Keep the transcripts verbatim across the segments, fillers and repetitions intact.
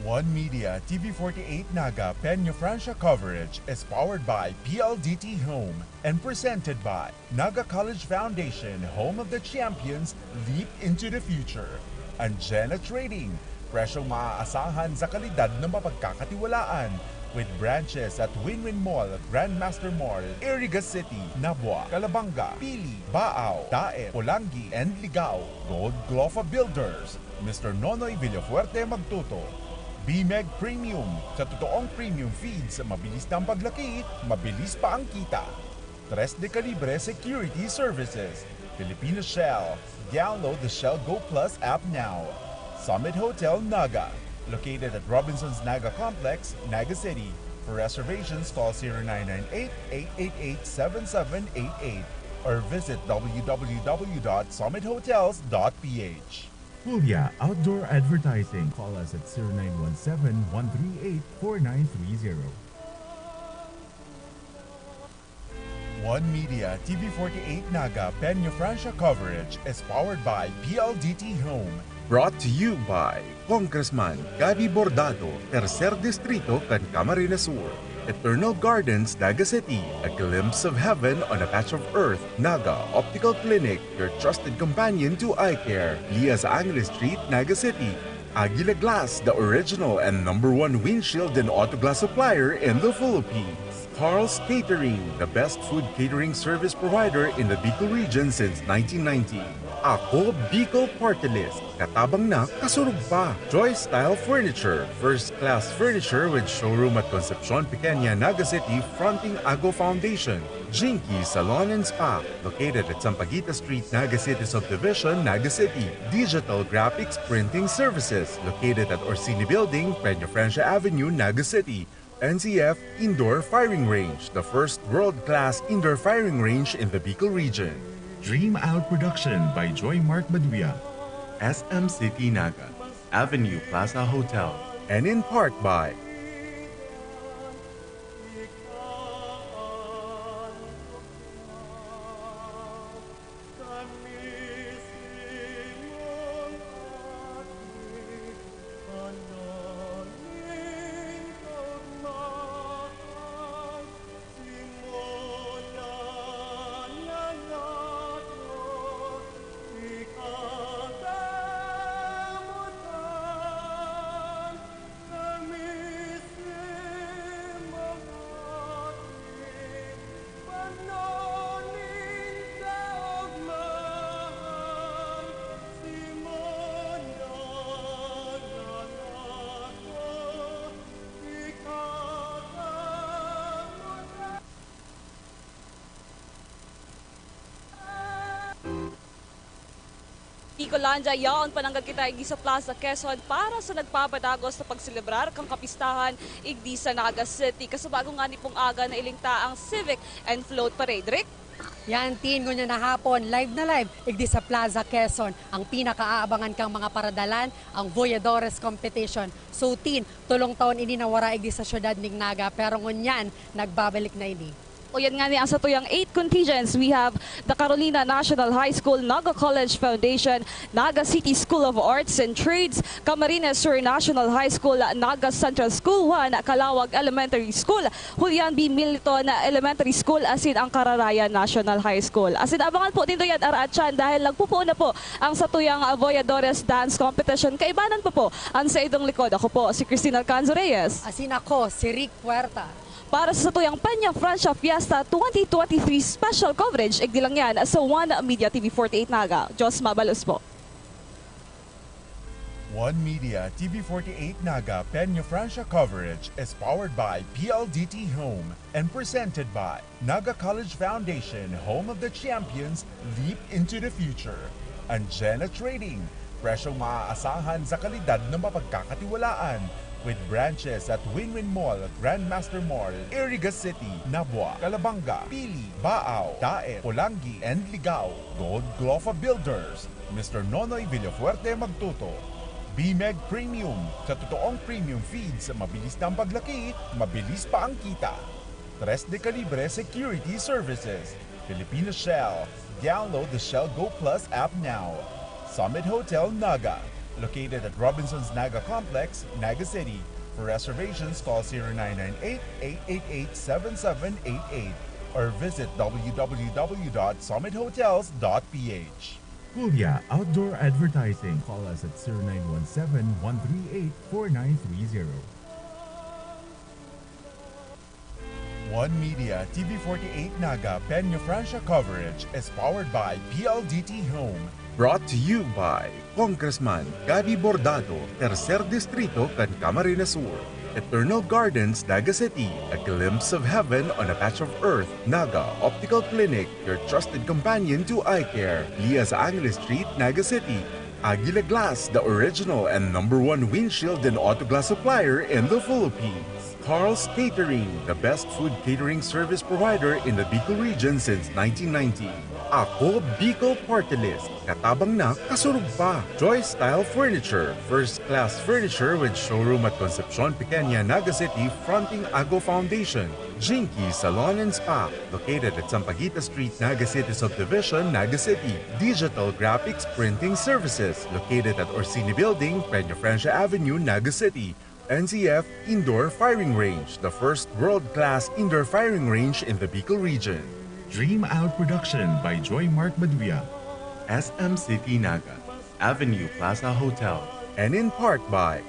One Media T V forty-eight Naga Peñafrancia coverage is powered by P L D T Home and presented by Naga College Foundation, home of the champions, leap into the future. And Jenna Trading, presyong maaasahan sa kalidad na mapagkakatiwalaan. With branches at Win-Win Mall, Grandmaster Mall, Iriga City, Nabua, Calabanga, Pili, Baao, Daet, Polangui, and Ligao. Gold Glofa Builders, Mister Nonoy Villafuerte magtuto. B-Meg Premium, sa totoong premium feeds, mabilis na ang paglaki, mabilis pa ang kita. Tres de Calibre Security Services, Filipino Shell. Download the Shell Go Plus app now. Summit Hotel Naga, located at Robinson's Naga Complex, Naga City. For reservations, call zero nine nine eight, eight eight eight, seven seven eight eight or visit w w w dot summit hotels dot p h. Julia Outdoor Advertising. Call us at zero nine one seven, one three eight, four nine three zero. One Media T V forty-eight Naga Peñafrancia coverage is powered by P L D T Home. Brought to you by Congressman Gabby Bordado, Tercer Distrito kan Camarines Sur. Eternal Gardens, Naga City, a glimpse of heaven on a patch of earth. Naga Optical Clinic, your trusted companion to eye care. Lias Angeles Street, Naga City. Aguila Glass, the original and number one windshield and auto glass supplier in the Philippines. Carl's Catering, the best food catering service provider in the Bicol region since nineteen ninety. Ako Bicol Party List, katabang na, kasurog pa. Joy Style Furniture, first class furniture with showroom at Concepcion Pequeña, Naga City, fronting Ago Foundation. Jinky Salon and Spa, located at Sampaguita Street, Naga City Subdivision, Naga City. Digital Graphics Printing Services, located at Orsini Building, Peñafrancia Avenue, Naga City. N C F Indoor Firing Range, the first world-class indoor firing range in the Bicol region. Dream Out Production by Joy Mark Baduya. S M City Naga, Avenue Plaza Hotel. And in part by Bicolandia, yaon pa nanggad kita igdi sa Plaza Quezon para sa nagpapadagos na pagselebrar kan kapistahan igdi sa Naga City. Kasubago ngani pong aga, nailing ta ang Civic and Float Parade. Rick? Yan, Tin, ngunyan na hapon, live na live, igdi sa Plaza Quezon, ang pinakaabangan kang mga paradalan, ang Voyadores Competition. So, Tin, tolong taon ini nawara igdi sa syudad ning Naga, pero ngunyan, nagbabalik na ini. O yan ngani ang satuyang eight contingents. We have the Carolina National High School, Naga College Foundation, Naga City School of Arts and Trades, Camarines Sur National High School, Naga Central School one, Calawag Elementary School, Julian B. Militon Elementary School, asin ang Cararaya National High School. Asin abangan po nindo yan, araatyan, dahil nagpupuon na po ang satuyang, ah, Voyadores Dance Competition. Kaibanan pa po ang saindong likod. Ako po si Christine Alcanzo Reyes. Asin ako, si Rick Puerta. Para sa satuyang Peñafrancia Fiesta twenty twenty-three special coverage, igdi lang yan sa One Media T V forty-eight Naga. Diyos mabalos po. One Media T V forty-eight Naga Peñafrancia coverage is powered by P L D T Home and presented by Naga College Foundation, home of the champions, leap into the future. And Jenna Trading, presyong maaasahan sa kalidad na mapagkakatiwalaan. With branches at Win-Win Mall, Grandmaster Mall, Iriga City, Nabua, Calabanga, Pili, Baao, Daet, Polangui, and Ligao. Gold Glofa Builders, Mister Nonoy Villafuerte magtuto. B-Meg Premium, sa totoong premium feeds, mabilis na ang paglaki, mabilis pa ang kita. Tres de Calibre Security Services, Filipino Shell. Download the Shell Go Plus app now. Summit Hotel Naga, located at Robinson's Naga Complex, Naga City. For reservations, call zero nine nine eight, eight eight eight, seven seven eight eight or visit w w w dot summit hotels dot p h. Kuya Outdoor Advertising. Call us at zero nine one seven, one three eight, four nine three zero. One Media, T V forty-eight Naga, Peña Francia coverage is powered by P L D T Home. Brought to you by Congressman Gabby Bordado, Tercer Distrito kan Camarines Sur. Eternal Gardens, Naga City, a glimpse of heaven on a patch of earth. Naga Optical Clinic, your trusted companion to eye care. Lias Angeles Street, Naga City. Aguila Glass, the original and number one windshield and auto glass supplier in the Philippines. Carl's Catering, the best food catering service provider in the Bicol region since nineteen ninety. Ako Bicol Party List, katabang na, kasurog pa. Joy Style Furniture, first class furniture with showroom at Concepcion Pequeña, Naga City, fronting Ago Foundation. Jinky Salon and Spa, located at Sampaguita Street, Naga City Subdivision, Naga City. Digital Graphics Printing Services, located at Orsini Building, Peña Francia Avenue, Naga City. N C F Indoor Firing Range, the first world-class indoor firing range in the Bicol region. Dream Out Production by Joy Mark Maduya. S M City Naga, Avenue Plaza Hotel. And in part by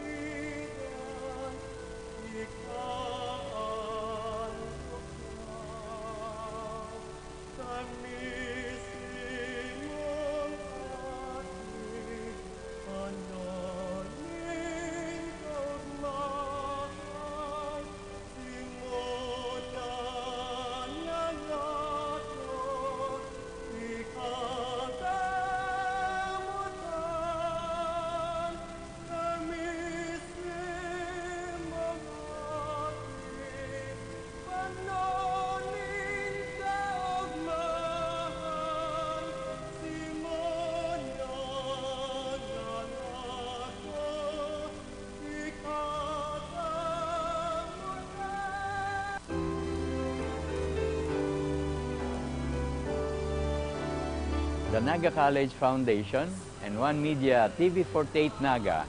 The Naga College Foundation and One Media T V forty-eight Naga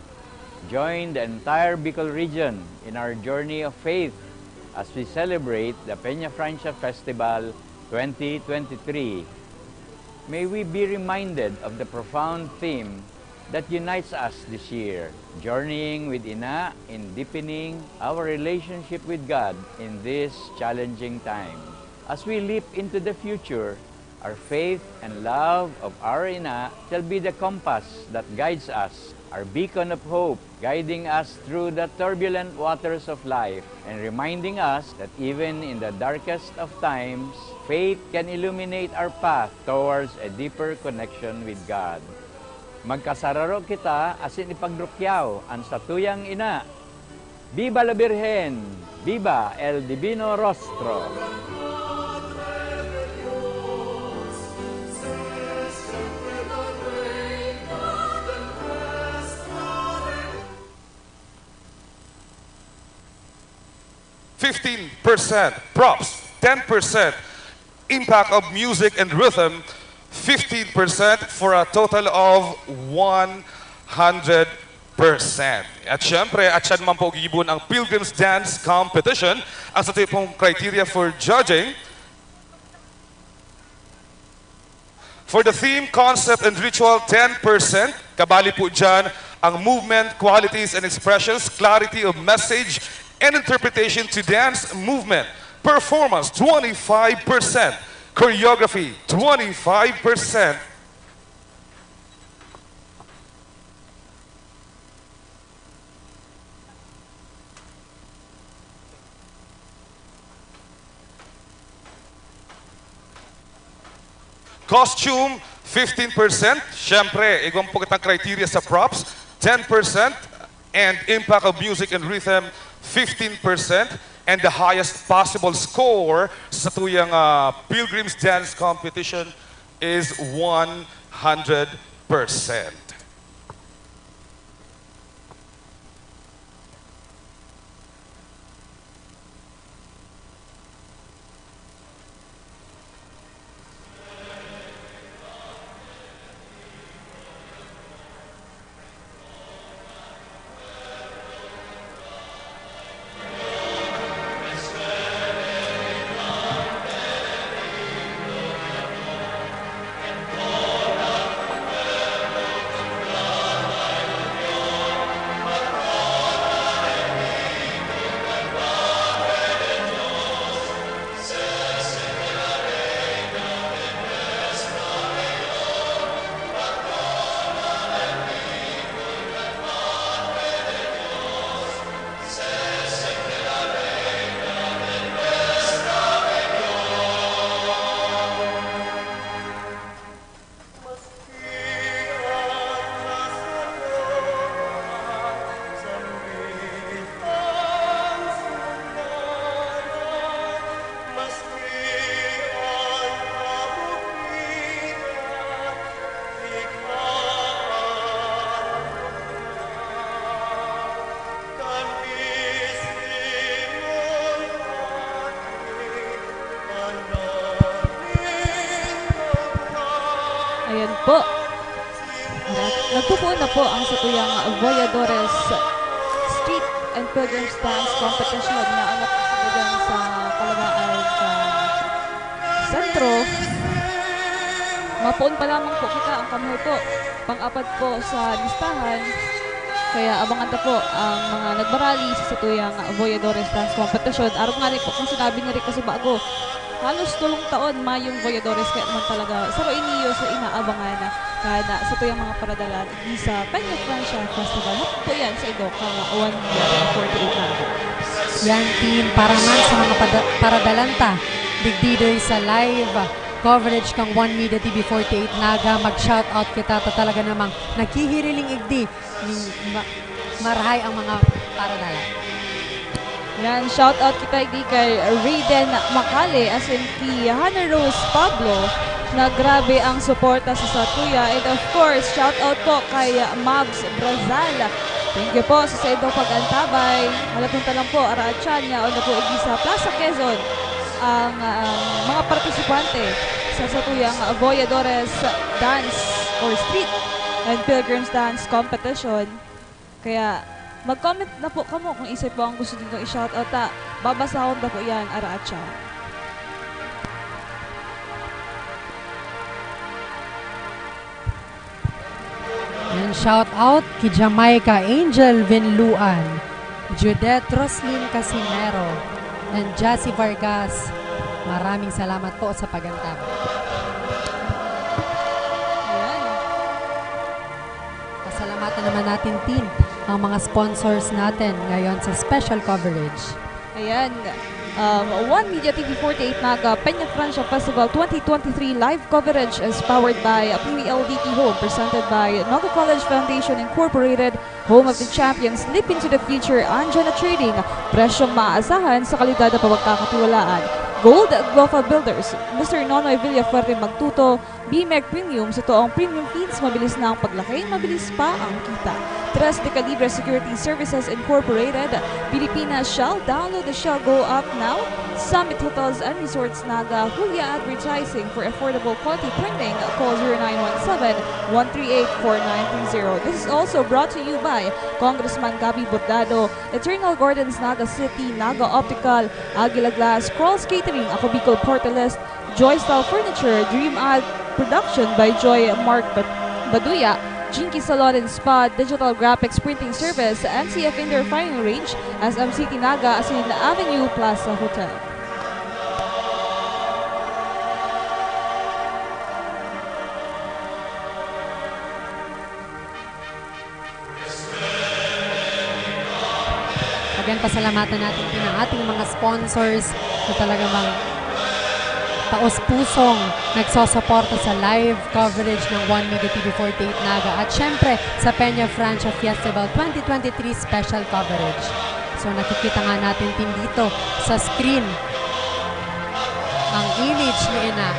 join the entire Bicol region in our journey of faith as we celebrate the Peña Francia Festival twenty twenty-three. May we be reminded of the profound theme that unites us this year, journeying with Ina in deepening our relationship with God in this challenging time. As we leap into the future, our faith and love of our Ina shall be the compass that guides us, our beacon of hope, guiding us through the turbulent waters of life and reminding us that even in the darkest of times, faith can illuminate our path towards a deeper connection with God. Magkasararo kita asin ipagrukyaw an satuyang Ina. Viva la Virgen! Viva el Divino Rostro! Fifteen percent props, ten percent impact of music and rhythm, fifteen percent for a total of one hundred percent. At syempre, atyan man po gibon ang Pilgrim's Dance Competition. Ang sa tipong criteria for judging, for the theme, concept, and ritual, ten percent. Kabali po dyan ang movement, qualities, and expressions, clarity of message, and interpretation to dance movement. Performance, twenty-five percent. Choreography, twenty-five percent. Costume, fifteen percent. Siyempre, igwa po kitang criteria sa props, ten percent. And impact of music and rhythm, fifteen percent. And the highest possible score sa tuyang, ah, Pilgrim's Dance Competition is one hundred percent. Nagpupuon na po ang satuyang Voyadores Street and Pilgrims Dance Competition na anak sa sa Kalabaan sa sentro. Mapoon pa lamang po kita ang kamhay po. Pang-apat po sa listahan. Kaya abangan ta po ang mga nagmarali sa satuyang Voyadores Dance Competition. Arog nga ni po kung sinabi ni Rick kasi bago, halos tolong taon mayong Voyadores, kaya naman talaga saro ini sa inaabangan kan satuyang mga paradalan di sa Peña Francia Festival. Hapon po yan sa indo kan One Media forty-eight na. Yan, Tin, para man sa mga pada-, paradalan ta, digdi doy sa live coverage kang One Media T V forty-eight Naga, mag-shoutout kita ta talaga namang naghihiriling igdi ning ma-, marahay ang mga paradalan. Yan, shout out kita igdi kay Raiden Macale, asin ki Hannah Rose Pablo, na grabe ang suporta sa satuya. And of course, shout out po kay Mabs Brazal. Thank you po sa saindong pag-antabay. Halapunta lang po, araatyan niya, o na po igdi sa Plaza Quezon ang, ang mga partisipante sa satuyang Voyadores Dance or Street and Pilgrims Dance Competition. Kaya mag-comment na po kamo kung isay po ang gusto ninyong i-shoutout ta. Babasahon ta po yan, araatyan. And shout out ki Jamaica Angel Vinluan, Judette Roslyn Casimero, and Jassy Vargas. Maraming salamat po sa pag-antabay. Ayan. Pasalamatan naman natin, Tin, ang mga sponsors natin ngayon sa special coverage. Ayan. Um, One Media T V forty-eight Naga Peña Francia Festival twenty twenty-three live coverage is powered by P V L D T Home, presented by Naga College Foundation Incorporated, home of the champions, leap into the future, Anjana Trading, presyong maaasahan sa kalidad na pagkakatiwalaan. Gold Glofa Builders, Mister Nonoy Villafuerte Magtuto, BMEG Premium, sa toong premium feeds, mabilis na ang paglaki, mabilis pa ang kita. Tres de Calibre Security Services Incorporated, Pilipinas Shell, download the Shell Go app now. Summit Hotels and Resorts Naga, Julia Advertising for affordable quality printing. Call zero nine one seven, one three eight, four nine three zero. This is also brought to you by Congressman Gabby Bordado, Eternal Gardens Naga City, Naga Optical, Aguila Glass, Crawls Catering, Ako Bicol Portalist, Joy Style Furniture, Dream Ad Production by Joy Mark Bad-, Baduya, Jinky Salon and Spa, Digital Graphics Printing Service, N C F Indoor Firing Range, S M City Naga, asin Avenue Plaza Hotel. Again, pasalamatan natin din ang ating mga sponsors na talaga mang taos-pusong nagsosuporta sa live coverage ng One Media T V forty-eight Naga at syempre sa Peña Francia Festival twenty twenty-three special coverage. So, nakikita nga natin din dito sa screen ang image ni Ina.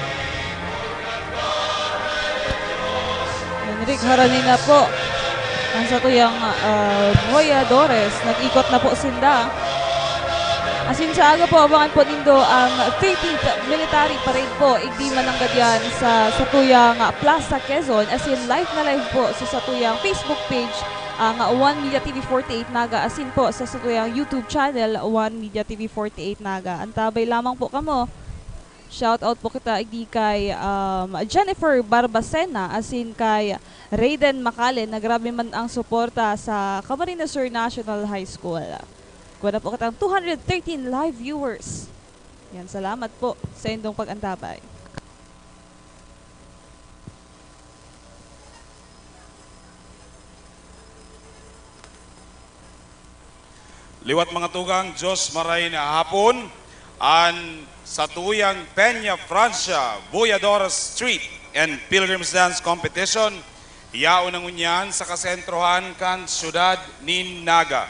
Enric, harani na po ang satuyang, ah, Voyadores. Nag-ikot na po sinda. Asin sa aga po, abangan po nindo ang thirteenth Military Parade po. Igdi mananggad yan sa satuyang Plaza Quezon. Asin live na live po sa satuyang Facebook page, ang One Media T V forty-eight Naga. Asin po sa satuyang YouTube channel, One Media T V forty-eight Naga. Antabay lamang po kamo. Shout out po kita igdi kay, um, Jennifer Barbacena asin kay Raiden Macalin na grabe man ang suporta sa Camarines Sur National High School. Kuha na po kitang two hundred thirteen live viewers. Yan, salamat po sa indong pag-antabay. Liwat mga tugang, Diyos maray na hapon. An satuyang Peña Francia Voyador Street and Pilgrim's Dance Competition, yaon na ngunyan sa kasentrohan kan siyudad nin Naga.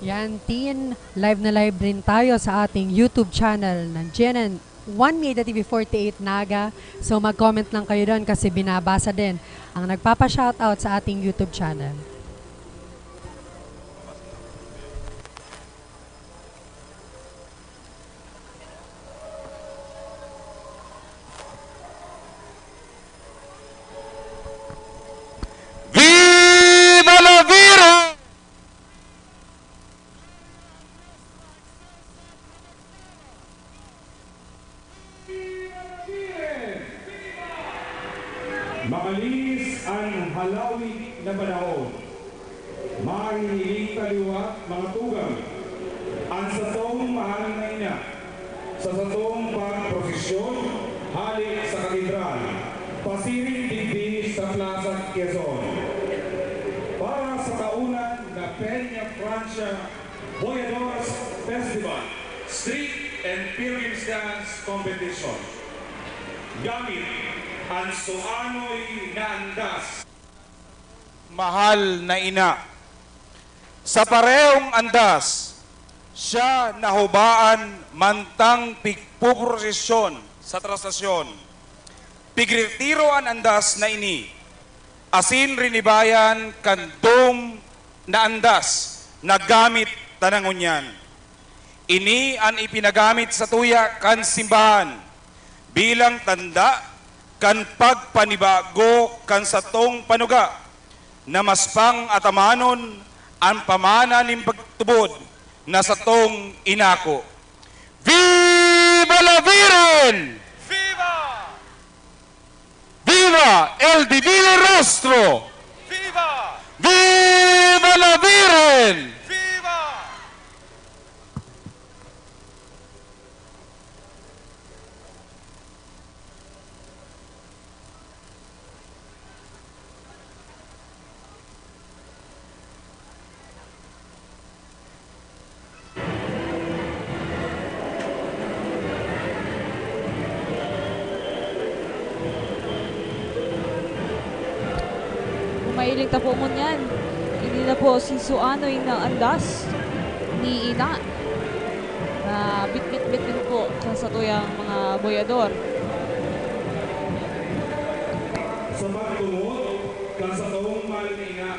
Yan, Tin. Live na live rin tayo sa ating YouTube channel ng G N N One Media T V forty-eight Naga. So, mag-comment lang kayo doon kasi binabasa din ang nagpapa-shoutout sa ating YouTube channel. Makalihis an halawig na panahon. Mahihiling ta liwat, mga tugang, an satong mahal na ina sa satong pagprosesyon hale sa katedral, pasiring digdi sa Plaza Quezon. Para sa taonan na Peña Francia Boyadores Festival, Street and Pilgrims Dance Competition. Gamit an suanoy na andas. Mahal na ina. Sa parehong andas, siya nahubaan mantang pigpuprosesyon sa trastasyon. Pigretiro an andas na ini, asin rinibayan kan dom na andas na gamit ta na ngunyan. Ini an ipinagamit satuya kan simbahan bilang tanda kan pagpanibago kan satong panuga na mas pang-atamanon an pamana nin pagtubod na satong inako. Viva la Virgen! Viva! Viva el Divino Rostro! Viva! Viva la Virgen! Viva! Mahiling ta po ngunyan. Ini na po si suanoy na andas ni Ina na bitbit-bitbit po kan satuyang mga boyador. Sa pagtubod kan satong mahal na ina,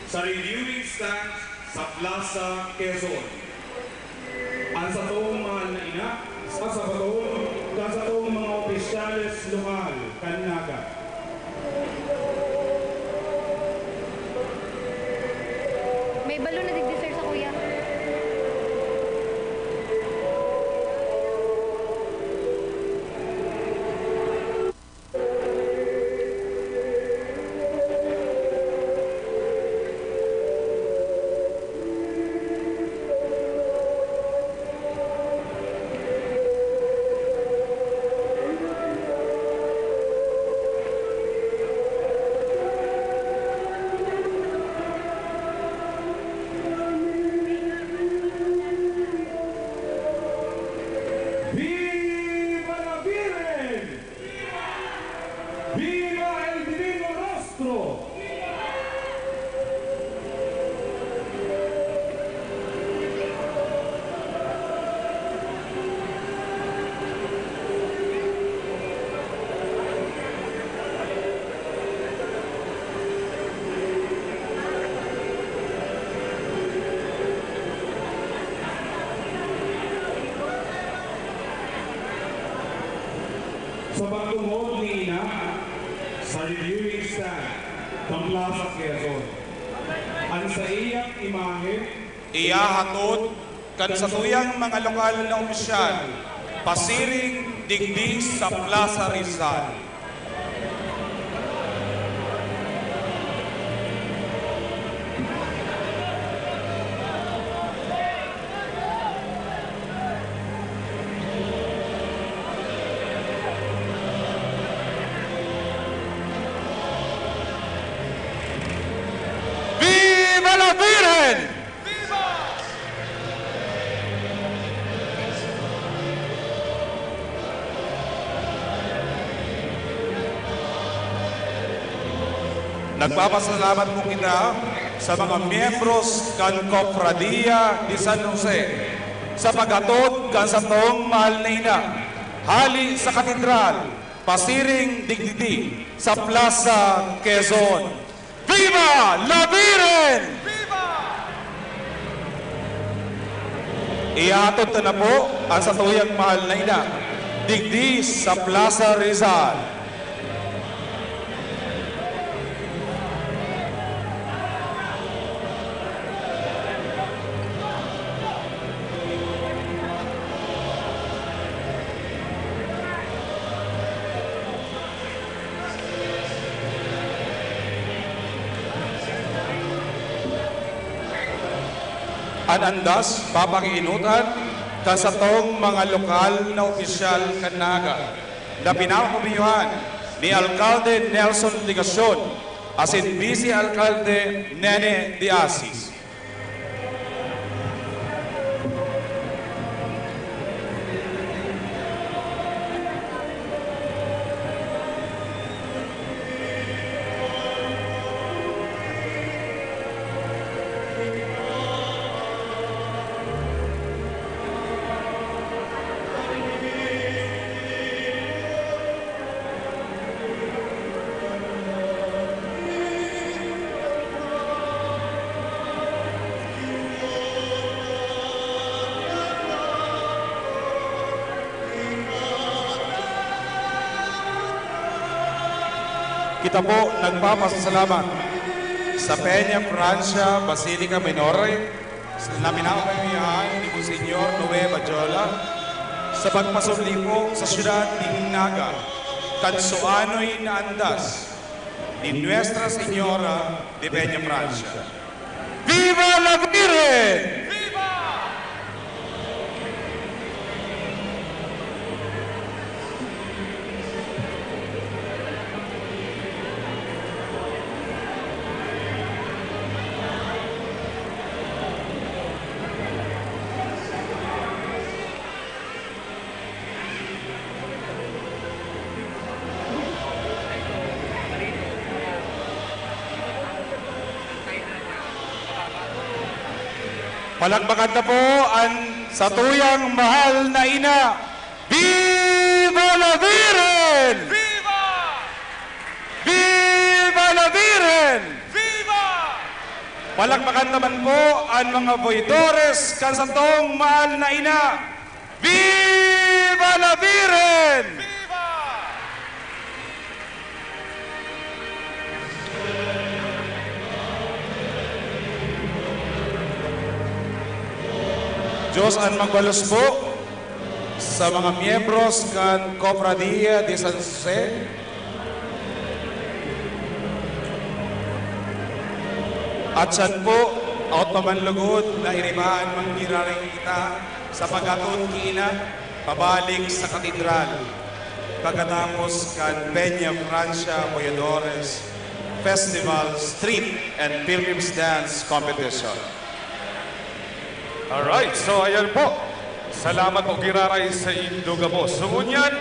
sa reviewing stand sa Plaza Quezon. An satong mahal na ina, sa sabaton, kan satong mga opisyales lokal kan Naga. May balon na digdi, sir, sa kuya. Viva la Virgen! Viva el Divino Rostro! Sa pagtubod ni Ina, sa reviewing stand kan Plaza Quezon, an saiyang imahe iyahatod kan satuyang mga lokal na opisyal pasiring digdi sa Plaza Rizal. Viva la Virgen! Nagpapasalamat po kita sa mga miyembros kan Cofradia de San Jose sa paghatod kan satong mahal na ina hale sa katedral, pasiring digdi sa Plaza Quezon. Viva la Virgen! Viva! Ihatod ta na po ang satuyang mahal na ina digdi sa Plaza Rizal. An andas papakiinutan kan satong mga lokal na opisyal kan Naga, na pinapamiyuhan ni Alkalde Nelson Legacion asin Bise Alkalde Nene de Asis. Kita po nagpapasalamat sa Peña Francia Basilica Minor na pinapamayahan ni Monsignor Noe Badjola sa pagpasubli po sa siyudad nin Naga kan suanoy na andas ni Nuestra Señora de Peña Francia. Viva la Virgen! Palakpakan ta po an satuyang mahal na ina. Viva la Virgen! Viva! Viva la Virgen! Viva! Palakpakan ta man po an mga voidores kan satong mahal na ina. Viva la Virgen! Viva! Diyos an magbalos po sa mga miyembros kan Cofradia de San Jose. At siyan po, awot pa man lugod na iribahan man giraray kita sa paghatod ki Ina pabalik sa katedral, pagkatapos kan Peña Francia Voyadores Festival Street and Pilgrim's Dance Competition. Alright, so ayan po. Salamat po, giraray, saindo gabos. So, ngunyan,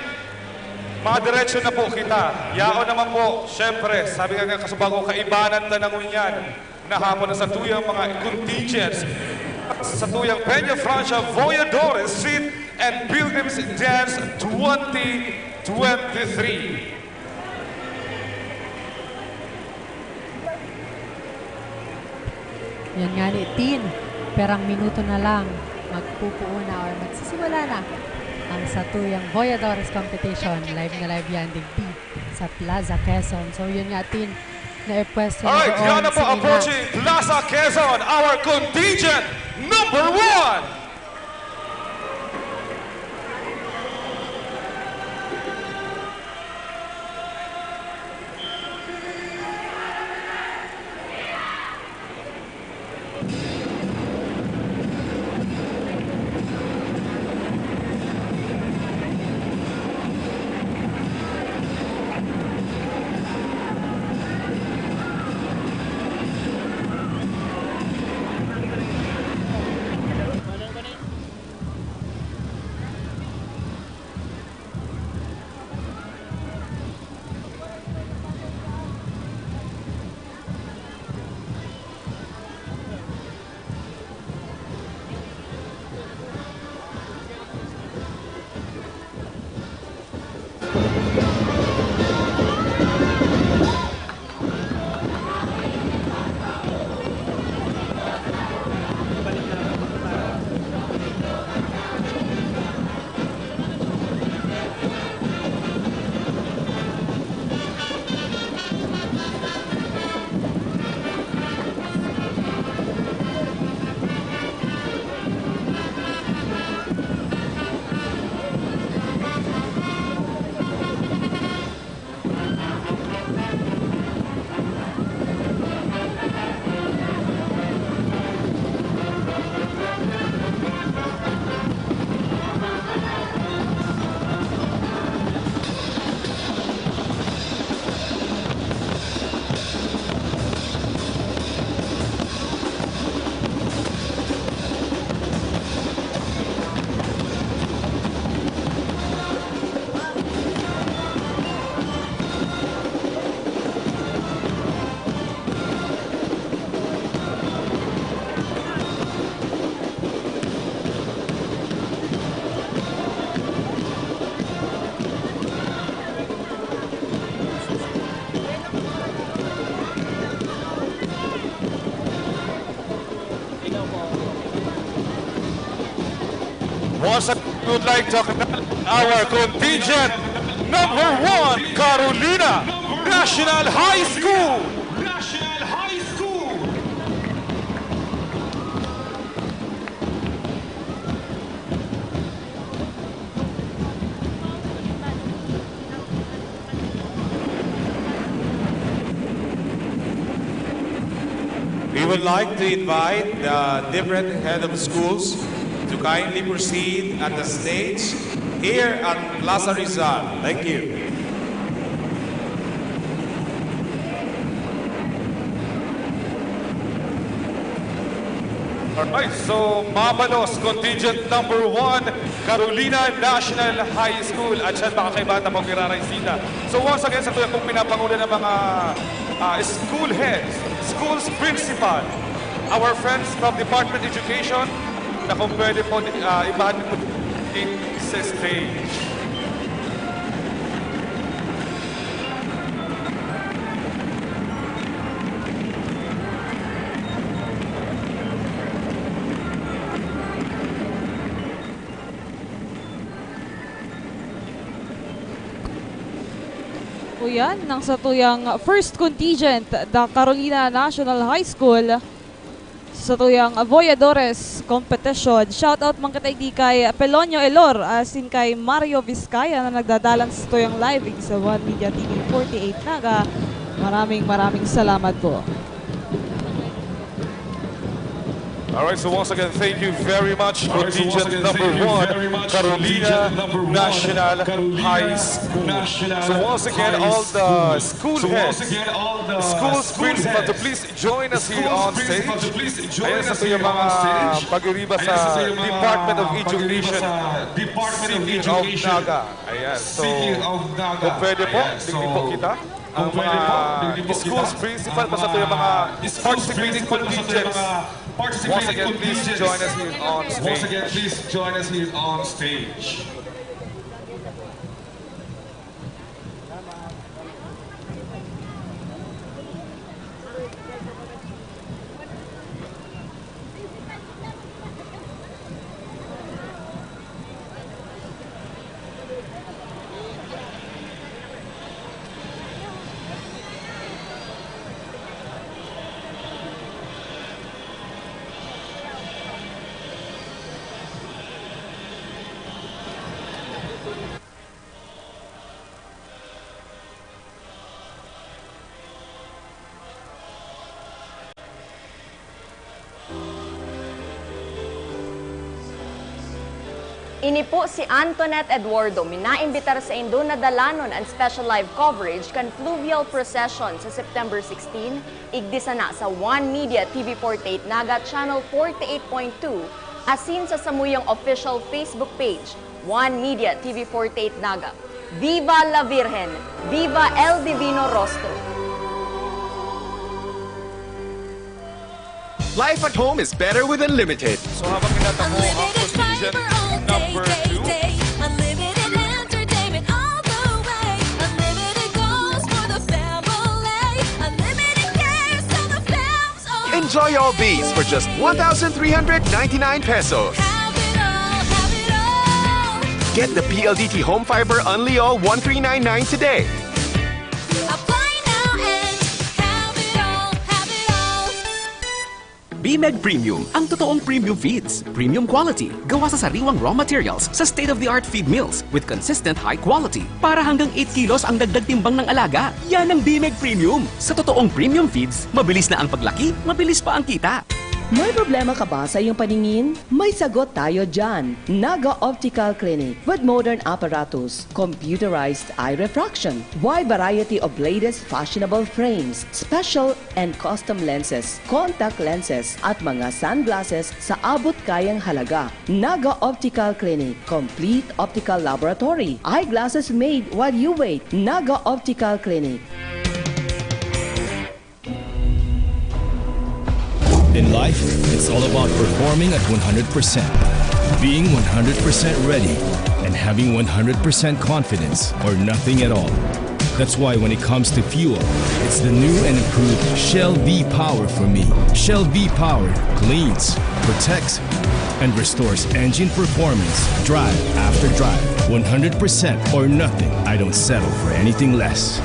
madiretso na po kita. Yaon naman po, syempre, sabi nga nga kasubago, kaibanan ta na ngunyan na hapon ang satuyang mga contingents. Satuyang Peña Francia Voyadores Street and Pilgrims Dance twenty twenty-three. Yan nga ni Tin, perang minuto na lang, magpupuo na or magsisimula na ang satuyang Voyadores Competition. Live na live yan, digdi sa Plaza Quezon. So, yun nga, Tin, naipwesto na Alright, doon yan na po, si Ina. Approaching Plaza Quezon, our contingent number one. We would like to acknowledge our contingent number one, Carolina National High School. We would like to invite the different head of schools to kindly proceed at the stage here at Plaza Rizal. Thank you. Alright, so mabalos, contingent number one, Carolina National High School. At siya, mga kaibahan, na pagkiraraysita. So once again, sa tuya pong pinapangunan ng mga ah, school heads, schools principal, our friends from Department of Education, na kung pwede po, ah, ibahagi po sa stage. Uyan, nang sa tuyang first contingent, the Carolina National High School, sa tuyang Voyadores Competition. Shoutout man kita digdi kay Pelonio Elor, asin kay Mario Vizcaya na nagdadalan sa tuyang live sa One Media T V forty-eight Naga. Maraming, maraming salamat po. Alright, so once again, thank you very much, contingent number one, Carolina National High School. So once again, all the school heads, school principal, to please join us here on stage. Ayan sa tuyang mga pag-iriba sa Department of Education, City of Naga. Ayan, so kung pwede po, digdi po kita. Ang mga schools principal, basta po yung mga participating contingents. Once again, please join us here on stage. Ini po si Antoinette Eduardo, minaimbitar saindo na dalanon an special live coverage kan fluvial procession sa September sixteen, igdi sana sa One Media T V forty-eight Naga Channel forty-eight point two, asin sa samuyang official Facebook page, One Media T V forty-eight Naga. Viva la Virgen! Viva El Divino Rostro! Life at home is better with Unlimited. So habang kinatamo ang contingent number two, Enjoy all these for just one thousand three hundred ninety-nine pesos. Get the P L D T Home Fiber Unli All one three nine nine today. Apply now and have it all, have it all. Bimeg Premium, ang totoong premium feeds. Premium quality, gawa sa sariwang raw materials sa state-of-the-art feed mills with consistent high quality. Para hanggang eight kilos ang dagdag timbang ng alaga. Yan ang Bimeg Premium. Sa totoong premium feeds, mabilis na ang paglaki, mabilis pa ang kita. May problema ka ba sa iyong paningin? May sagot tayo dyan. Naga Optical Clinic with modern apparatus, computerized eye refraction, wide variety of latest fashionable frames, special and custom lenses, contact lenses, at mga sunglasses sa abot kayang halaga. Naga Optical Clinic, complete optical laboratory, eyeglasses made while you wait. Naga Optical Clinic. In life, it's all about performing at one hundred percent, being one hundred percent ready, and having one hundred percent confidence or nothing at all. That's why when it comes to fuel, it's the new and improved Shell V-Power for me. Shell V-Power cleans, protects, and restores engine performance, drive after drive, one hundred percent or nothing. I don't settle for anything less.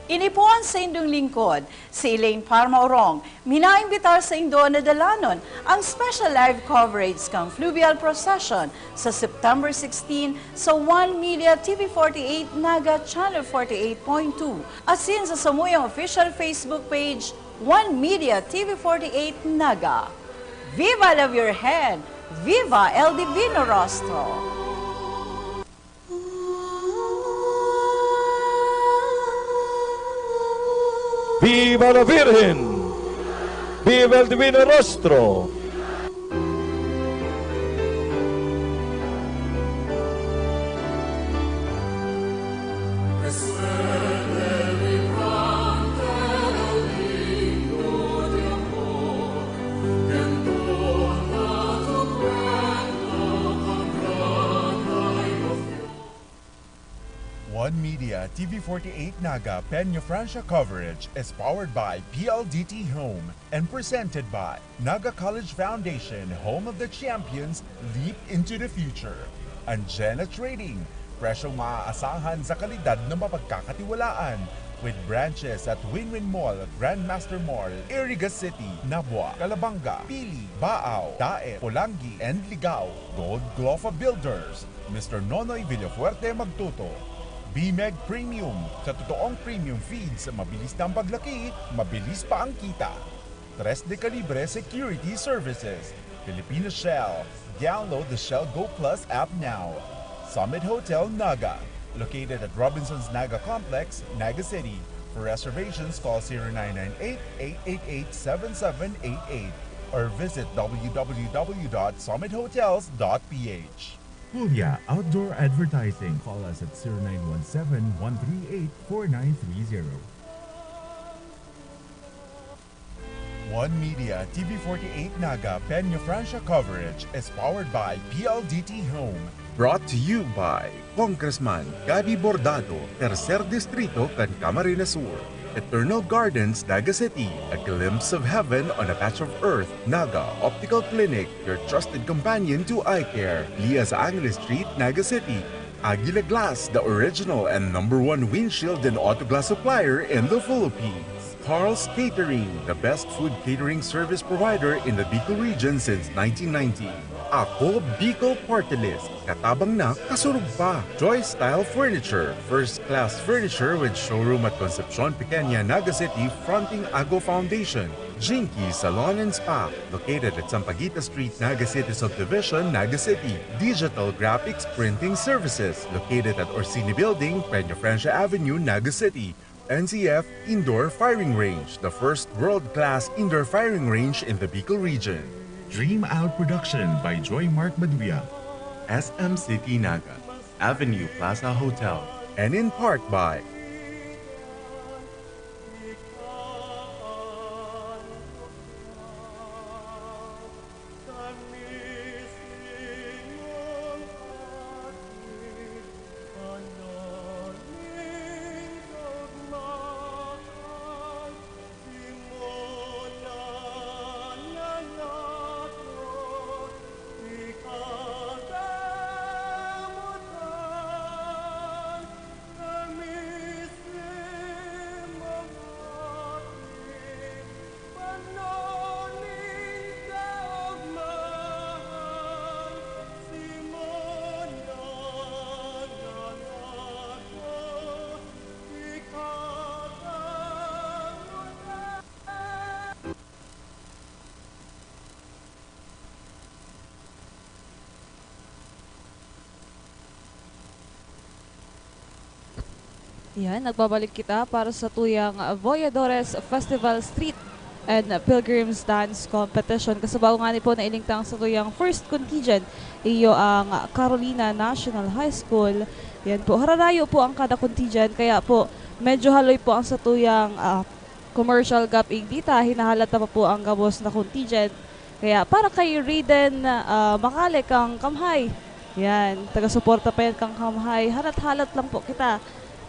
Ini po an saindong lingkod, si Elaine Parma Orong. Minaimbitar saindo na dalanon ang special live coverage kan Fluvial Procession sa September sixteen sa One Media T V forty-eight Naga Channel forty-eight point two, asin sa samuyang official Facebook page, One Media T V forty-eight Naga. Viva la Virgen! Viva el Divino Rostro! Viva la Virgen! Viva el Divino Rostro! One Media T V forty-eight Naga Peña Francia coverage is powered by P L D T Home and presented by Naga College Foundation, home of the champions, leap into the future. Anjena Trading, presyong maaasahan sa kalidad na mapagkakatiwalaan. With branches at Win-Win Mall, Grandmaster Mall, Iriga City, Nabua, Calabanga, Pili, Baao, Daet, Polangui, and Ligao. Gold Glofa Builders, Mister Nonoy Villafuerte Magtuto. B-Meg Premium, sa totoong premium feeds, mabilis na ang paglaki, mabilis pa ang kita. Tres de Calibre Security Services, Filipino Shell. Download the Shell Go Plus app now. Summit Hotel Naga, located at Robinson's Naga Complex, Naga City. For reservations, call zero nine nine eight, eight eight eight, seven seven eight eight or visit w w w dot summit hotels dot p h. Puglia Outdoor Advertising. Call us at zero nine one seven, one three eight, four nine three zero. One Media T V forty-eight Naga Peña Francia coverage is powered by P L D T Home. Brought to you by Congressman Gabby Bordado, Tercer Distrito kan Camarines Sur. Eternal Gardens, Naga City, a glimpse of heaven on a patch of earth. Naga Optical Clinic, your trusted companion to eye care. Lias Angeles Street, Naga City. Aguila Glass, the original and number one windshield and auto glass supplier in the Philippines. Carl's Catering, the best food catering service provider in the Bicol region since nineteen ninety. Ako Bicol Party List, katabang na, kasurog pa. Joy Style Furniture, first class furniture with showroom at Concepcion Pequeña, Naga City, fronting Ago Foundation. Jinky Salon and Spa, located at Sampaguita Street, Naga City Subdivision, Naga City. Digital Graphics Printing Services, located at Orsini Building, Peña Francia Avenue, Naga City. N C F Indoor Firing Range, the first world-class indoor firing range in the Bicol region. Dream Out Production by Joy Mark Maduya, S M City Naga, Avenue Plaza Hotel. And in part by Yan, nagbabalik kita para sa tuyang Voyadores Festival Street and Pilgrims Dance Competition. Kasabaw nga ni po na ilingtang sa tuyang first contingent, iyo ang Carolina National High School. Yan po, hararayo po ang kada contingent, kaya po Medyo haloy po ang satuyang, ah, commercial gap igdi ta, hinahalat na pa po ang gabos na contingent. Kaya para kay Riden, ah, Makale kang Kamhay. Yan, taga-suporta pa yan kang Kamhay. Halat-halat lang po kita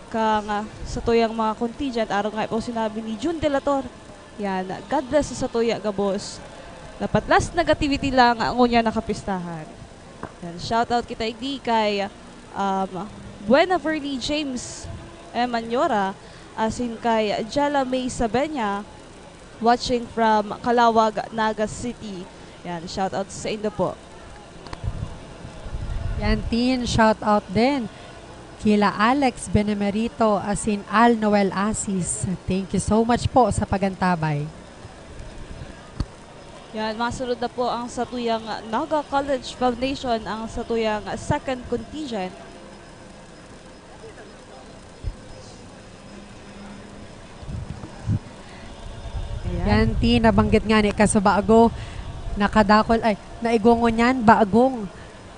kang, ah, satuyang mga contingent. Araw nga po sinabi ni Jun Delator. Yan, God bless sa satuya gabos. Dapat less negativity lang, ah, ngunyan na kapistahan. Yan, shout out kita igdi kay, um, Buena Verly James M. Anyora, asin kay Jella May Sabenya, watching from Calawag, Naga City. Yan, shout out sa indo po. Yan, Tin, shout out din kila Alex Benemerito asin Al Noel Asis. Thank you so much po sa pagantabay. Yan, masunod na po ang satuyang Naga College Foundation, ang satuyang second contingent. Yan, Ti, nabanggit nga ni Kaso Bago, nakadakol, ay, naigwa ngunyan, bagong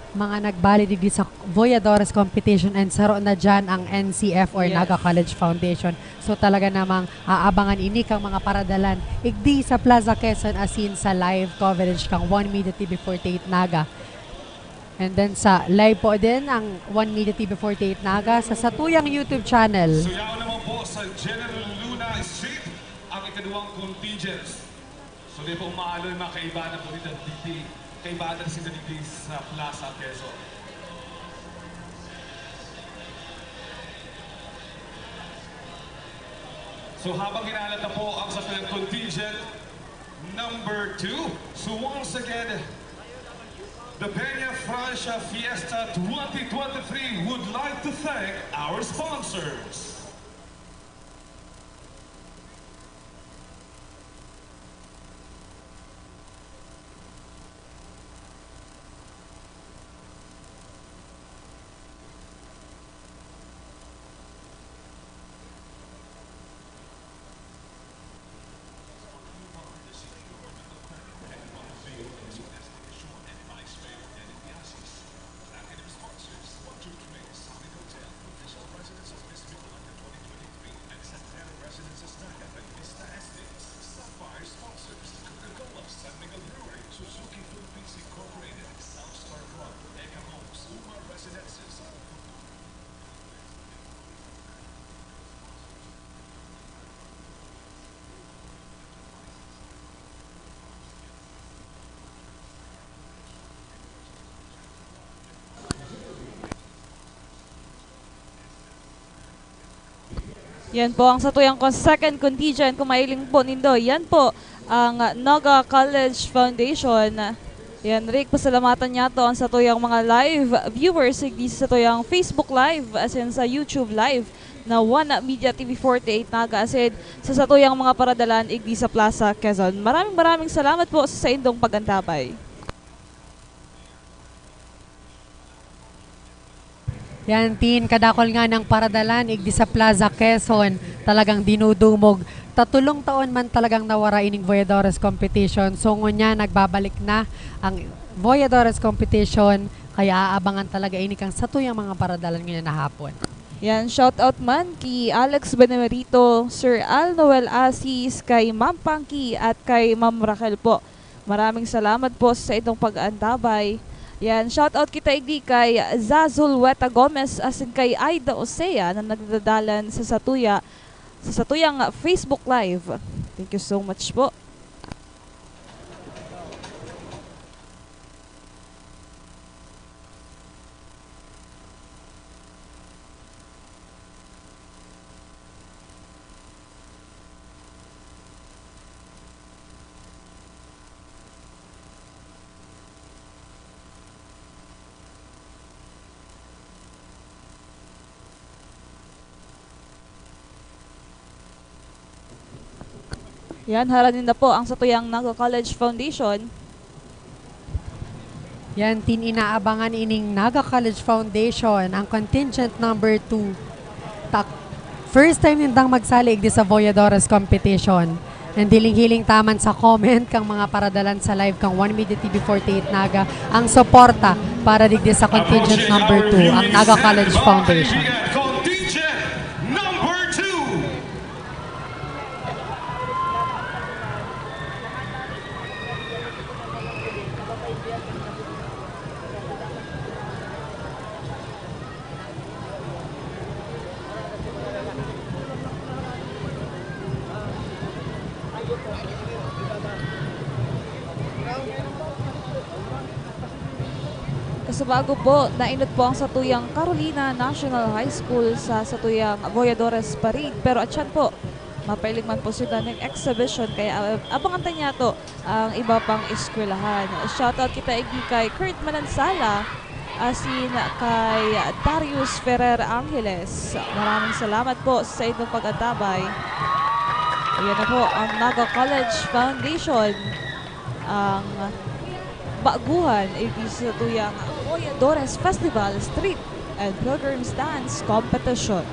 mga nagbali digdi sa Voyadores Competition and saro na dyan ang N C F or Yes. Naga College Foundation. So talaga namang aabangan ini kang mga paradalan. Igdi sa Plaza Quezon asin sa live coverage kang One Media T V forty-eight Naga. And then sa live po din ang One Media T V forty-eight Naga sa satuyang YouTube channel. So yaon naman po sa General Luna Street ang ikaduwang contingent. So di po umahaloy mga kaibanan po dito, dito, kaibanan sila dito sa Plaza Quezon. So habang hinahalat na po ang sa contingent number two, so once again, the Peña Francia Fiesta twenty twenty-three would like to thank our sponsors. Yan po ang satuyang kon-, second contingent, kung mailing po nindo. Yan po ang Naga College Foundation. Yan, Rick, pasalamatan niya to ang satuyang mga live viewers, igdi sa satuyang Facebook Live, asin sa YouTube Live na One Media T V forty-eight Naga, asin sa satuyang mga paradalan, igdi sa Plaza Quezon. Maraming maraming salamat po sa saindong pag-antabay. Yan, Tin, kadakol nga ng paradalan, igdi sa Plaza Quezon, talagang dinudumog. Tatulong taon man talagang nawara ining Voyadores Competition. So, ngunyan, nagbabalik na ang Voyadores Competition, kaya aabangan talaga ini kang satuyang mga paradalan ngayon na hapon. Yan, shout out man ki Alex Benemerito, Sir Al Noel Asis, kay Ma'am Pangki at kay Ma'am Raquel po. Maraming salamat po sa itong pag-aantabay. Yan, shout out kita igdi kay Zazul Weta Gomez asin kay Aida Osea na nagdadalan sa satuya, sa satuyang Facebook Live. Thank you so much po. Yan, harani na po ang satuyang Naga College Foundation. Yan, Tin, inaabangan ining Naga College Foundation, ang contingent number two. Tak-, first time nindang magsalig di sa Voyadores Competition. And hiling-hiling taman sa comment kang mga paradalan sa live kang One Media T V forty-eight Naga ang suporta para digdi sa contingent number two, ang Naga College Foundation. Contingent number two. Sa bago po, nainot po ang satuyang Carolina National High School sa satuyang Voyadores Parade. Pero atyan po, mapailing man po sila ng exhibition, kaya, ah, abangan ta niya to ang iba pang eskwelahan. Shoutout kita igdi kay Kurt Manansala, asin kay Darius Ferrer Angeles. Maraming salamat po sa inyong pag-antabay. Ayan na po ang Naga College Foundation, ang baguhan, igdi sa tuyang Voyadores Festival Street and Pilgrims Dance Competition.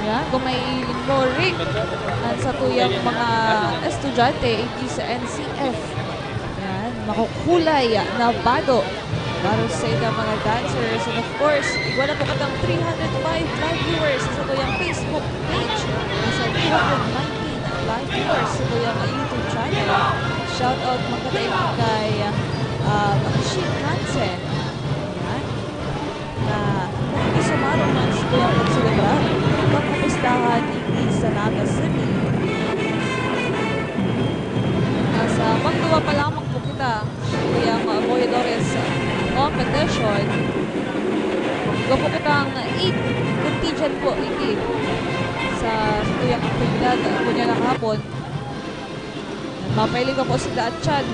Yan, kung may iling mo, Rick, ang satuyang mga estudyante, igdi sa N C F. Yan, makukulay na bado para sa ilang mga dancers. And of course, igwa na po katang three hundred five live viewers sa satuyang Facebook page. Nasa two hundred nineteen live viewers sa satuyang YouTube channel. Shoutout mga kataibig kay, um, Shinkansen. Yan. Na nakikisumaron man sa tuyang pagselebrar ng kapistahan igdi sa Naga City. Nasa pangduwa pa lamang po kita sa tuyang, uh, Voyadores competition. Igwa po kitang eight contingent po igdi sa tuyang aktibidad, uh, ngunyan na hapon. Mapailing pa po sila atyan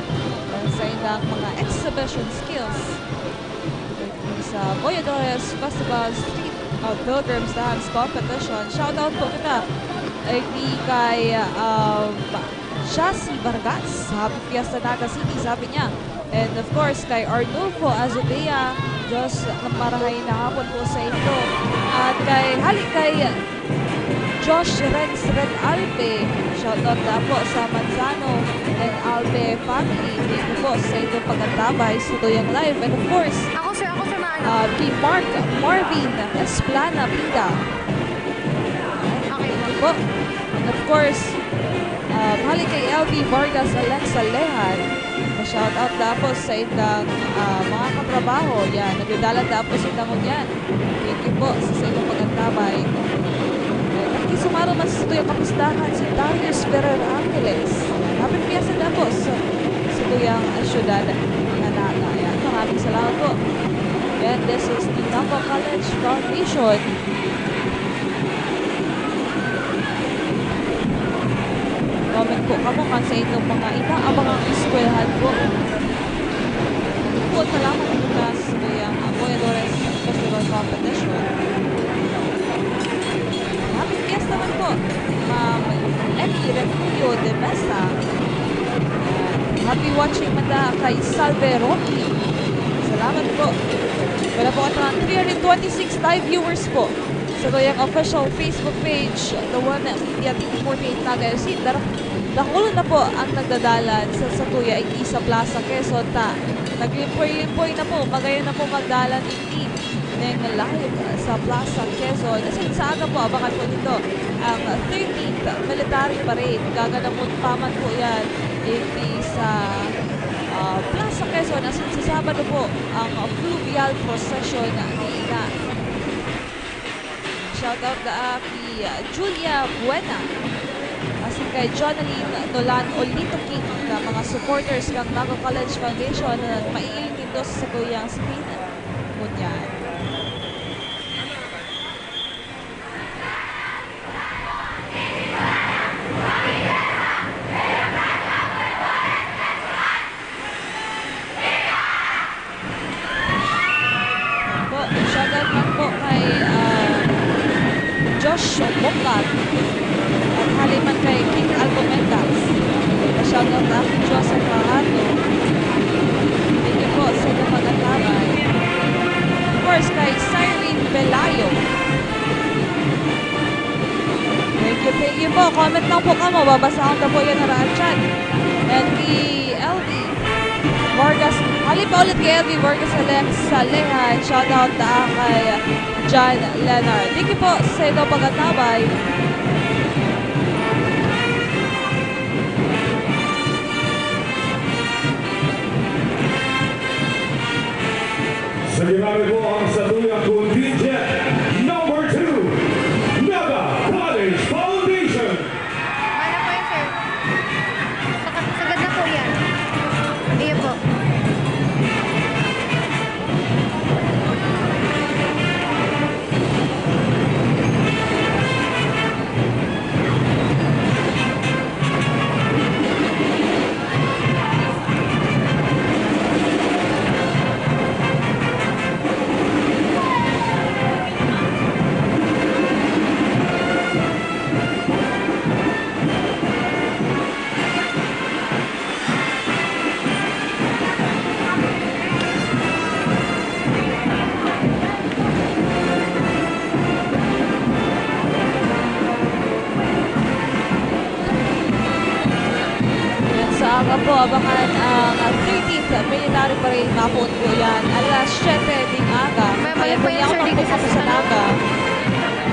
sa ilang mga exhibition skills sa Voyadores Festival Street, uh, Pilgrims Dance Competition. Shoutout po kita, eh, di kay, um, Jassy Vargas. Happy Fiesta Naga City, sabi niya. And of course, kay Arnulfo Azudea, Diyos na marahay na hapon po sa inyo. At kay, hali kay Josh Renz Red Alpe, shoutout na po sa Manzano and Alpe family. Thank you po sa inyong pag-antabay sa tuyang live. And of course, Ako, sir, ako, sir, maano? Ah, kay Mark Marvin Esplana Pida. Okay. Thank you po. And of course, ah, hali kay L V Vargas Alexa Lehan. Pa-shoutout na po sa indang, ah, mga katrabaho. Yan, nagdadalan na po sa indang ngunyan. Thank you po sa, sa inyong pag-antabay. Eh, nakikisumaron man sa tuyang kapistahan si Darius Ferrer Angeles. Happy Fiesta na po sa, sa tuyang syudad na Naga. Ayan, maraming salamat po. And this is the Naga College Foundation. Comment po kamo kan sa inyong mga inaabangang eskwelahan po. Thank you po, salamat po sa tuyang Voyadores Festival Competition. Happy Fiesta man po, Ma'am Emmy Refugio de Mesa. Happy watching man ta kay Salve Rocky. Salamat po. Wala po katang three hundred twenty-six live viewers po sa tuyang official Facebook page, The One Media T V forty-eight Naga F C. Dar-, dakul na po ang nagdadalan sa, sa tuya igdi sa Plaza Quezon ta. Naglimpoy-limpoy na po, magayon na po magdalan igdi ning live sa Plaza Quezon. Asin sa aga po, abangan po ninyo ang thirteenth Military Parade. Gaganapon pa man po yan igdi sa, ah, Plaza Quezon. Asin sa Sabado po, ang fluvial procession ni Ina. Shoutout na ki Julia Buena, asin kay Jonalyn Nolan Olito King, na mga supporters kan Naga College Foundation na maiiling nindo sa sakuyang screen. Ngunyan. Po, shoutout man po kay, ah, Josh Bongkat at hali man kay King Alcomendas. Shoutout na kay Joseph Hahato. Thank you po sa inyong pag-antabay. Of course, kay Cyrene Pelayo. Thank you, thank you po. Comment lang po kamo, babasahon ta po yan, haraan dyan. And kay L V Vargas, hali pa ulit kay L V Vargas Alem sa Lehan. Shoutout na kay John Leonard. Thank you po sa inyong pag-antabay. Grabe po ang satuyang contingent number two, Naga College Foundation. Ano po yun, sir? Saka-, sagad na po yan. Iyo po. Yan, sa aga po, abangan ang thirteenth Military Parade. Mapuon po yan, alas siyete ding aga. May balik Ayan po po, yan, yaon sir, lang dito po sa kami sa Sinanan. Naga.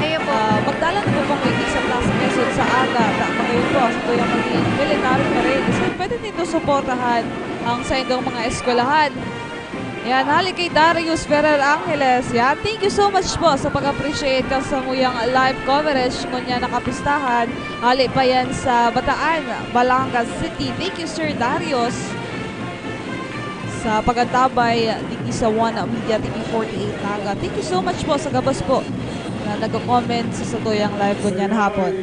Ayun po. Ah, magdalan na po pong waiting sa Plaza Quezon sa aga. Ta-, magayon po, sa tuyang magiging Military Parade. So, pwede nindo suportahan ang saindong mga eskwelahan. Yan, hali kay Darius Ferrer Angeles. Yan, thank you so much po sa pag-appreciate kan samuyang live coverage ngunyan na kapistahan. Hali pa yan sa Bataan, Batangas City. Thank you, Sir Darius, sa pag-antabay digdi sa One Media T V forty-eight Naga. Thank you so much po sa gabos po na nagko-comment sa satuyang live ngunyan hapon.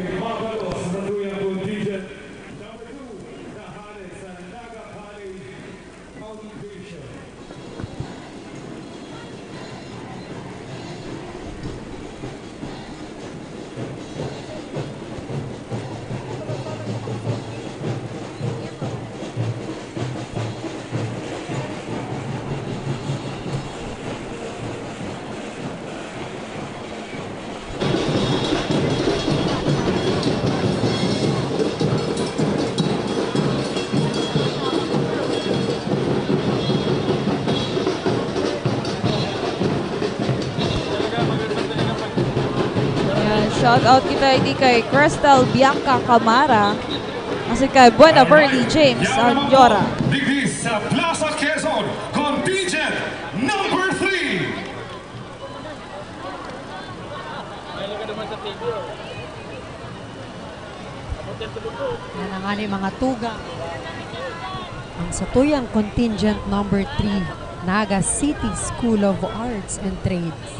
Ayan, shout out kita ini kay Crystal Bianca Camara, asin kay Buena Verly James Anyora. Digdi sa Plaza Quezon, contingent number three. Yan ang ani mga tugang. Ang satuyang contingent number three, Naga City School of Arts and Trades.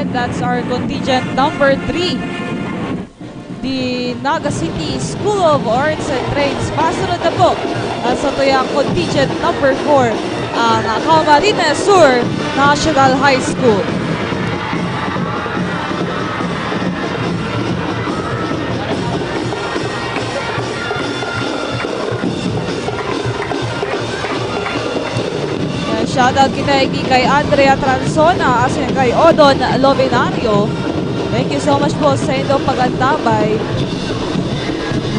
That's our contingent number three, the Naga City School of Arts and Trades. Masunod na po ang satuyang contingent number four, ang Camarines Sur National High School. Yan, shoutout kita igdi kay Andrea Transona asin kay Odon Lovenario. Thank you so much po sa indong pag-antabay.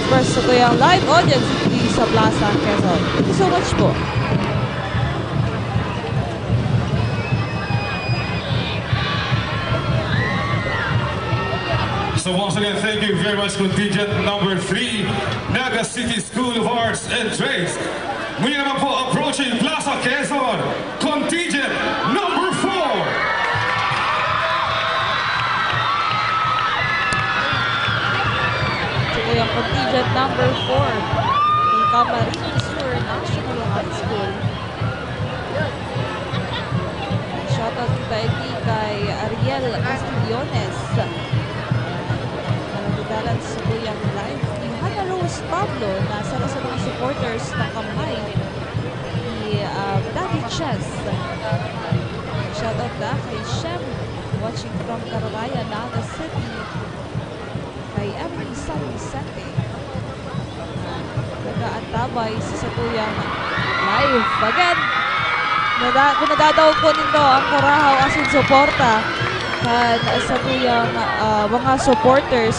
First, sa tuyang live audience dito sa Plaza, Quezon. Thank you so much po. So once again, thank you very much, contingent number three, Naga City School of Arts and Trades. Ngunyan naman po, approaching Plaza Quezon, contingent number four. Ito po yung contingent number four, the Camarines Sur National High School. Shoutout kita igdi kay Ariel Castillones. Nagdadalan sa tuyang live ni Hana Rose Pablo na saro sa mga supporters ng Kamhay ni, ah, Daddy Chess. Shoutout na kay Shem, watching from Carabaya, Naga City. Kay Emily San Vicente, nag-aantabay sa satuyang live. Again, nada-, kung nadadaog po nindo ang kurahaw asin suporta kan satuyang, ah, mga supporters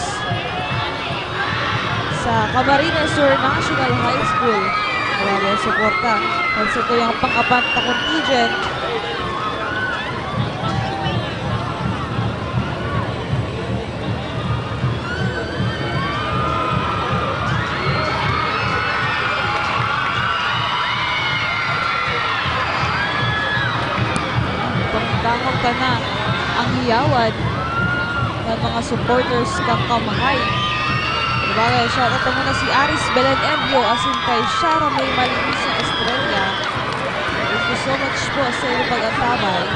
sa Camarines Sur National High School. Grabe ang suporta kan satuyang pang-apat na contingent. Pangdangog ka na ang hiyawan ng mga supporters kan Kamhay. Diba, shoutout mo na si Aris Belen Envio asin kay Shara May Malinis na Estrella. Thank you so much po sa inyong pag-antabay.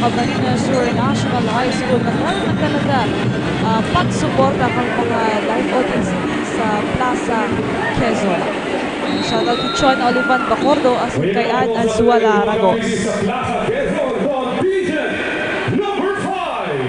Magdalena Sur National High School, nagkaroon na talaga, ah, pagsuporta kan mga live audience sa Plaza Quezon. Shoutout ki Chon Olivan Bacordo asin kay Ann Azuela Ragos. Sa Plaza Quezon, contingent number five.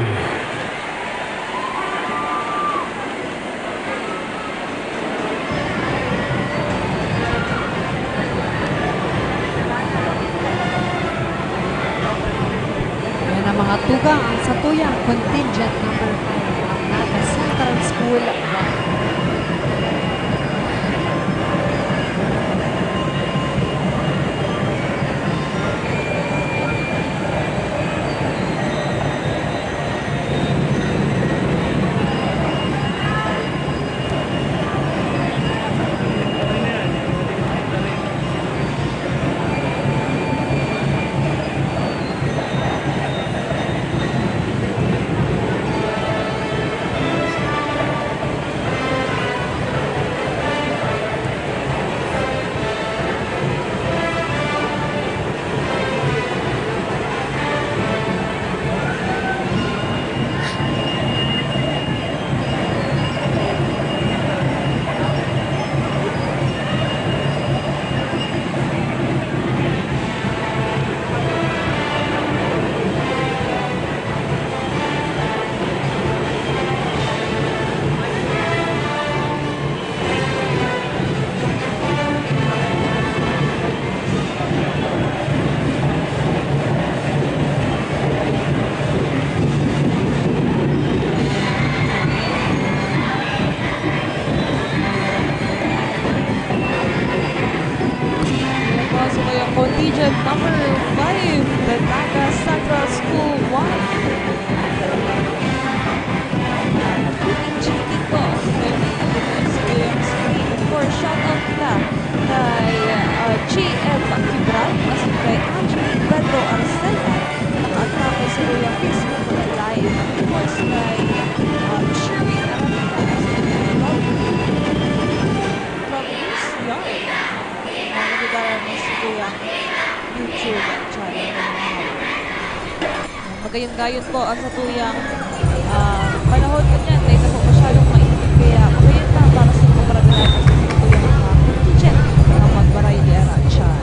Yan ang mga tugang, ang satuyang contingent number five, ang Naga Central School. Ayan po, so ngayong contingent number five, the Naga Central School one. Ang G T ko, so ngayong screen. Of course, shoutout na kay, ah, G M Kibral, asin kay Angeline Pedro Arcela, nakaatake sa iyang Facebook Live. Of course, kay, ah, Sherwin Aramita, asin kay Robin, Robin Yard, na nagdadala na sa iyang YouTube channel. Magayon-gayon po ang satuyang, ah, panahon ngunyan. Dai na po masyadong mainit, kaya magayon na para sa mga paragalakan sa satuyang mga kitchen na magbaray di ara dyan.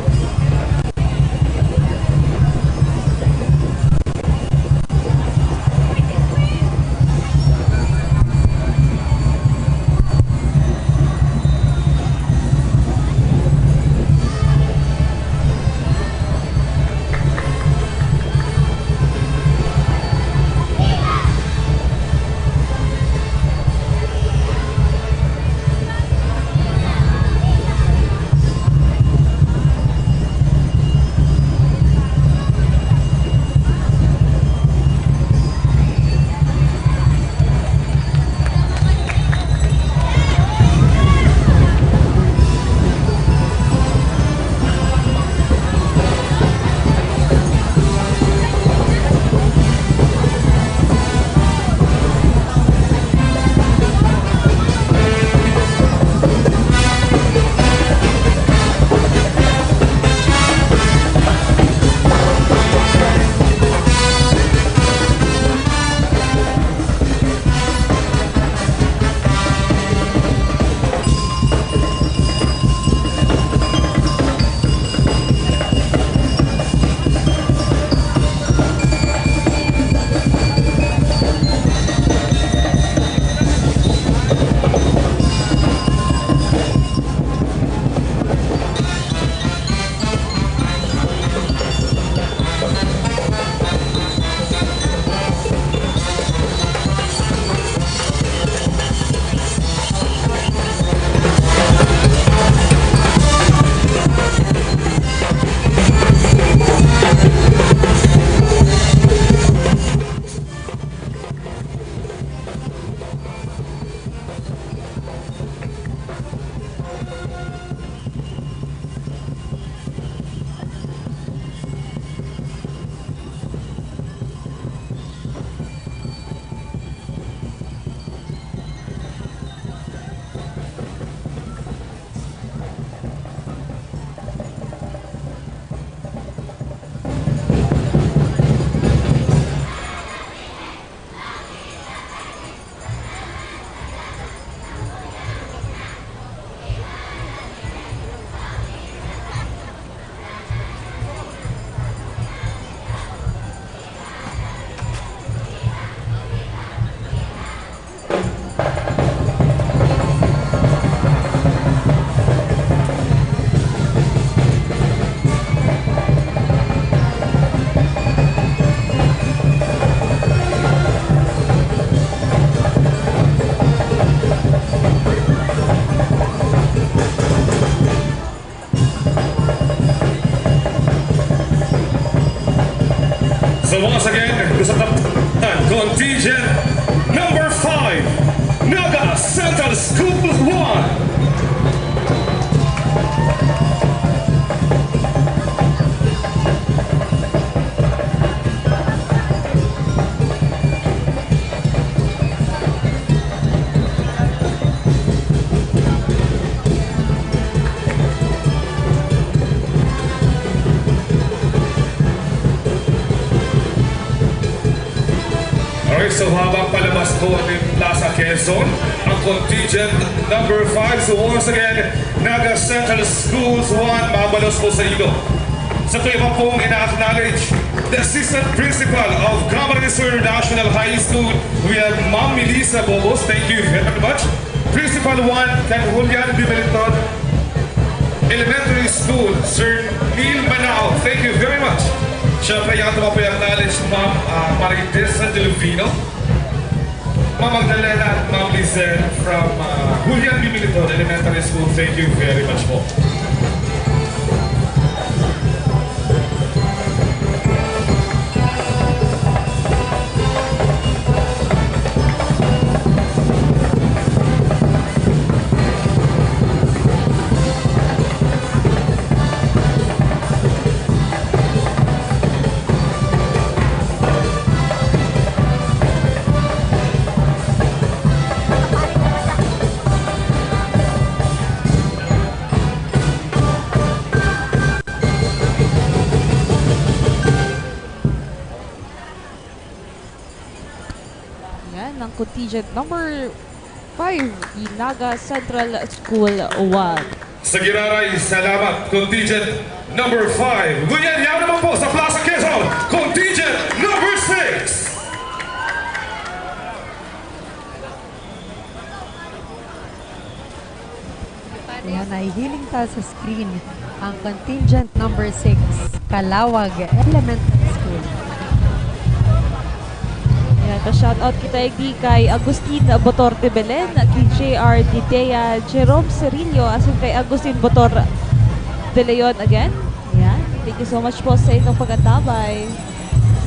Once again, sa contingent number five, Naga Central School one. Alright, so habang palabas po ng Plaza Quezon, ang contingent number five. So once again, Naga Central Schools one, mabalos po sa ilo. Sa iba pong ina-acknowledge, the Assistant Principal of Camarines Sur National High School, we have Ma'am Melissa Bobos. Thank you very much. Principal one, kan Julian Bimilton Elementary School, Sir Neil Manao. Thank you very much. Siyempre, yan naman po yung acknowledge, Ma'am, ah, Marites Delfino. Ma'am Magdalena at Ma'am Lizelle from, ah, Julian Bimilton Elementary School. Thank you very much po. Yan, ang contingent number five, Inaga Central School one. Sa Giraray, salamat. Contingent number five. Ngunyan, yaon naman po sa Plaza Quezon. Contingent number six. Ayan, nahihiling ta sa screen ang contingent number six, Calawag Elementary School. Ayan, pa-shoutout kita igdi kay Agustin Botor de Belen, kay J R Didea, Jerome Cerillo, asin kay Agustin Botor de Leon again. Ayan, thank you so much po sa inyong pag-antabay.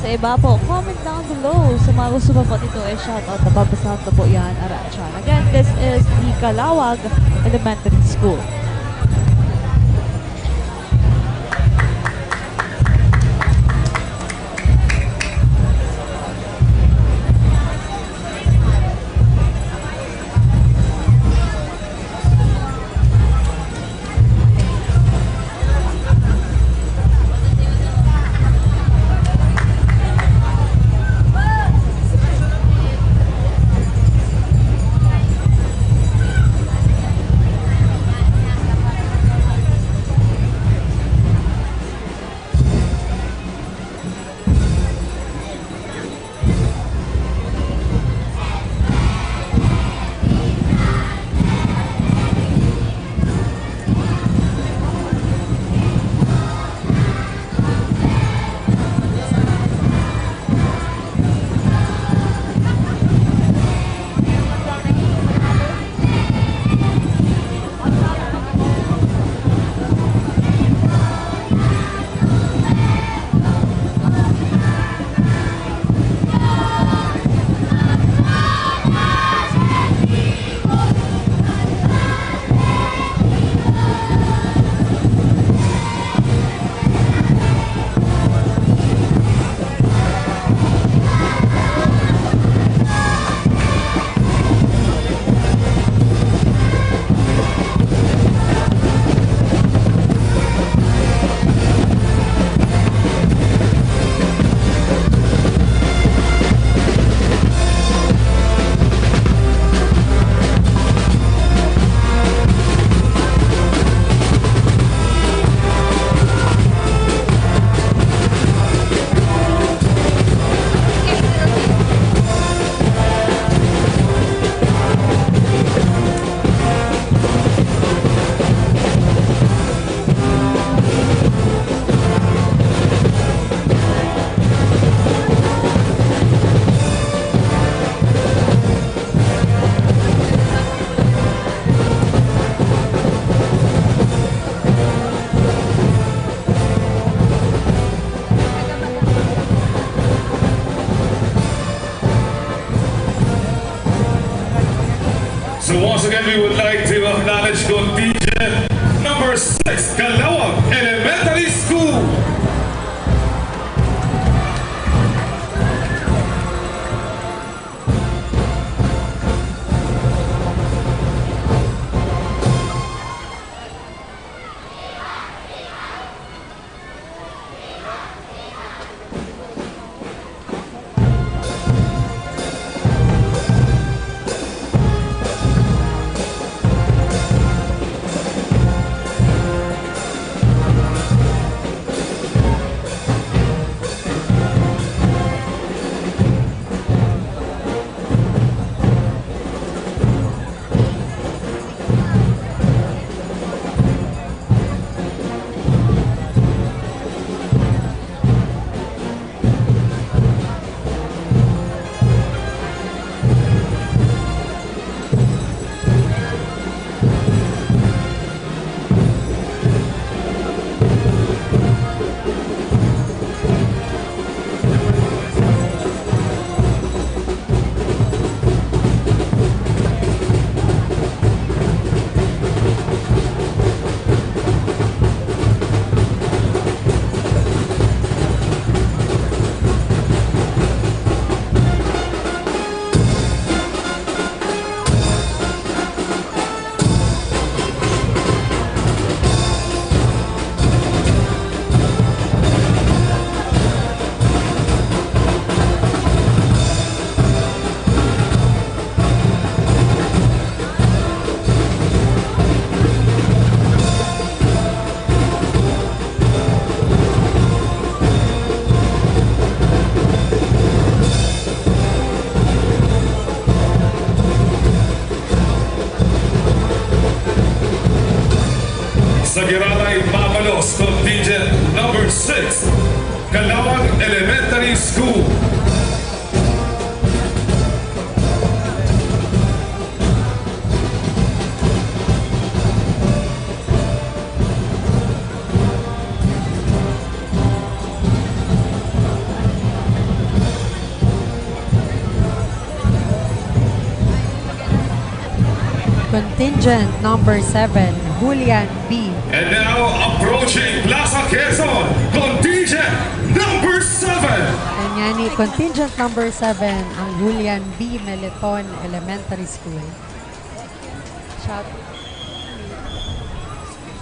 Sa iba po, comment down below. Sa mga gusto pa po nito, eh, shoutout, nababasahan ko po yan, aratyan. Again, this is the Calawag Elementary School. Calawag Elementary School. Sa giraray, mabalos, contingent number six, Calawag Elementary School. Contingent number seven, Julian B. And now, approaching Plaza Quezon, contingent number seven. Yan nga ni contingent number seven, ang Julian B. Meleton Elementary School. Shout,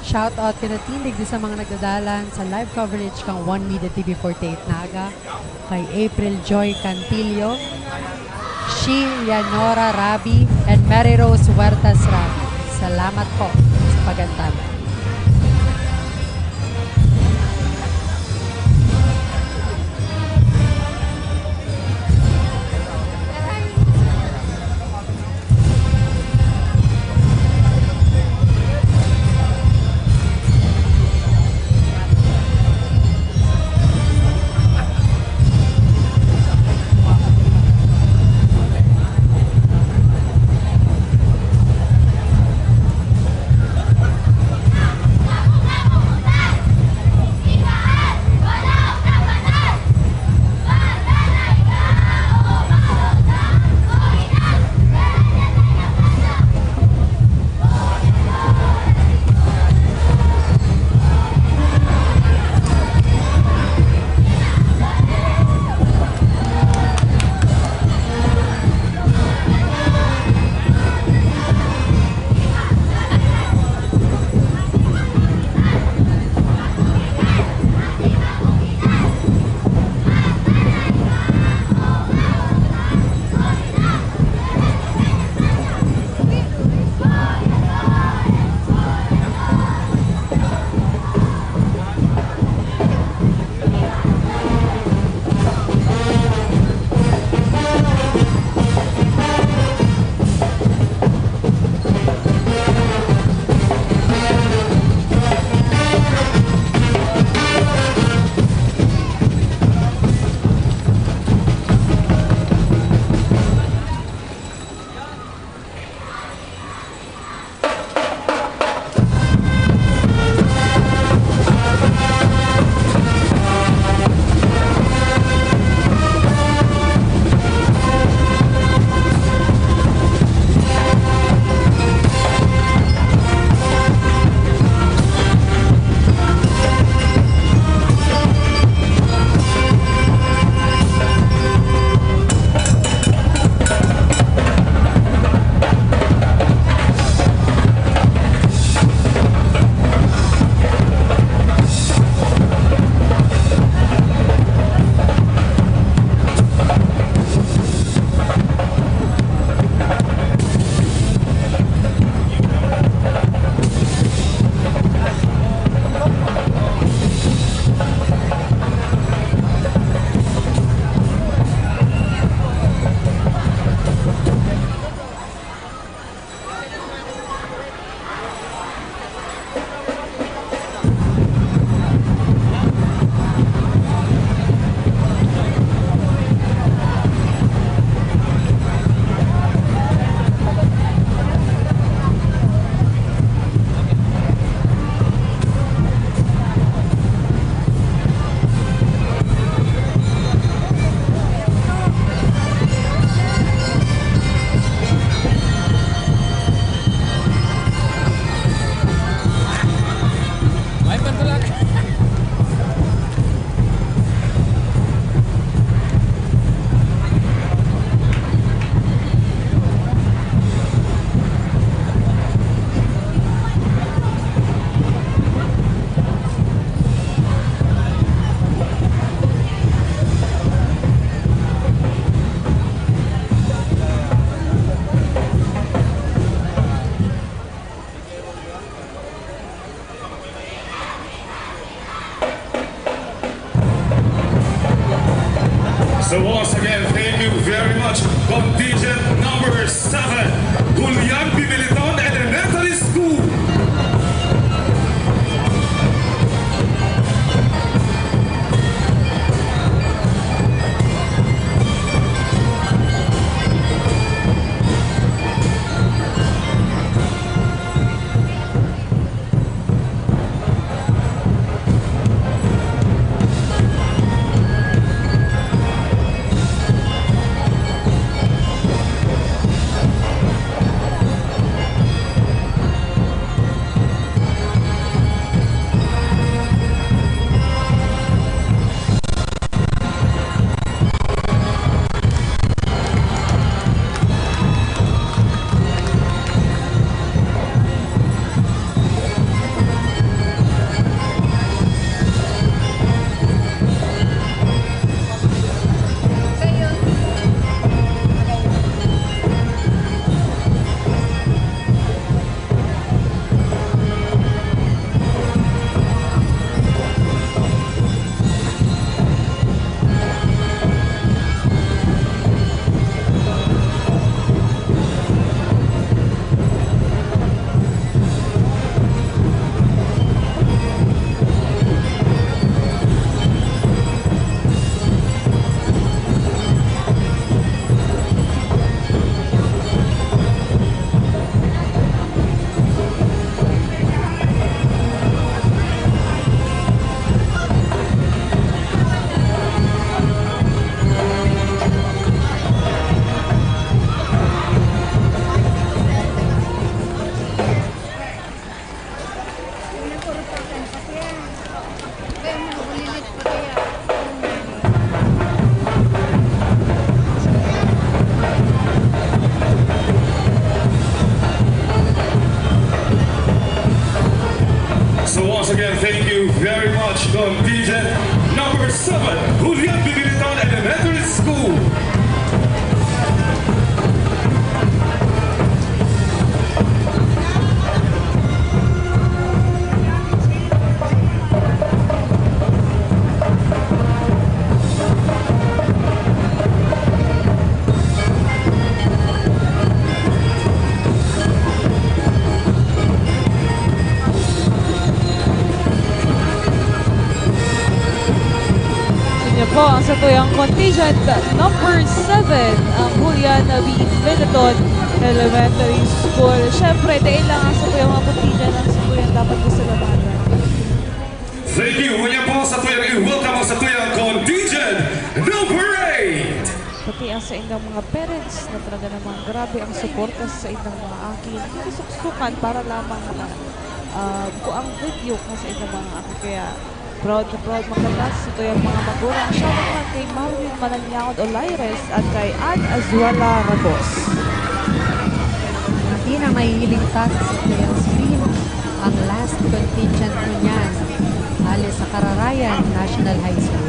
shout out kinatindig di sa mga nagdadalan sa live coverage kang One Media T V forty-eight Naga, kay April Joy Cantillo, Shi Leonora Rabi, and Mary Rose Huertas Rabi. Salamat po sa pag-antabay. So once again, thank you very much, contingent number seven, Julian Pimiliton Elementary School. So once again, thank you very much, contingent number seven, Julian Bibilitan Elementary School. Inyo po ang satuyang contingent number seven, ang Julian B. Benetton Elementary School. Siyempre, dahil lang ang satuyang mga contingent, ang satuyang dapat pasalamatan. Thank you. Ngunyan po, satuyang i-welcome ang satuyang contingent number eight. Pati ang saindang mga parents na talaga namang grabe ang suporta sa saindang mga aki. Hindi suksukan para lamang mga, ah, kuang video ka sa saindang mga aki. Kaya proud na proud magkatapos ito yung mga magulang. Shout out kay Marvin Mananyaon Olaires at kay Ann Azuela Ragos. Atin ang mahihiling task sa playoff screen, ang last contingent ngunyan, hale sa Kararayan National High School.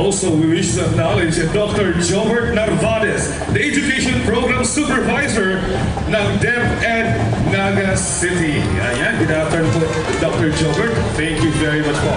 Also, we wish to acknowledge Doctor Jobert Narvaez, the Education Program Supervisor ng DepEd Naga City. Ayan, good afternoon po, Doctor Jobert. Thank you very much po.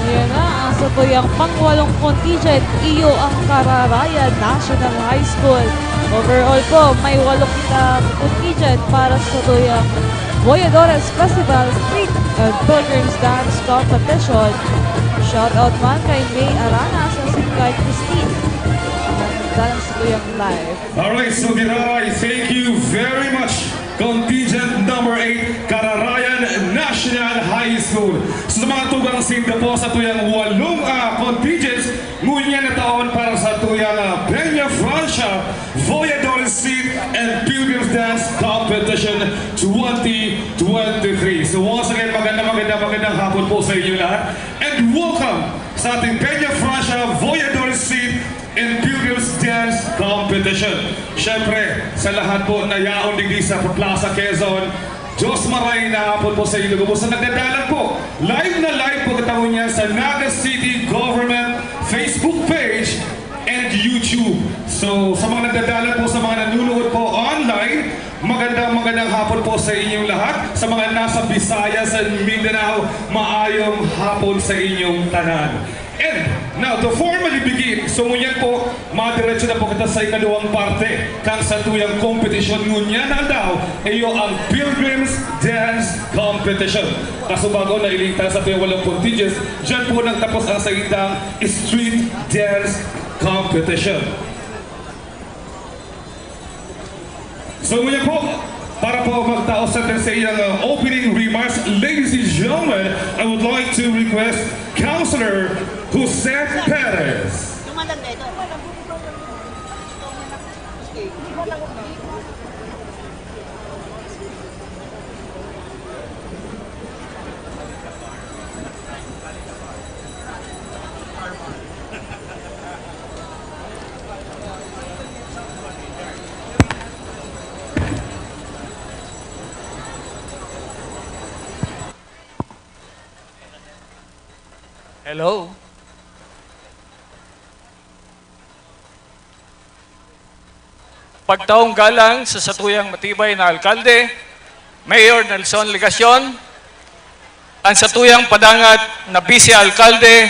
Ayan na, ang satuyang pangwalong contingent, iyo ang Kararayan National High School. Overall po, may walo kitang contingent para sa satuyang Voyadores Festival Street and Pilgrims Dance Competition. Shoutout man kay May Aranas asin kay Christine. Dalang satuyang live. Alright, so Diray, thank you very much. Contingent number eight, Kararayan National High School. So, sa mga tugang sinda po sa tuyang walong, ah, contingents, ngunyan na taon para sa tuyang, ah, Peña Francia Voyadores Seat and Pilgrims Dance Competition twenty twenty-three. So, once again, magandang, magandang, magandang hapon po sa inyo lahat. And welcome sa ating Peña Francia Voyadores Seat and Pilgrims Dance Competition. Siyempre, sa lahat po na yaon digdi sa Plaza Quezon, Diyos maray na hapon po sa inyo. Kumusta nagdadalan po? Live na live po kita ngunyan sa Naga City Government Facebook page and YouTube. So, sa mga nagdadalan po, sa mga nanonood po online, magandang, magandang hapon po sa inyong lahat. Sa mga nasa Visayas and Mindanao, maayong hapon sa inyong tanan. And now, to formally begin, so ngunyan po, madiretso na po kita sa ikaduwang parte kan satuyang kompetisyon ngunyan na aldaw, iyo ang Pilgrims Dance Competition. Kaso bago na iligtas sa tuyang walong contingents, dyan po nagtapos ang saindang street dance competition. So, ngunyan po, para po magtaos sa atin sa iyang, uh, opening remarks, ladies and gentlemen, I would like to request Councilor Jose Perez. Hello? Pagtaong galang sa satuyang matibay na alkalde, Mayor Nelson Legacion, ang satuyang padangat na Vice Alkalde,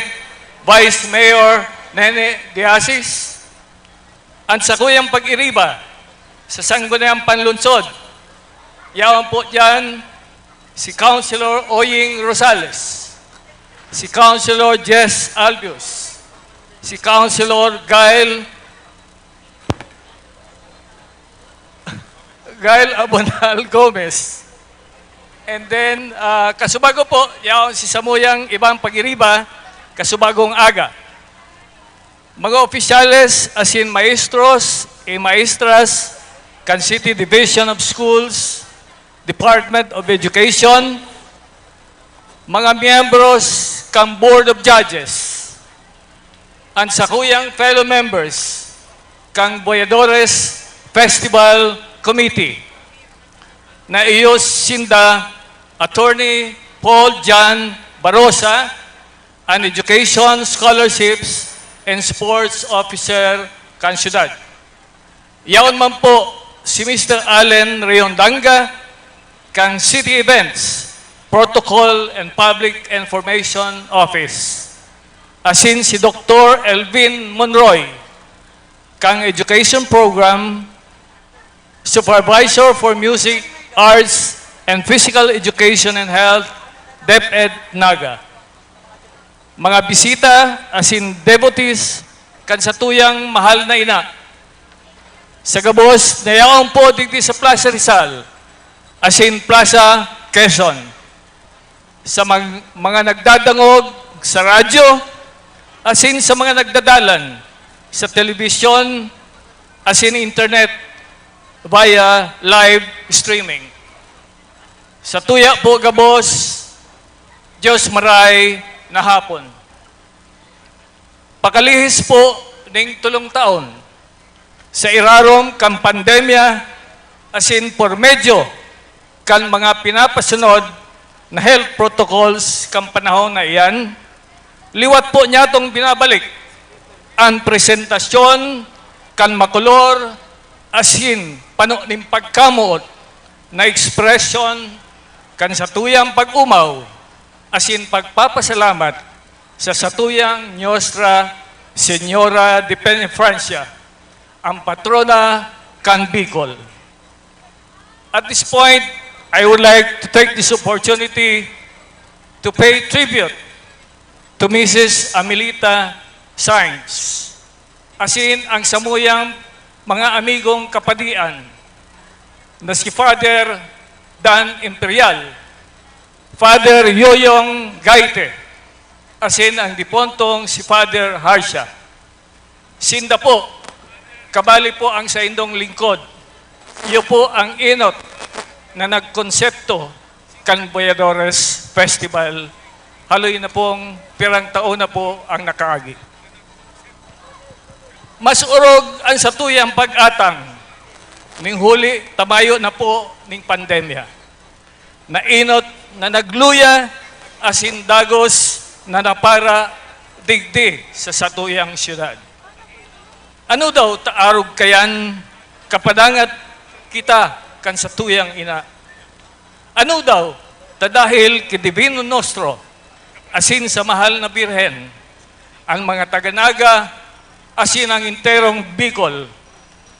Vice Mayor Nene de Asis, ang sakuyang pag-iriba sa Sangguniang Panlunsod, yaon po diyan si Councilor Oying Rosales, si Councilor Jess Albius, si Councilor Gail, Gail Abonal Gomez. And then, ah, kasubago po, yaon si samuyang ibang pag-iriba, kasubagong aga. Mga opisyales, asin maestros y maestras kan City Division of Schools, Department of Education, mga miyembros kan Board of Judges, an sakuyang fellow members kan Boyadores Festival Committee, na iyo sinda Attorney Paul John Barosa, an Education, Scholarships, and Sports Officer kan syudad. Yaon man po si Mister Allen Riondanga kan City Events, Protocol, and Public Information Office, asin si Doktor Elvin Monroy kan Education Program Supervisor for Music, Arts, and Physical Education and Health, DepEd Naga. Mga bisita, asin devotees, kan satuyang mahal na ina. Sa gabos, nayaon po digdi sa Plaza Rizal, asin Plaza Quezon. Sa mag-, mga nagdadangog sa radyo, asin sa mga nagdadalan sa telebisyon, asin internet via live streaming. Sa tuya po gabos, Diyos maray na hapon. Pakalihis po ning tulong taon, sa irarom kan pandemya asin por medyo kan mga pinapasunod na health protocols kan panahon na iyan, liwat po niyatong binabalik an presentasyon kan makolor asin pano nin pagkamoot na ekspresyon kan satuyang pag-omaw asin pagpapasalamat sa satuyang Nuestra Señora de Peñafrancia, ang patrona kan Bicol. At this point, I would like to take this opportunity to pay tribute to Missus Amelita Sainz, asin ang samuyang mga amigong kapadian na si Father Dan Imperial, Father Yoyong Gaite, asin ang dipontong si Father Harsha. Sinda po, kabali po ang saindong lingkod. Iyo po ang enot na nagkonsepto kan Boyadores Festival. Haloy na pong pirang taon na po ang nakaagi. Mas orog an satuyang pag-atang ning huli ta mayo na po ning pandemya. Naenot na nagluya asin dagos na napara digdi sa satuyang syudad. Ano daw ta arog kayan kapadangat kita kan satuyang ina? Ano daw ta dahil ki Divino Nostro asin sa Mahal na Birhen, ang mga taga Naga asin ang enterong Bicol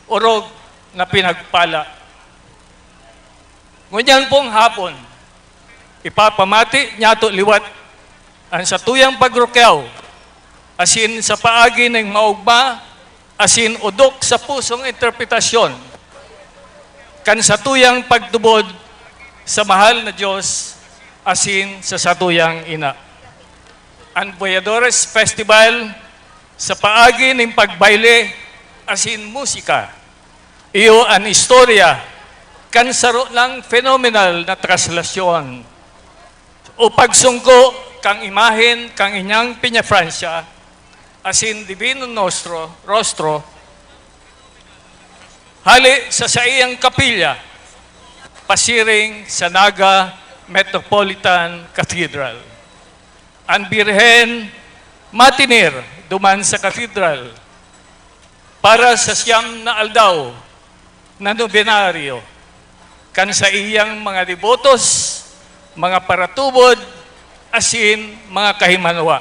orog na pinagpala? Ngunyan pong hapon, ipapamati niyato liwat an satuyang pagrukyaw, asin sa paagi nin maogma asin odok sa pusong interpretasyon kan satuyang pagtubod sa mahal na Dios asin sa satuyang ina. An Boyadores Festival sa paagi nin pagbayle asin musika. Iyo an istorya kan saro nang phenomenal na traslasyon o pagsungko kan imahen kan inyang Peñafrancia asin Divino Nostro, Rostro, hale sa saiyang kapilya, pasiring sa Naga Metropolitan Cathedral. An Birhen matinir duman sa katedral para sa siyam na aldaw na nobenaryo kan saiyang mga debotos, mga paratubod, asin mga kahimanwa.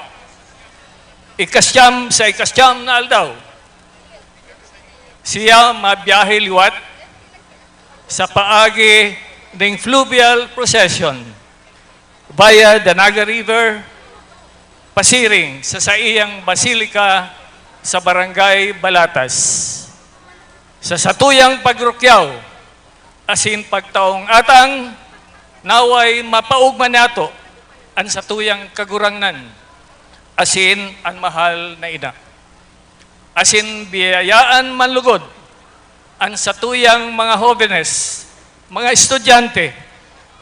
Ikasyam sa ikasyam na aldaw, siya mabiyahe liwat sa paagi ning fluvial procession via the Naga River, pasiring sa saiyang basilika sa Barangay Balatas. Sa satuyang pagrukyaw asin pagtaong atang, naway mapaogma nato an satuyang Kagurangnan asin an mahal na ina. Asin biyayaan man lugod an satuyang mga hobenes, mga estudyante,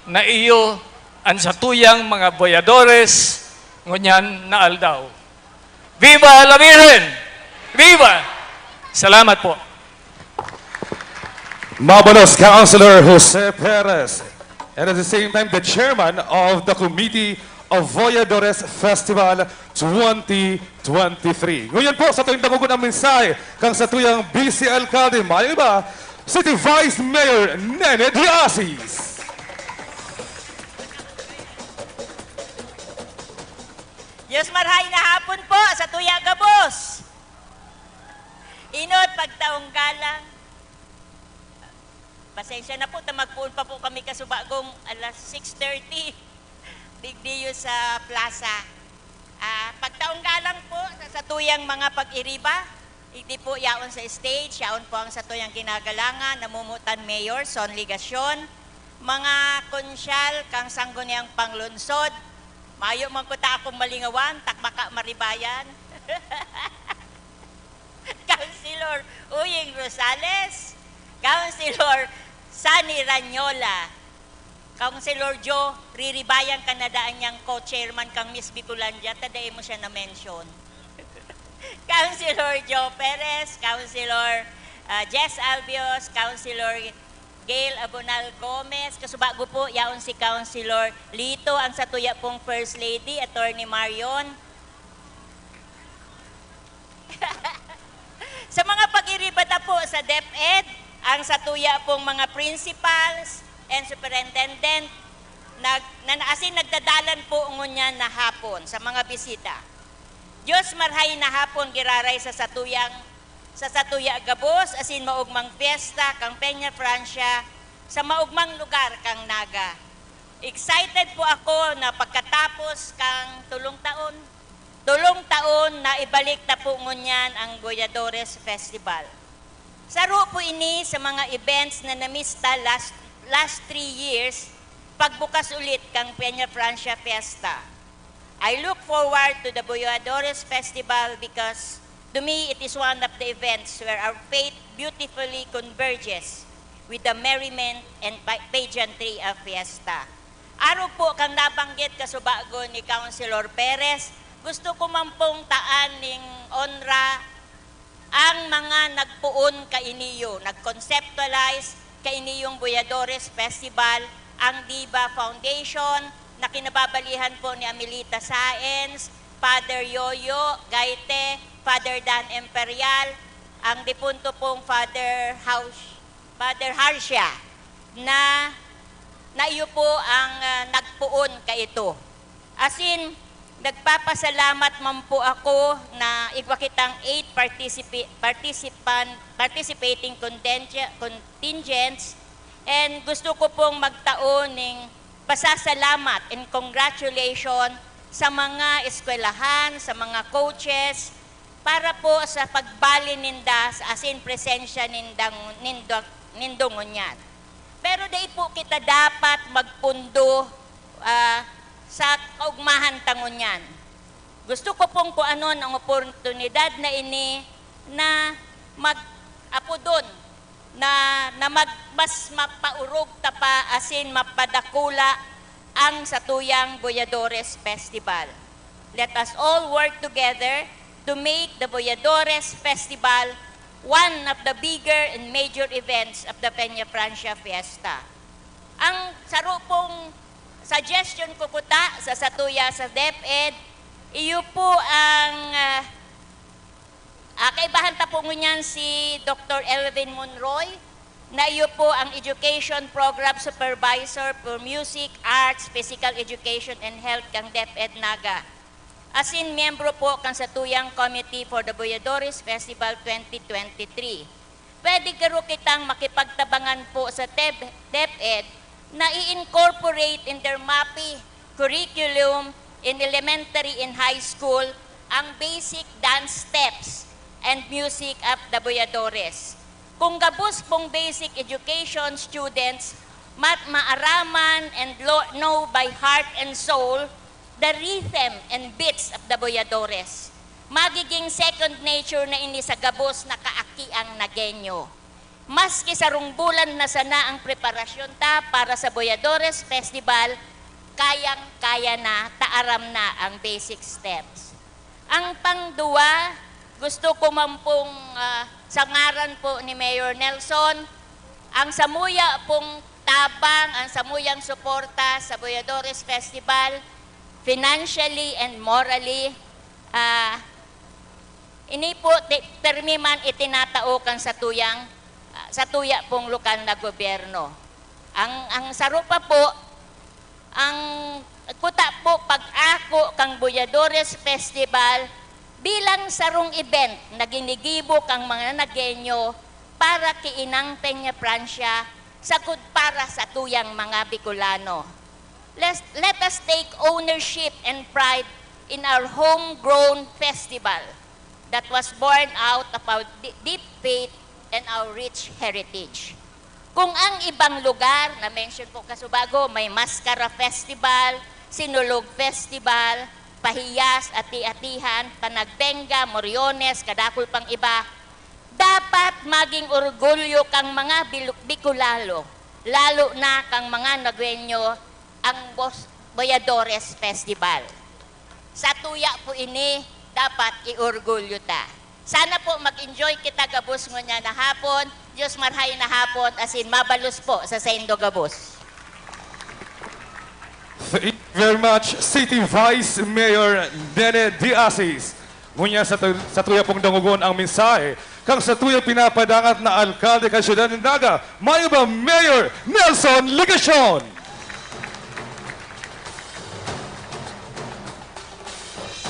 na iyo an satuyang mga boyadores ngunyan na aldaw. Viva la Virgen! Viva! Salamat po. Mabalos, Councilor Jose Perez, and at the same time, the chairman of the Committee of Voyadores Festival twenty twenty-three. Ngunyan po, satuyang dangogon ang mensahe kan satuyang Vice Alcalde, mayong iba, City Vice Mayor Nene Diasis. Diyos marhay na hapon po sa tuya gabos. Inot pagtaong galang. Pasensya na po, ta magpoon pa po kami kasubagong alas six thirty. Digdiyo sa plaza. Ah, pagtaong galang po sa satuyang mga pag-iriba. Digdi po yaon sa stage, yaon po ang satuyang ginagalangan, namumutan Mayor Son Legacion, mga konsyal kang Sangguniang Panglungsod, mayo man kuta akong malingawan, takbaka maribayan. Councilor Uying Rosales, Councilor Sunny Ranyola, Councilor Joe, riribayan ka na daan niyang co-chairman kang Miss Bicolandia, ta dai mo siya na-mention. Councilor Joe Perez, Councilor, ah, Jess Albios, Councilor Gail Abonal Gomez, kasubago po, yaon si Councilor Lito, ang satuya pong First Lady, Attorney Marion. Sa mga pag-iriba ta po sa DepEd, ang satuya pong mga principals and superintendent, nag-, na, as in, nagdadalan po ngunyan na hapon sa mga bisita. Diyos marhay na hapon giraray sa satuyang, sa satuya gabos, asin maogmang fiesta kang Peña Francia sa maogmang lugar kang Naga. Excited po ako na pagkatapos kang tulong taon, tulong taon na ibalik na po ngunyan ang Boyadores Festival. Saro po ini sa mga events na namista last, last three years, pagbukas ulit kang Peña Francia Fiesta. I look forward to the Boyadores Festival because to me, it is one of the events where our faith beautifully converges with the merriment and pa-, pageantry of fiesta. Arog po kang nabanggit kasubago ni Councilor Perez, gusto ko man pong taan ning onra ang mga nagpoon kainiyo, nag-conceptualize kainiyong Boyadores Festival, ang Diva Foundation, na kinababalihan po ni Amelita Saenz, Father Yoyo Gaite, Father Dan Imperial, ang depunto pong Father House, Father Harsia, na, na iyo po ang, ah, nagpoon kaito. Asin, nagpapasalamat man po ako na igwa kitang eight participi-, participan-, participating contingent-, contingents, and gusto ko pong magtao ning pasasalamat and congratulation sa mga eskwelahan, sa mga coaches, para po sa pagbali ninda sa asin presensya nindang, nindo, nindo ngunyan. Pero dai po kita dapat magpundo, ah, sa kaugmahan ta ngunyan. Gusto ko pong kuanon ang oportunidad na ini na mag-apodon na, na mag-, mas mapaorog ta pa asin mapadakula ang satuyang Boyadores Festival. Let us all work together to make the Boyadores Festival one of the bigger and major events of the Peña Francia Fiesta. Ang saro pong suggestion ko kuta sa satuya sa DepEd, iyo po ang, ah, ah, kaibahan ta po ngunyan si Doktor Elvin Monroy, na iyo po ang Education Program Supervisor for Music, Arts, Physical Education, and Health kang DepEd Naga. Asin miyembro po kan satuyang Committee for the Boyadores Festival twenty twenty-three. Pwede garo kitang makipagtabangan po sa Teb-, DepEd na i-incorporate in their MAPEH curriculum in elementary and high school ang basic dance steps and music of the Boyadores. Kung gabos pong basic education students, mat-, maaraman and lo-, know by heart and soul the rhythm and beats of the Boyadores, magiging second nature na ini sa gabos na kaakiang Nagueño. Maski sarong bulan na sana ang preparasyon ta para sa Boyadores Festival, kayang-kaya na, ta aram na ang basic steps. Ang pangduwa, gusto ko man pong, ah, sa ngaran po ni Mayor Nelson, ang samuya pong tabang, ang samuyang suporta sa Boyadores Festival, financially and morally, ah, ini po, ti-, pirmi man itinatao kan satuyang, ah, satuya pong lokal na gobyerno. Ang, ang saro pa po, ang kuta po pag-ako kang Boyadores Festival bilang sarong event na ginigibo kang mga Nagueño para ki Inang Peña Francia sagkod para sa tuyang mga Bicolano. Let, let us take ownership and pride in our homegrown festival that was born out of our di- deep faith and our rich heritage. Kung ang ibang lugar, na-mention po kasubago, may Maskara Festival, Sinulog Festival, Pahiyas, Ati-atihan, Panagbenga, Moriones, kadakul pang iba, dapat maging orgulyo kang mga Bil- Bicolano, lalo na kang mga Nagueño, ang Bos- Boyadores Festival. Sa tuya po ini, dapat iorgulyo ta. Sana po mag-enjoy kita gabos ngunyan na hapon. Diyos marhay na hapon, asin mabalos po sa saindo gabos. Thank you very much, City Vice Mayor Nene De Asis. Ngunyan sa, tu- sa tuya pong dangogon ang mensahe kang sa tuya pinapadangat na alkalde kan siyudad nin Naga, mayo ba Mayor Nelson Legacion?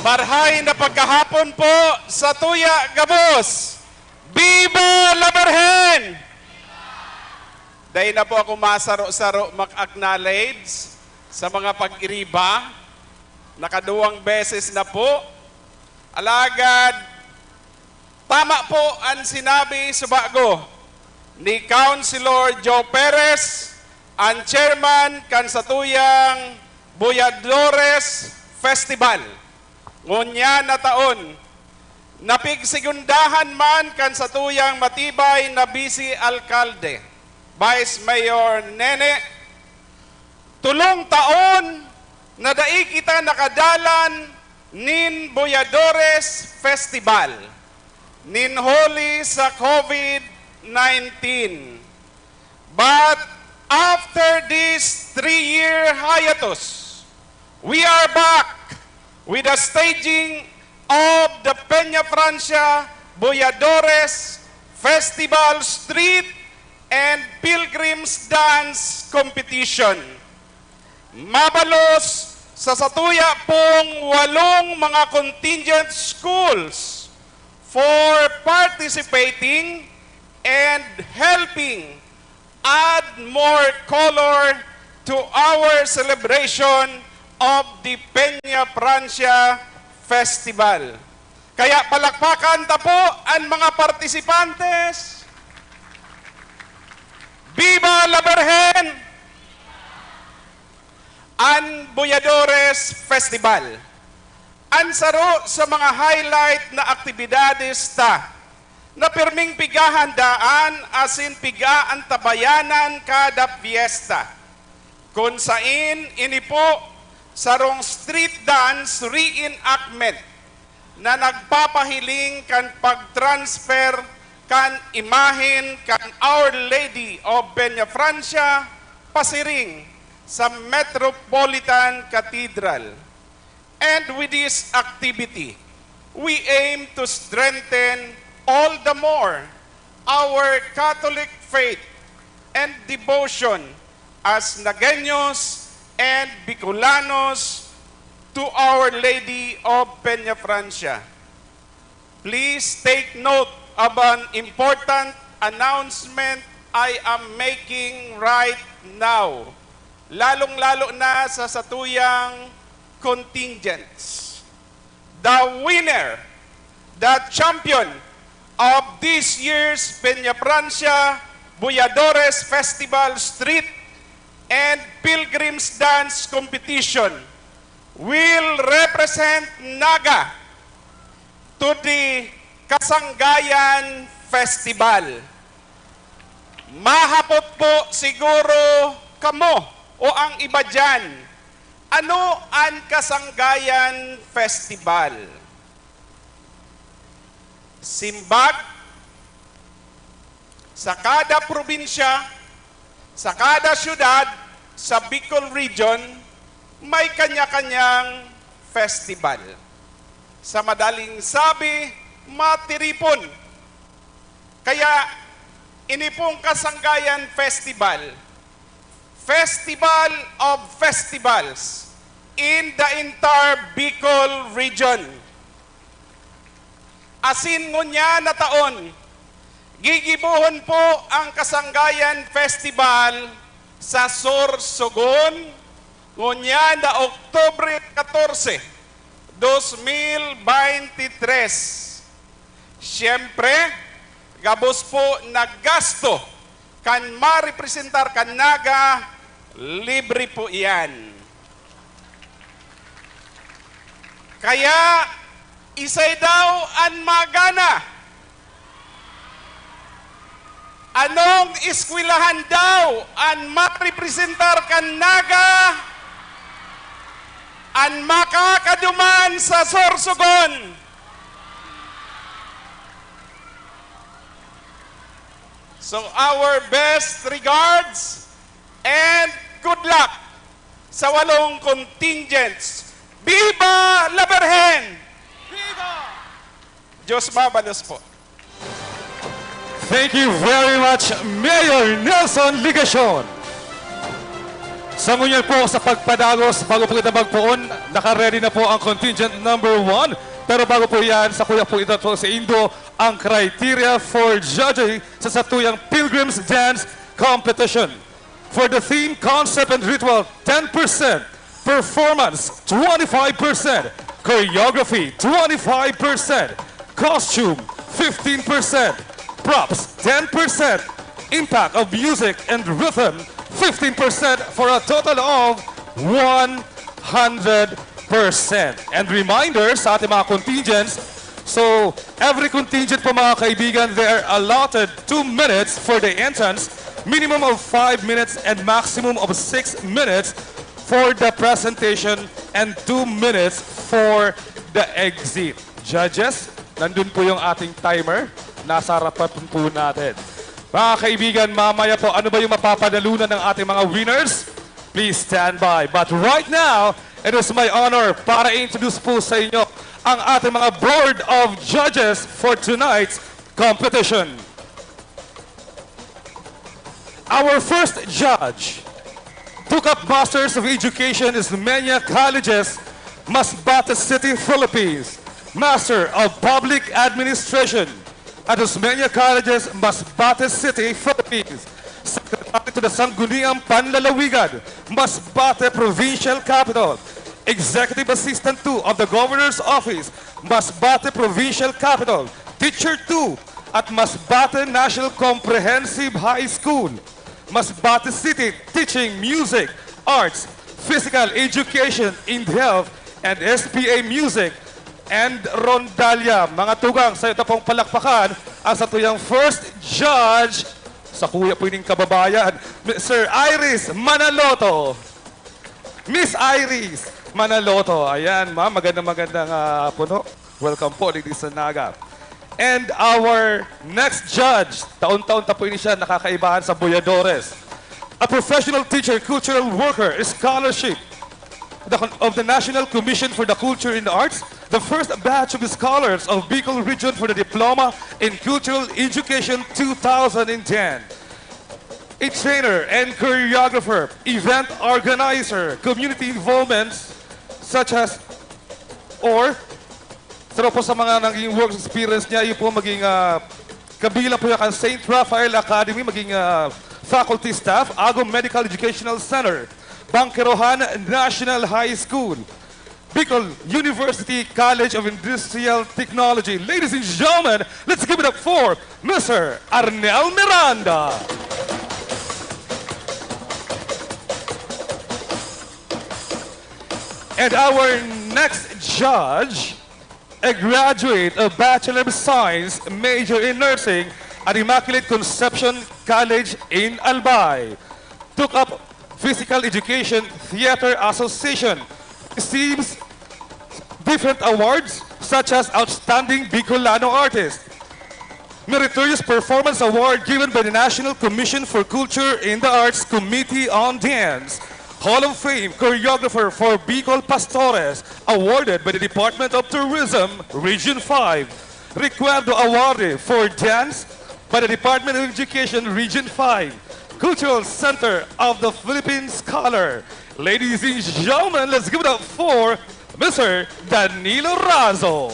Marhay na pagkahapon po sa tuya gabos. Viva la Virgen! Dai na po ako masaro-saro mag-acknowledge sa mga pag-iriba. Nakaduwang beses na po. Alagad, tama po an sinabi subago ni Councilor Joe Perez, an chairman kan satuyang Boyadores Festival. Ngunyan na taon, napigsegundahan man kan satuyang matibay na Vice Alkalde, Vice Mayor Nene, tolong taon na dai kita nakadalan nin Boyadores Festival nin huli sa COVID nineteen. But after this three-year hiatus, we are back with the staging of the Peña Francia Boyadores Festival Street and Pilgrims Dance Competition. Mabalos sa satuya pong walong mga contingent schools for participating and helping add more color to our celebration of the Peña Francia Festival. Kaya palakpakan ta po an mga partisipantes. Viva la Virgen! An Boyadores Festival. An saro sa mga highlight na aktibidades ta na pirming pigahandaan asin pigaantabayanan kada pyesta, kun sain ini po sarong street dance reenactment na nagpapahiling kan pag-transfer kan imahen kan Our Lady of Peña Francia pasiring sa Metropolitan Cathedral. And with this activity, we aim to strengthen all the more our Catholic faith and devotion as Nagueños and Bicolanos to Our Lady of Peña Francia. Please take note of an important announcement I am making right now, lalong-lalo na sa satuyang contingents. The winner, the champion of this year's Peña Francia Boyadores Festival Street and Pilgrims Dance Competition will represent Naga to the Kasanggayan Festival. Mahapot po siguro kamo o ang iba diyan, ano an Kasanggayan Festival? Simbag, sa kada probinsya, sa kada syudad sa Bicol Region, may kanya-kanyang festival. Sa madaling sabi, matiripon. Kaya, ini pong Kasanggayan Festival, Festival of Festivals in the entire Bicol Region. Asin ngunyan na taon, Gigibohon po ang Kasanggayan Festival sa Sorsogon, ngunyan na Oktubre katorse, dos mil baynte tres. Siyempre, gabos po na gasto kan marepresentar kan Naga, libre po iyan. Kaya, isay daw an magana? Anong eskwelahan daw an marepresentar kan Naga, an makakaduman sa Sorsogon? So, our best regards and good luck sa walong contingents. Viva la Virgen! Viva! Diyos mabalos po. Thank you very much, Mayor Nelson Legacion. Sa ngunyan po sa pagpadagos, bago po kita magpoon, naka-ready na po ang contingent number one. Pero bago po yan, sakuya po ito po sa Indo ang criteria for judging sa satuyang Pilgrim's Dance Competition. For the theme, concept and ritual, ten percent. Performance, twenty-five percent. Choreography, twenty-five percent. Costume, fifteen percent. Props, ten percent. Impact of music and rhythm, fifteen percent, for a total of one hundred percent. And reminder sa ating mga contingents, so every contingent po, mga kaibigan, they are allotted two minutes for the entrance, minimum of five minutes and maximum of six minutes for the presentation and two minutes for the exit. Judges, nandun po yung ating timer. Nasa harapan po natin. Mga kaibigan, mamaya po, ano ba yung mapapanalunan ng ating mga winners? Please stand by. But right now, it is my honor para i-introduce po sa inyo ang ating mga Board of Judges for tonight's competition. Our first judge, took up Masters of Education in Osmeña Colleges, Masbate City, Philippines. Master of Public Administration at Osmeña Colleges, Masbate City, Philippines. Secretary to the Sangguniang Panlalawigan, Masbate Provincial Capitol. Executive Assistant two of the Governor's Office, Masbate Provincial Capitol. Teacher two at Masbate National Comprehensive High School, Masbate City, teaching music, arts, physical education, and health, and S P A music and rondalya. Mga tugang, sa ito pong palakpakan, ang satuyang first judge, sakuya po ining kababayan, Sir Iris Manaloto. Miss Iris Manaloto. Ayan, ma'am. Magandang, magandang ah, puno. Welcome po, ladies and Naga. And our next judge, taon-taon ta po ini siya nakakaibahan sa Boyadores. A professional teacher, cultural worker, scholarship the, of the National Commission for the Culture and the Arts, the first batch of scholars of Bicol Region for the Diploma in Cultural Education two thousand ten. A trainer and choreographer, event organizer, community involvements such as, or, isa po sa mga naging work experience niya, yun po maging ah, kabilang po yan kan Saint Raphael Academy, maging ah, faculty staff, Agom Medical Educational Center, Bangkerohan National High School, Bicol University College of Industrial Technology. Ladies and gentlemen, let's give it up for Mister Arnel Miranda. And our next judge, a graduate of Bachelor of Science, major in Nursing at Immaculate Conception College in Albay. Took up Physical Education Theater Association, receives different awards such as Outstanding Bicolano Artist, Meritorious Performance Award given by the National Commission for Culture and the Arts Committee on Dance, Hall of Fame Choreographer for Bicol Pastores, awarded by the Department of Tourism, Region five, Recuerdo Award for Dance by the Department of Education, Region five, Cultural Center of the Philippine Scholar. Ladies and gentlemen, let's give it up for Mister Danilo Razo.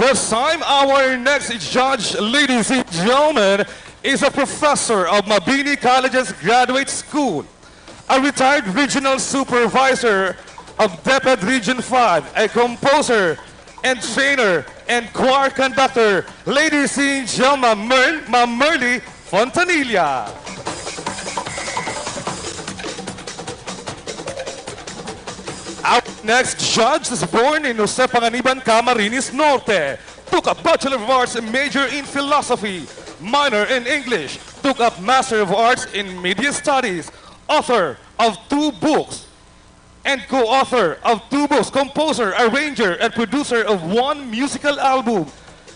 This time, our next judge, ladies and gentlemen, is a professor of Mabini College's Graduate School, a retired regional supervisor of DepEd Region five, a composer and trainer and choir conductor, ladies and gentlemen, Ma'am Merly Fontanilla. Our next judge is born in Jose Panganiban, Camarines Norte. Took a Bachelor of Arts major in Philosophy, minor in English. Took up Master of Arts in Media Studies. Author of two books and co-author of two books, composer, arranger, and producer of one musical album.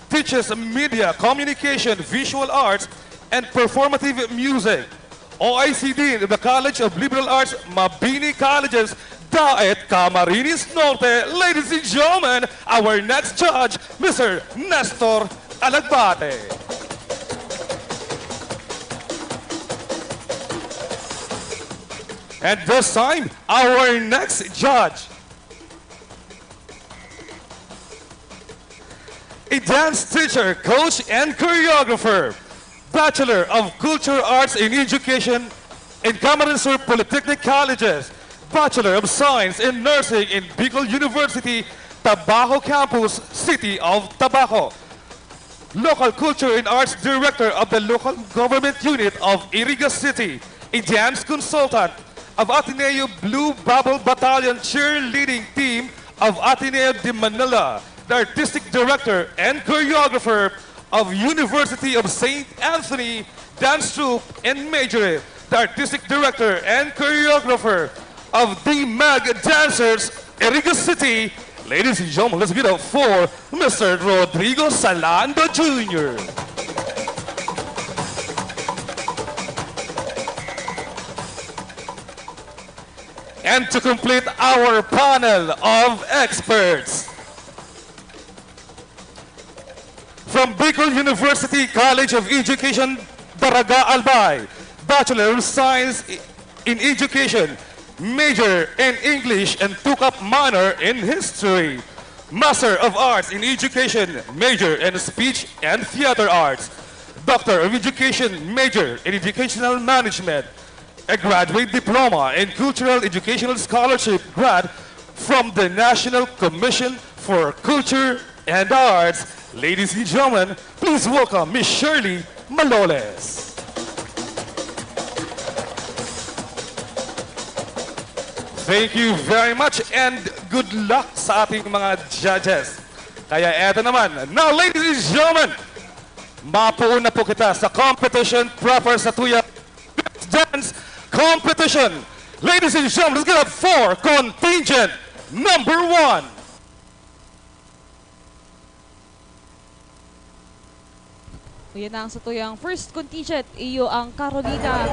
Teaches media, communication, visual arts, and performative music. O I C D in the College of Liberal Arts, Mabini Colleges, Daet, Camarines Norte. Ladies and gentlemen, our next judge, Mister Nestor Alagbate. And this time, our next judge, a dance teacher, coach, and choreographer, Bachelor of Cultural Arts in Education in Camarines Sur Polytechnic Colleges, Bachelor of Science in Nursing in Bicol University, Tabaco Campus, City of Tabaco. Local Culture and Arts Director of the Local Government Unit of Iriga City, a dance consultant of Ateneo Blue Bubble Battalion Cheerleading Team of Ateneo de Manila, the Artistic Director and Choreographer of University of Saint Anthony Dance Troupe in Majorette, the Artistic Director and Choreographer of the Mag Dancers, Iriga City. Ladies and gentlemen, let's give it up for Mister Rodrigo Salando Junior And to complete our panel of experts, from Bicol University College of Education, Daraga, Albay, Bachelor of Science in Education, major in English, and took up minor in History. Master of Arts in Education, major in Speech and Theater Arts. Doctor of Education, major in Educational Management. A graduate diploma and cultural educational scholarship grad from the National Commission for Culture and Arts. Ladies and gentlemen, please welcome Miss Shirley Maloles. Thank you very much and good luck sa ating mga judges. Kaya eto naman. Now, ladies and gentlemen, mapuon na po kita sa competition proper, sa tuyang dance competition. Ladies and gentlemen, let's give it up for contingent number one. Uyan na ang satuyang first contingent, iyo ang Carolina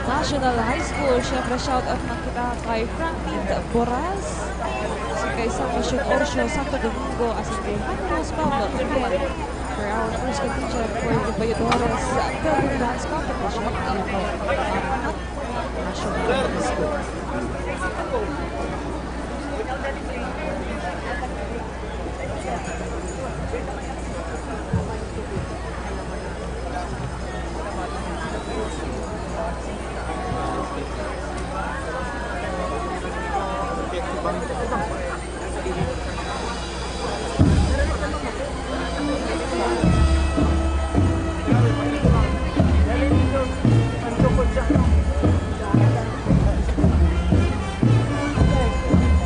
National High School. Siyempre, shout out man kita kay Franklin Boras, asin kay Salvacion Orcio, Santo Domingo, asin kay Juan Carlos Pablo. Again, for our first contingent for the Bayadores Building Dance Competition, iyo ang National High School.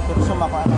Kurso mako, ano?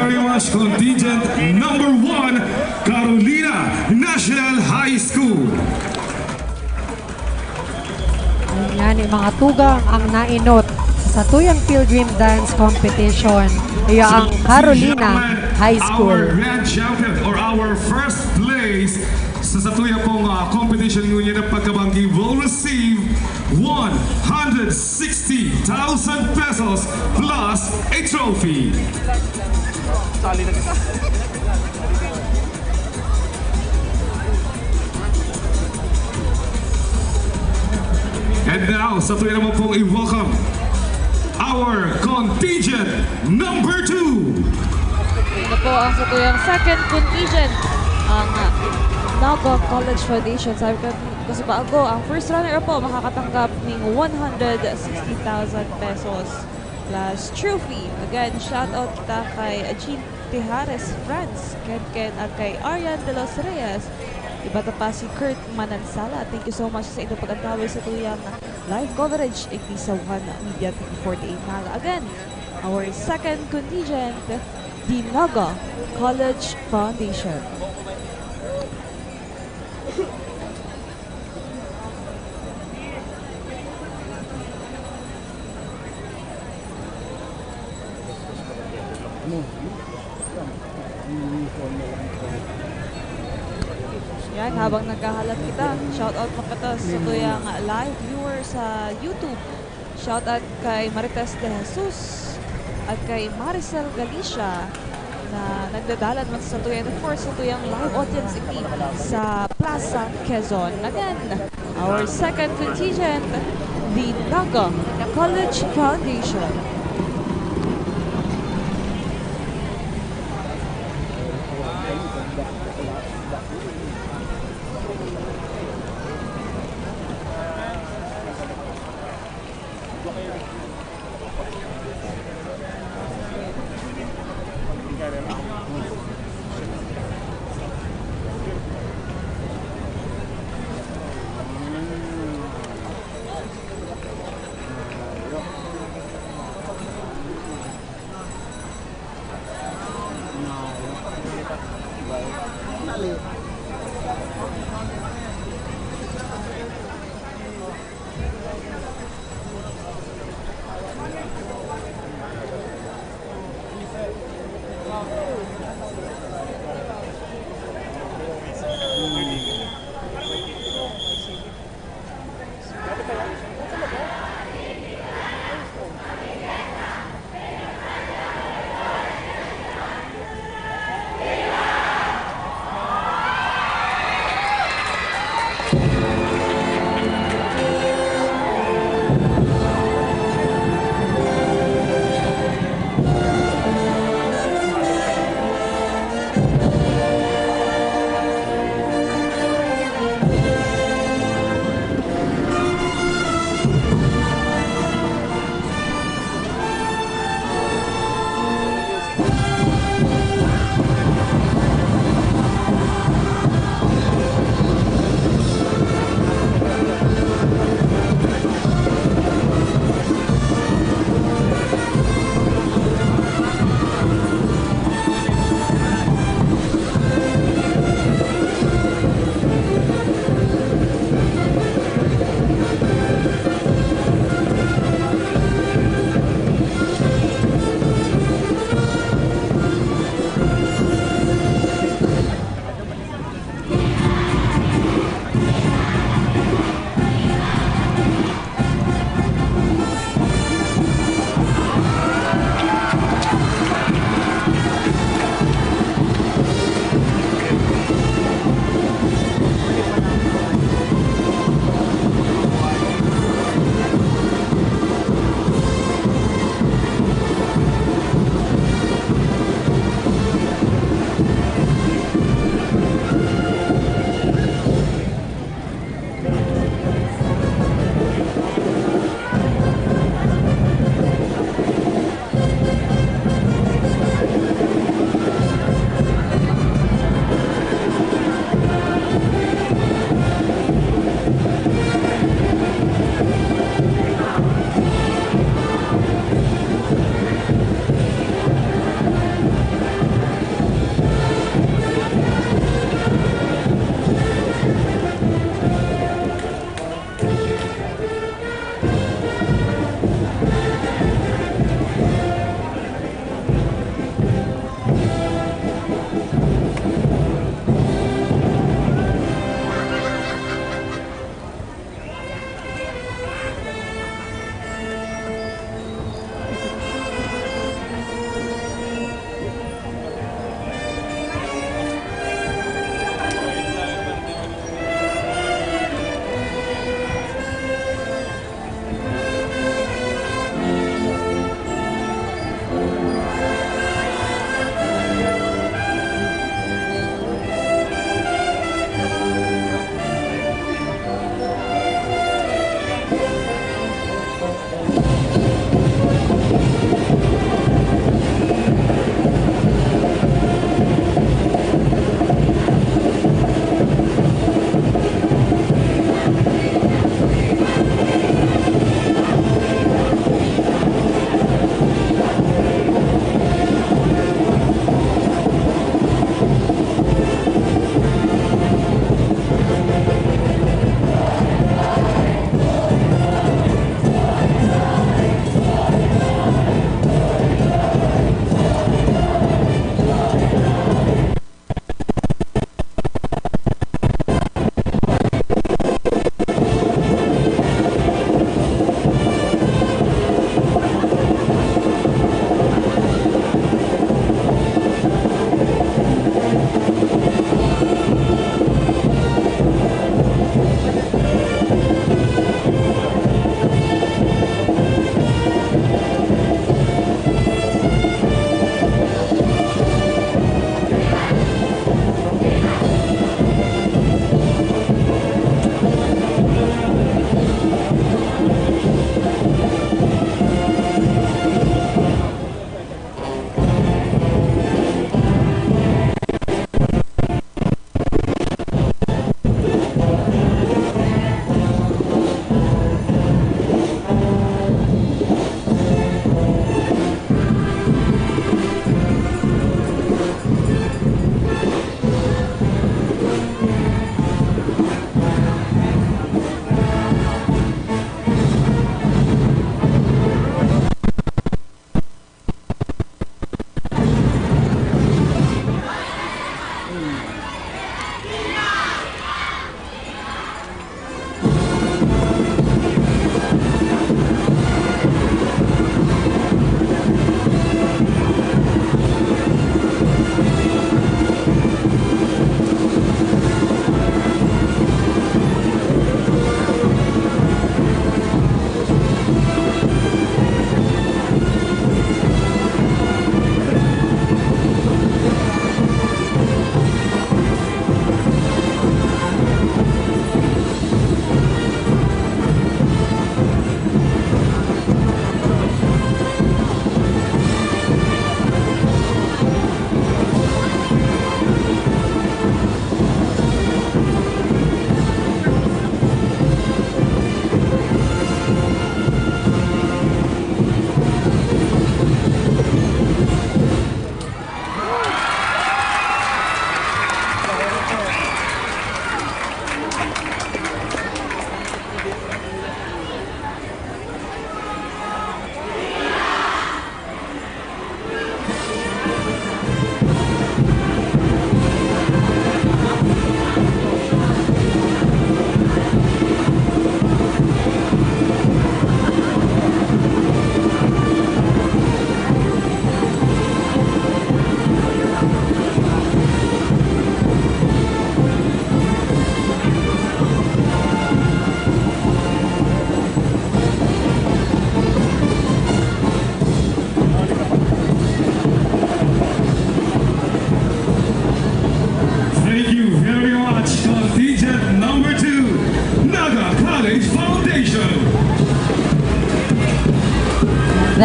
Very much, contingent number one, Carolina National High School. Ayan nga ni mga tugang ang nainot sa satuyang Pilgrim Dance Competition. Iyo ang Carolina High School. Our grand champion or our first place sa satuya pong uh, competition ngunyan na pagkabanggi will receive one hundred sixty thousand pesos plus a trophy. And now, satuya naman pong i-welcome our contingent number two. Ito po ang satuyang second contingent, ang uh, Naga College Foundation. Sabi ko, kasi bago, ang first runner-up po makakatanggap ng one hundred sixty thousand pesos plus trophy. Again, shoutout kita kay Jean Tejares Franz, Ken Ken, at kay Arian de los Reyes. Iba ta pa si Kurt Manansala. Thank you so much sa inyong pag-antabi sa tuyang live coverage igdi sa One Media T V forty-eight Naga. Again, our second contingent, the Naga College Foundation. Yan, habang naghahalat kita, shoutout mo kita sa tuyang live viewer sa YouTube. Shoutout kay Marites de Jesus at kay Maricel Galicia na nagdadalan man sa tuyang, of course, sa tuyang live audience igdi sa Plaza Quezon. Again, our second contingent, the Naga College Foundation.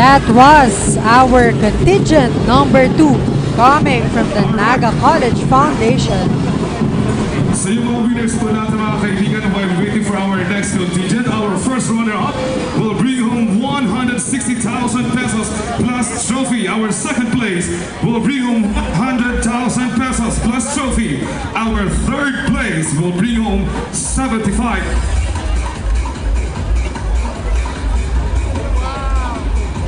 That was our contingent number two, coming from the Naga College Foundation. Sa iyo mga winners po natin, mga kaibigan, while waiting for our next contingent, our first runner-up will bring home one hundred sixty thousand pesos plus trophy. Our second place will bring home one hundred thousand pesos plus trophy. Our third place will bring home seventy-five.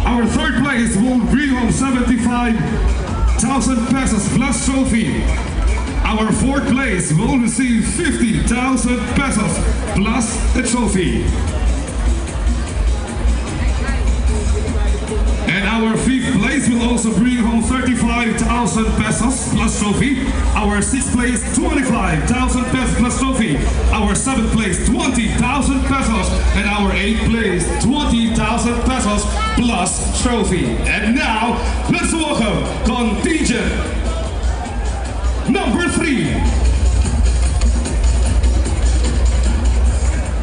Our third place will bring home seventy-five thousand pesos plus trophy. Our fourth place will receive fifty thousand pesos plus a trophy. And our fifth place will also bring home thirty-five thousand pesos plus trophy. Our sixth place, twenty-five thousand pesos plus trophy. Our seventh place, twenty thousand pesos. And our eighth place, twenty thousand pesos plus trophy. And now, let's welcome contingent number three.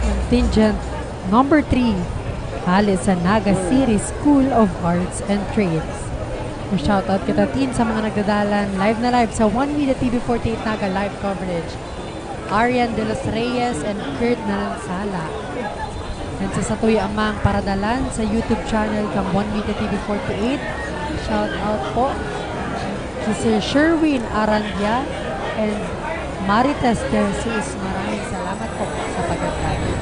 Contingent number three, hale sa Naga City School of Arts and Trades. Shoutout kita, Tin, sa mga nagdadalan, live na live sa One Media T V forty-eight Naga live coverage. Arian de los Reyes and Kurt Naransala. And sa satuya amang paradalan sa YouTube channel kan One Media T V forty-eight, shout out po si Sir Sherwin Arandia and Marites De Jesus. Maraming salamat po sa pagkakain.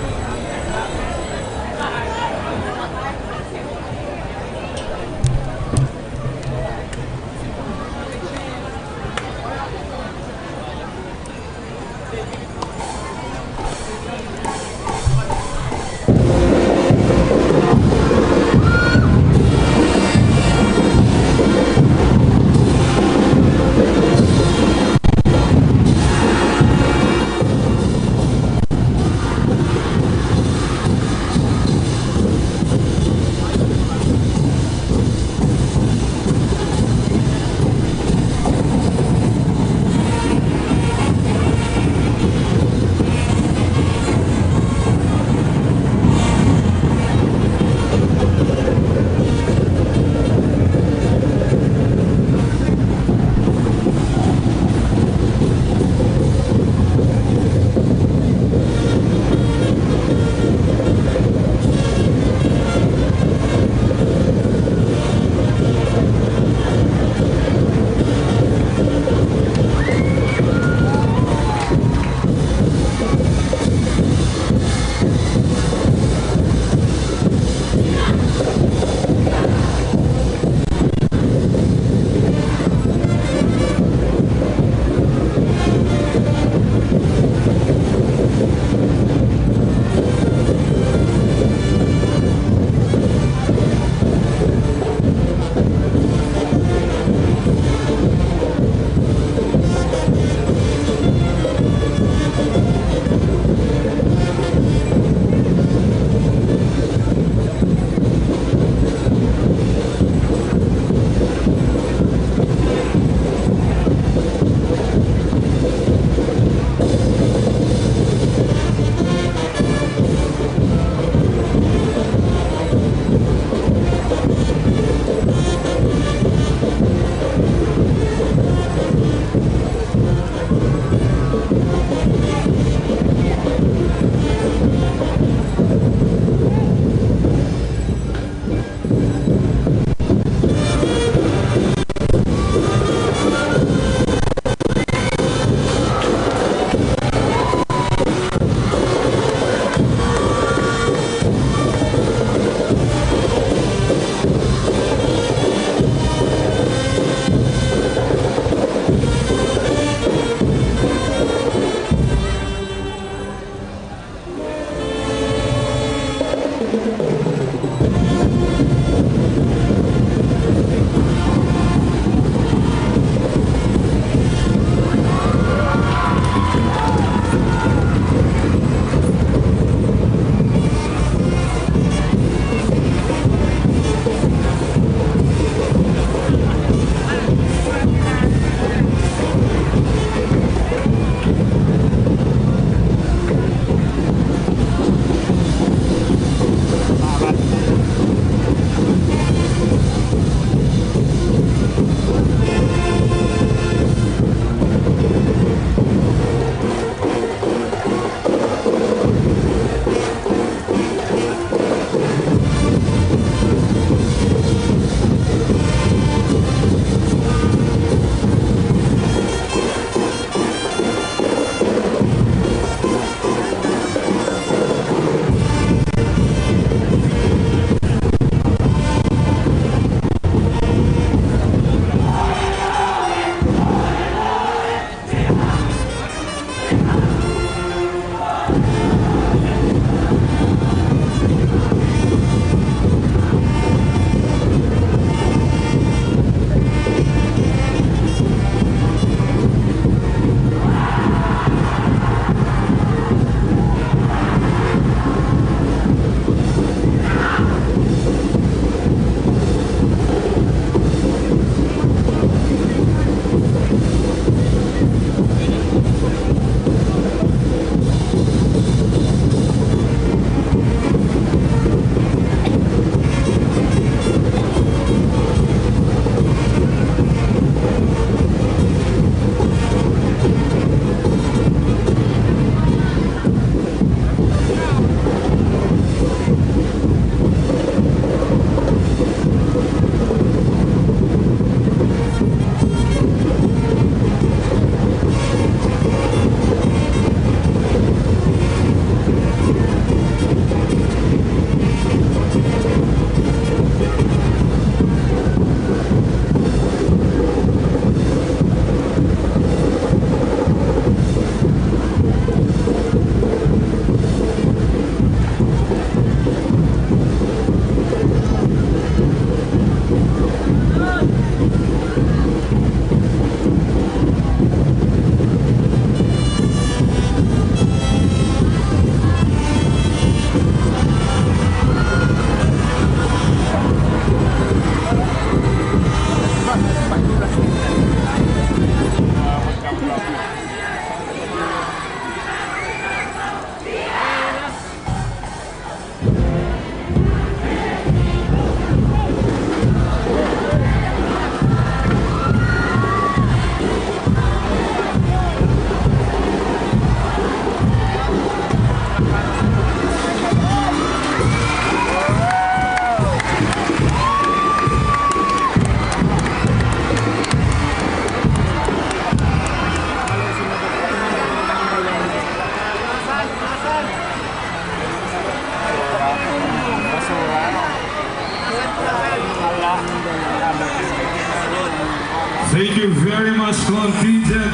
Contingent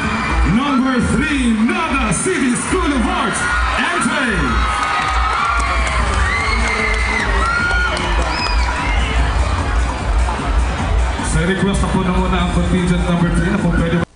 number three, Naga City School of Arts, entry! Sa request na po na muna ang contingent number three na kung pwede.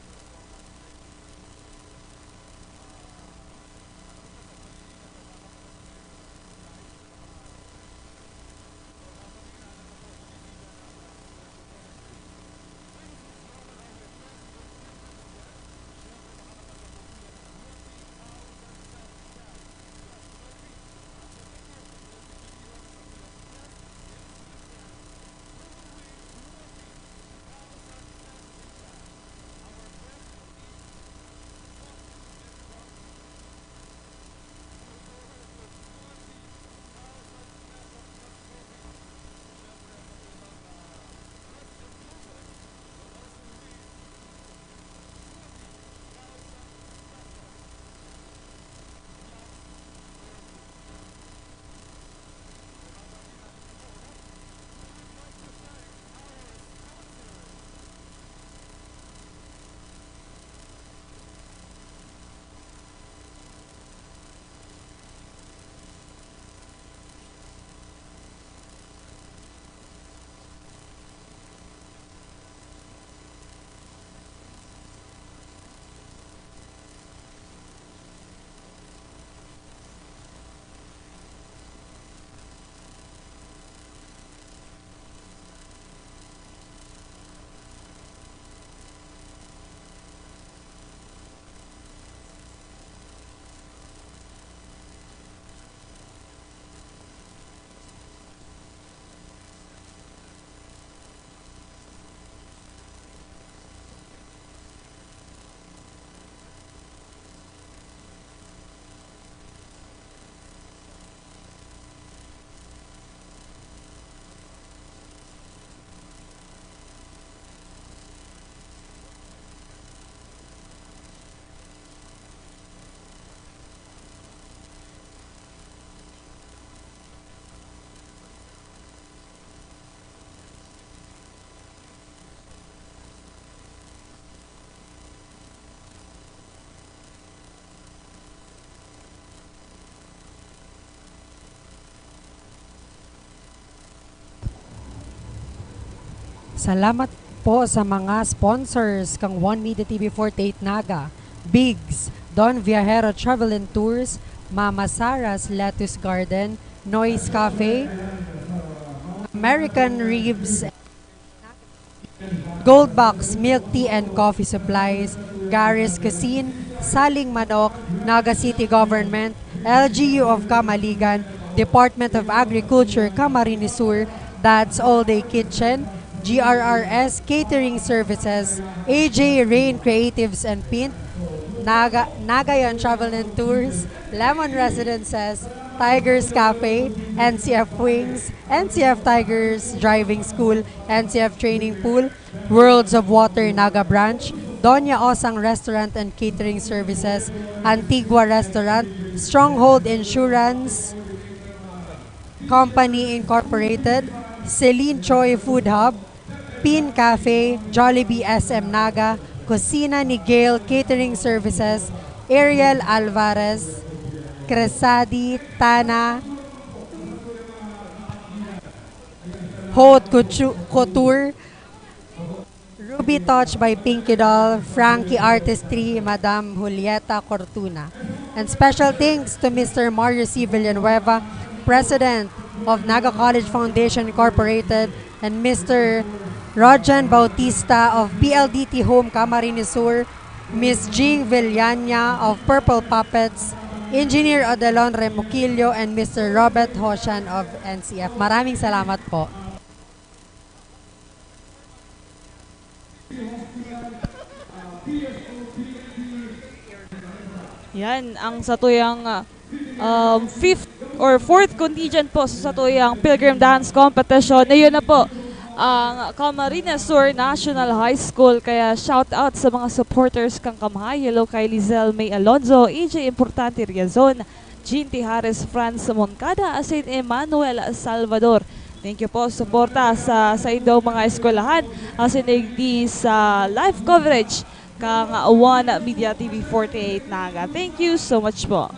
Salamat po sa mga sponsors kang One Media T V forty-eight Naga, Bigs, Don Viajero Travel and Tours, Mama Sara's Lettuce Garden, Noise Cafe, American Ribs, Gold Box Milk Tea and Coffee Supplies, Garis Cuisine, Saling Manok, Naga City Government, L G U of Camaligan, Department of Agriculture, Camarines Sur, That's All Day Kitchen, G R R S Catering Services, A J Rain Creatives and Paint, Naga, Nagayan Travel and Tours, Lemon Residences, Tigers Cafe, N C F Wings, N C F Tigers Driving School, N C F Training Pool, Worlds of Water Naga Branch, Doña Osang Restaurant and Catering Services, Antigua Restaurant, Stronghold Insurance Company Incorporated, Celine Choi Food Hub, Pin Cafe, Jollibee S M Naga, Kusina ni Gail Catering Services, Ariel Alvarez, Cresadi, Tana, Haute Coutu-, Couture, Ruby Touch by Pinky Doll, Frankie Artistry, Madam Julieta Cortuna. And special thanks to Mister Mario C. Villanueva, President of Naga College Foundation Incorporated, and Mister Rojan Bautista of P L D T Home Camarines Sur, Miss Jing Villania of Purple Puppets, Engineer Odelon Remuquillo, and Mister Robert Hoshan of N C F. Maraming salamat po. Yan ang satuyang, ah, um, fifth or fourth contingent po sa satuyang Pilgrim Dance Competition. Ayun na po ang Camarines Sur National High School. Kaya shout out sa mga supporters kang Kamhay. Hello kay Lizelle May Alonzo, A J Importante Riazon, Jean Tijares, Franz Moncada, asin Emmanuel Salvador. Thank you po, suporta sa, sa indong mga eskwelahan, asin digdi sa live coverage kang One Media T V forty-eight Naga. Thank you so much po.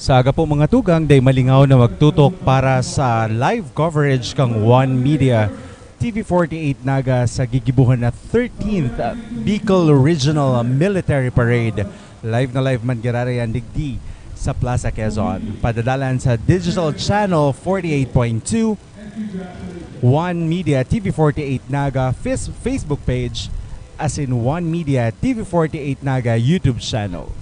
Sa aga po, mga tugang, dai malingaw na magtutok para sa live coverage kang One Media T V forty-eight Naga sa gigibohan na thirteenth Bicol Regional Military Parade. Live na live man giraray yan digdi sa Plaza Quezon. Padadalan sa Digital Channel forty-eight point two, One Media T V forty-eight Naga fis-, Facebook page, asin One Media T V forty-eight Naga YouTube channel.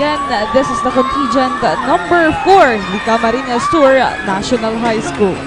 Again, this is the contingent number four, the Camarines Sur National High School.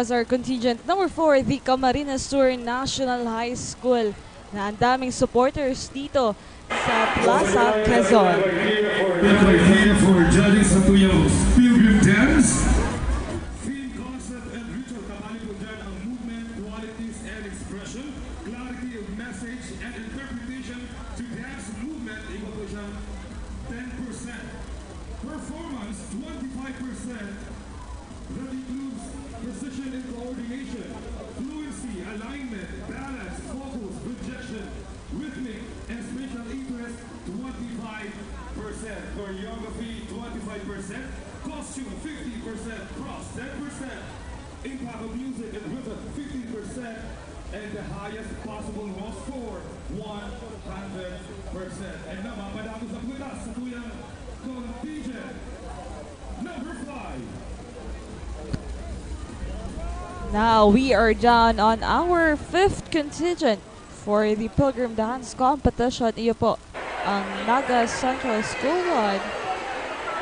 As our contingent number four, the Camarines Sur National High School, na ang daming supporters dito sa Plaza Quezon. We have idea for judging sa tuyang pilgrim dance. Theme, concept, and ritual. Kabali po dyan ang movement, qualities, and expression, clarity of message, and interpretation to dance movement. Iba po siyang ten percent. Performance, twenty-five percent. That includes precision and coordination, fluency, alignment, balance, focus, projection, rhythmic, and spatial interest, twenty-five percent. Choreography, twenty-five percent. Costume, fifty percent. Props, ten percent. Impact of music and rhythm, fifteen percent. And the highest possible raw score, one hundred percent. And na, mapadagos na po kita sa tuyang contingent number five. Now, we are done on our fifth contingent for the Pilgrim Dance Competition. Iyo po ang Naga Central School one.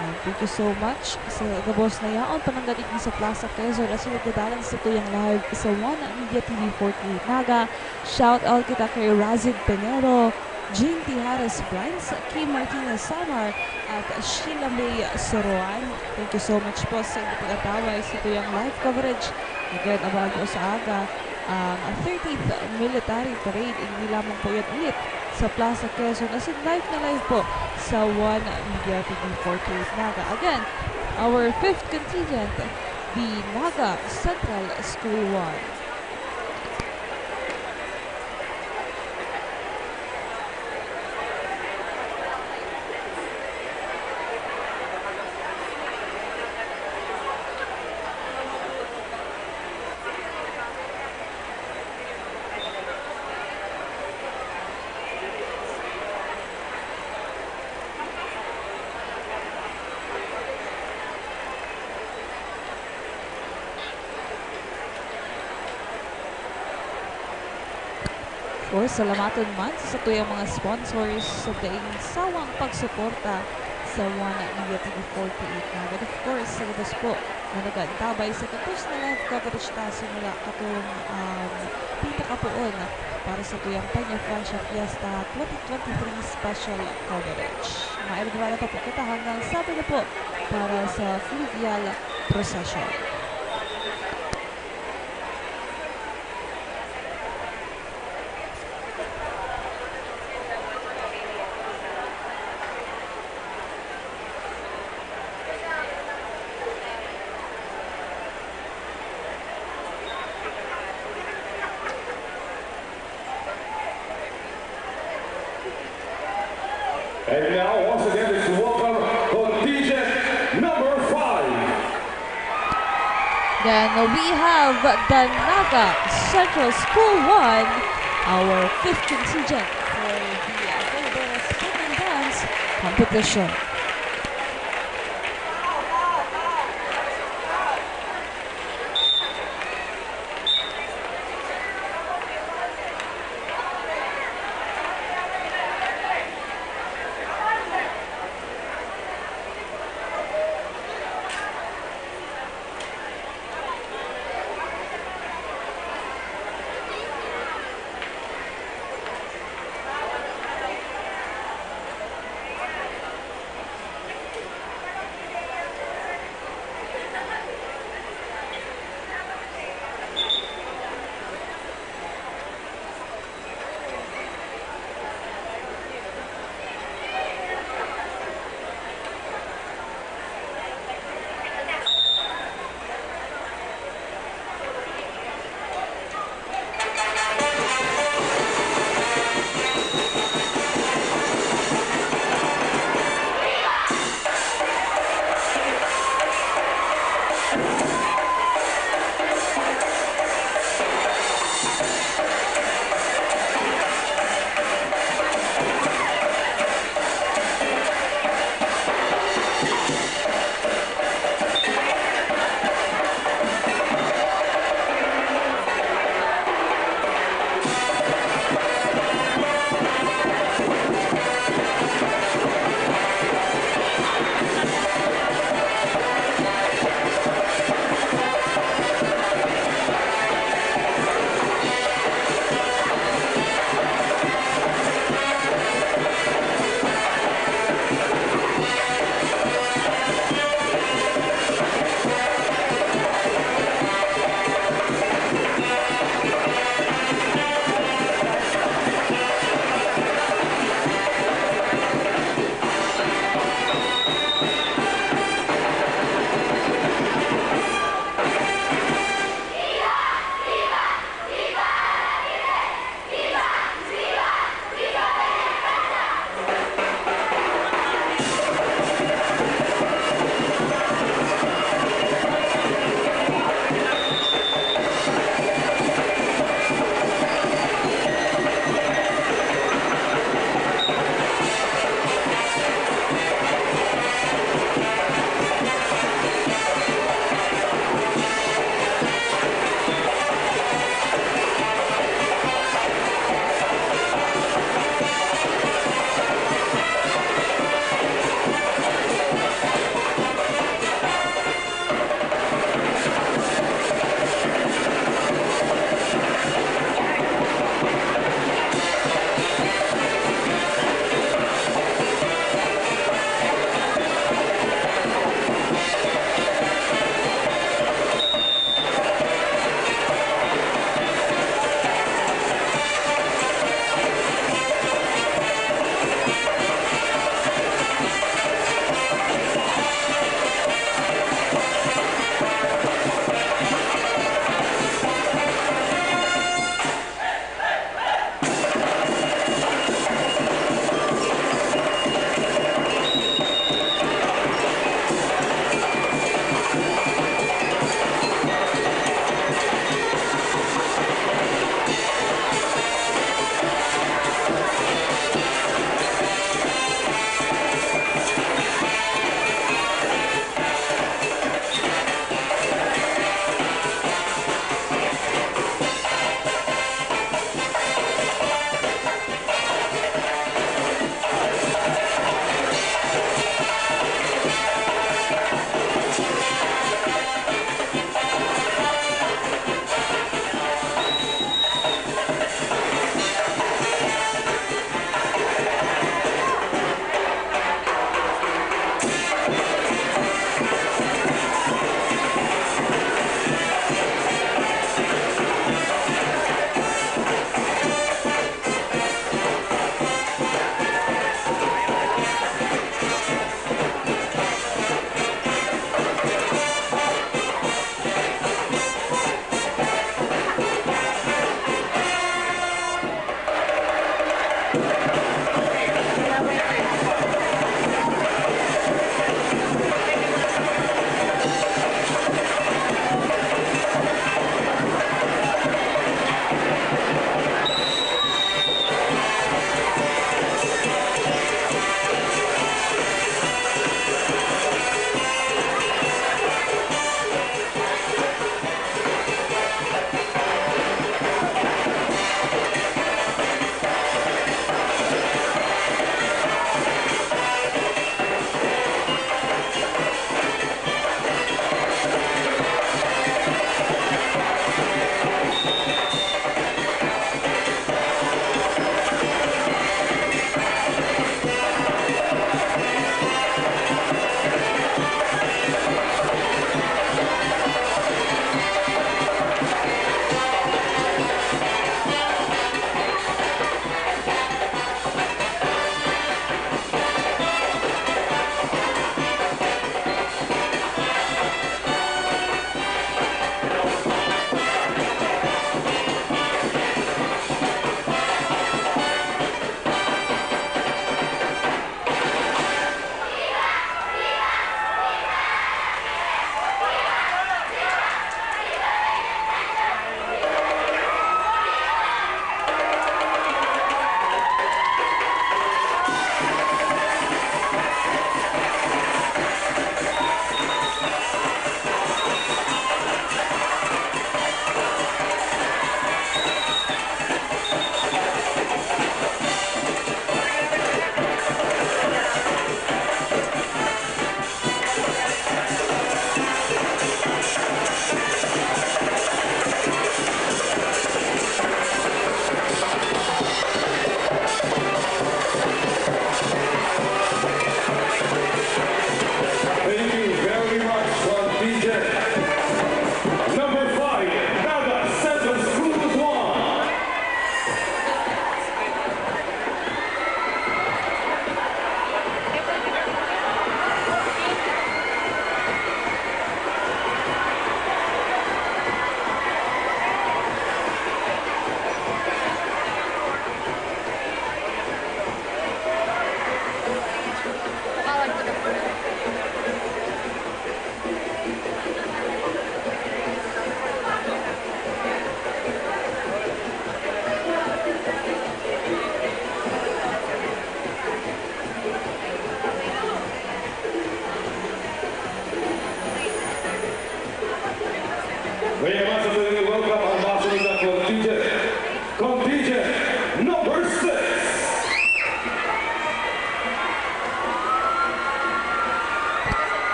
And thank you so much sa gabos na yaon. Panangga digdi sa Plaza Quezon, asin nagdadalan sa tuyang live sa One Media T V forty-eight Naga. Shout out kita kay Razid Pinero, Jean Tijares Brines, Kim Martinez Samar, at Sheila May Soroan. Thank you so much po sa inyong pag-atabay sa tuyang live coverage. Again, abangan po sa aga ang thirtieth Military Parade. Igdi lamang po yan ulit sa Plaza Quezon. Asin live na live po sa One Media T V forty-eight Naga. Again, our fifth contingent, the Naga Central School one. Of course, salamaton man sa satuyang mga sponsors sa daing sawang pagsuporta sa One Media T V forty-eight Naga. And of course, sa gabos po na nag-aantabay sa gabos na live coverage ta simula katong, um, pinakapoon para sa tuyang Peña Francia Fiesta twenty twenty-three special coverage. Maergwala pa po kita hanggang Sabado po para sa fluvial procession. And now, once again, let's welcome contingent number five. Then we have the Naga Central School one, our fifth contingent for the Verdaderas Spin and Dance competition.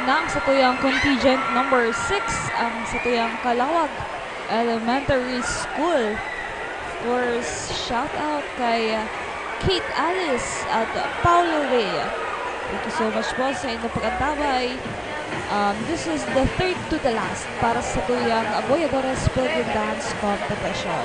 Na ang satuyang contingent number six, ang satuyang Kalawag Elementary School. Of course, shout out kay, uh, Kate Alice at Paulo Ray. Thank you so much po sa inyong pag-antabay. Um, this is the third to the last para sa satuyang Boyadores Pilgrim Dance Competition.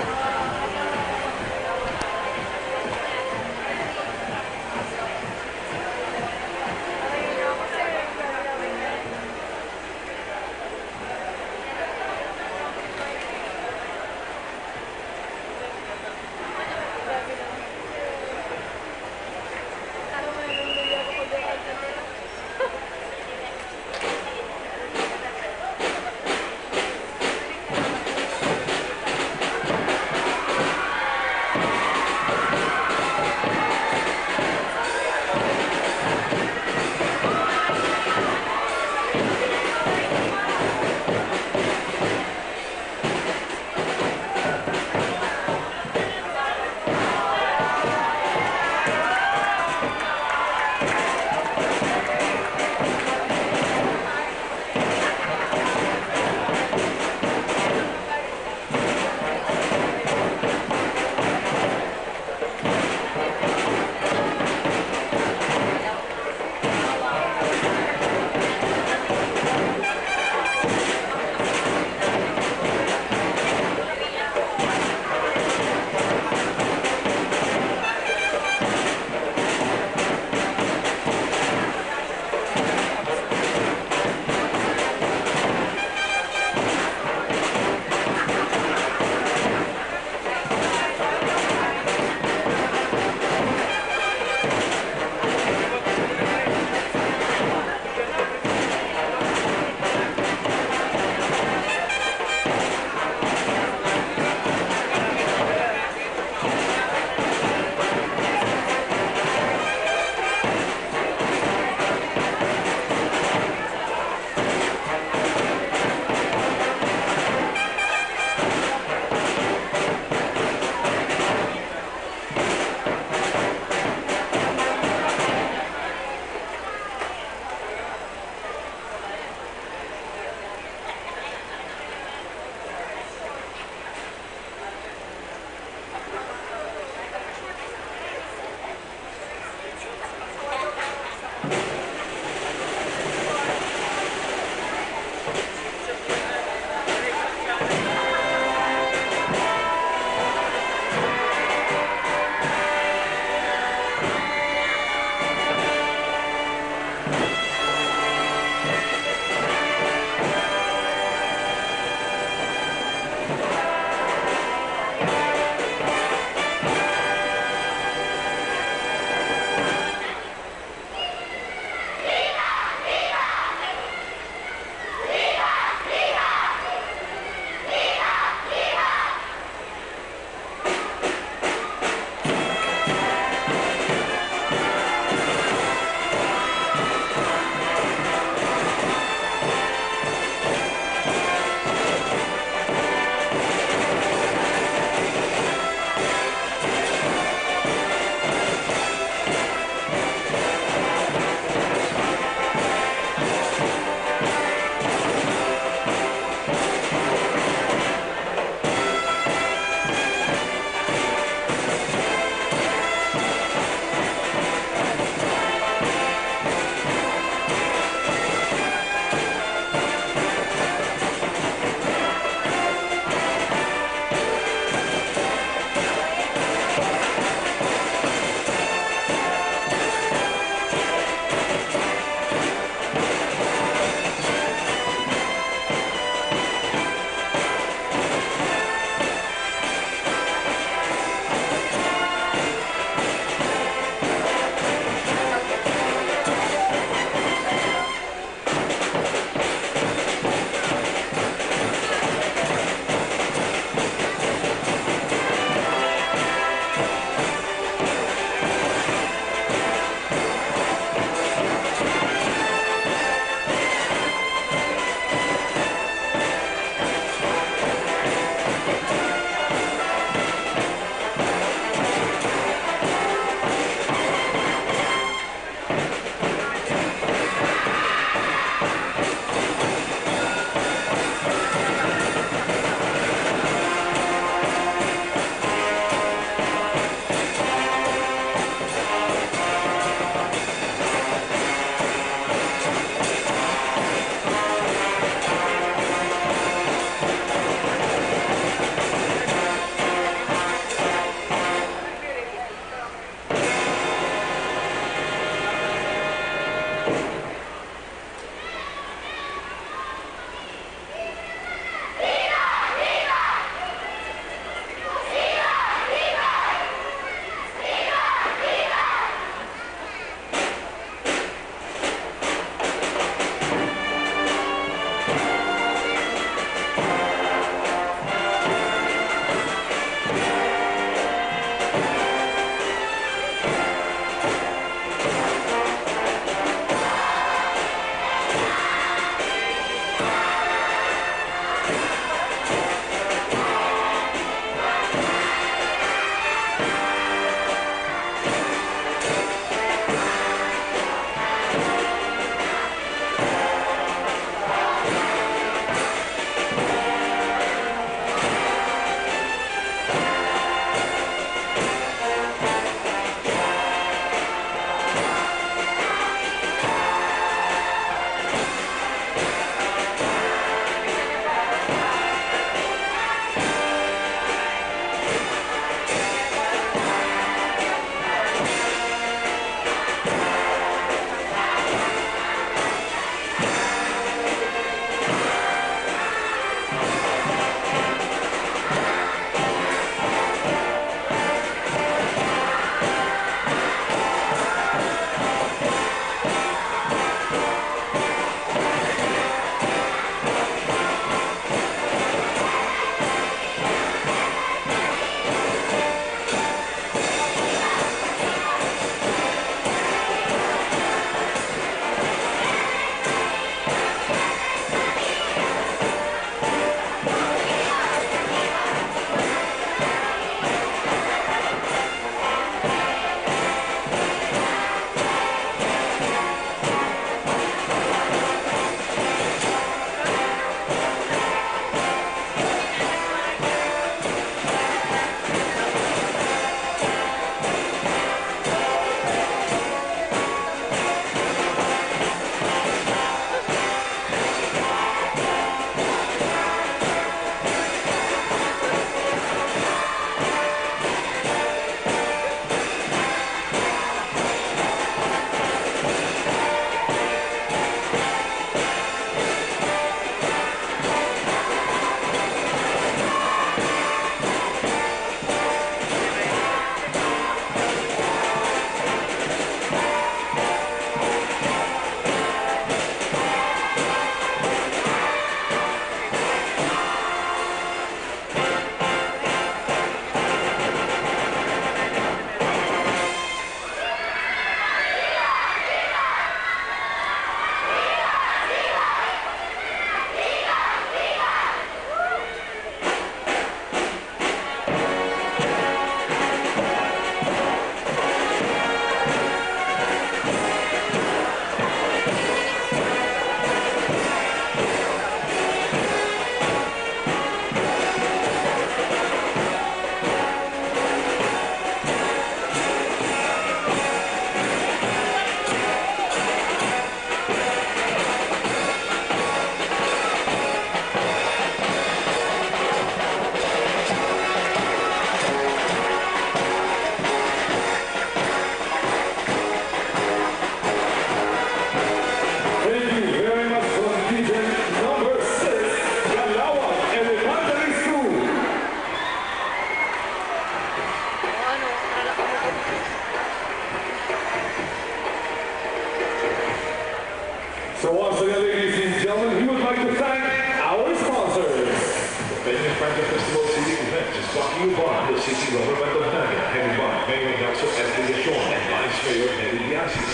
Bond, the city government of Naga, headed by Mayor Nelson F. Legacion and Vice Mayor Nelly Diasis.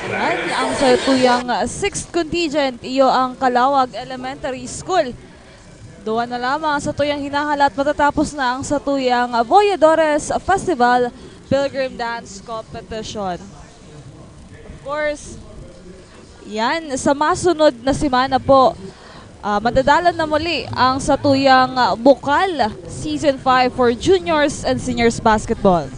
Yan ang satuyang sixth contingent, iyo ang Calawag Elementary School. Duwa na lamang ang satuyang hinahalat, matatapos na ang satuyang Voyadores Festival Pilgrim Dance Competition. Of course, yan, sa masunod na semana po, ah, madadalan na muli ang satuyang Bukal Season five for Juniors and Seniors Basketball.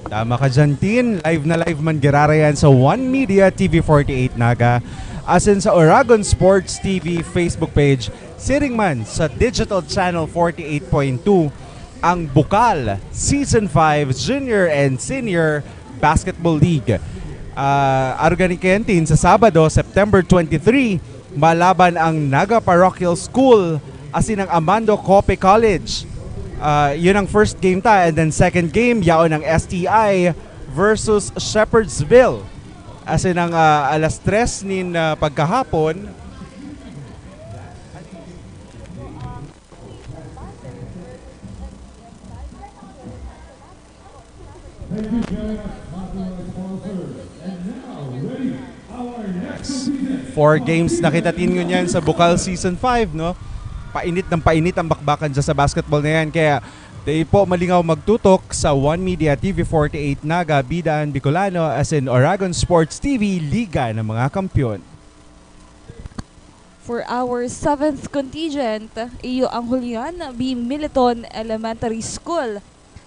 Tama ka dyan, Tin. Live na live man girara yan sa One Media T V forty-eight Naga, asin sa Oragon Sports T V Facebook page, siring man sa Digital Channel forty-eight point two, ang Bukal Season five Junior and Senior Basketball League. Ah, arog gani kaiyan, Tin, sa Sabado, September twenty-three, malaban ang Naga Parochial School asin ang Amando Cope College. Ah, yun ang first game ta, and then second game, yaon ang S T I versus Shepherdsville. Asin ang, ah, alas tres nin, ah, pagkahapon, Four games na kita, Tin, ngunyan sa Bukal Season five, no? Painit ng painit ang bakbakan dyan sa basketball na yan. Kaya, dai po malingaw magtutok sa One Media T V forty-eight Naga, Bida an Bicolano, asin Oragon Sports T V, Liga ng mga Kampeon. For our seventh contingent, iyo ang Julian B. Militon Elementary School.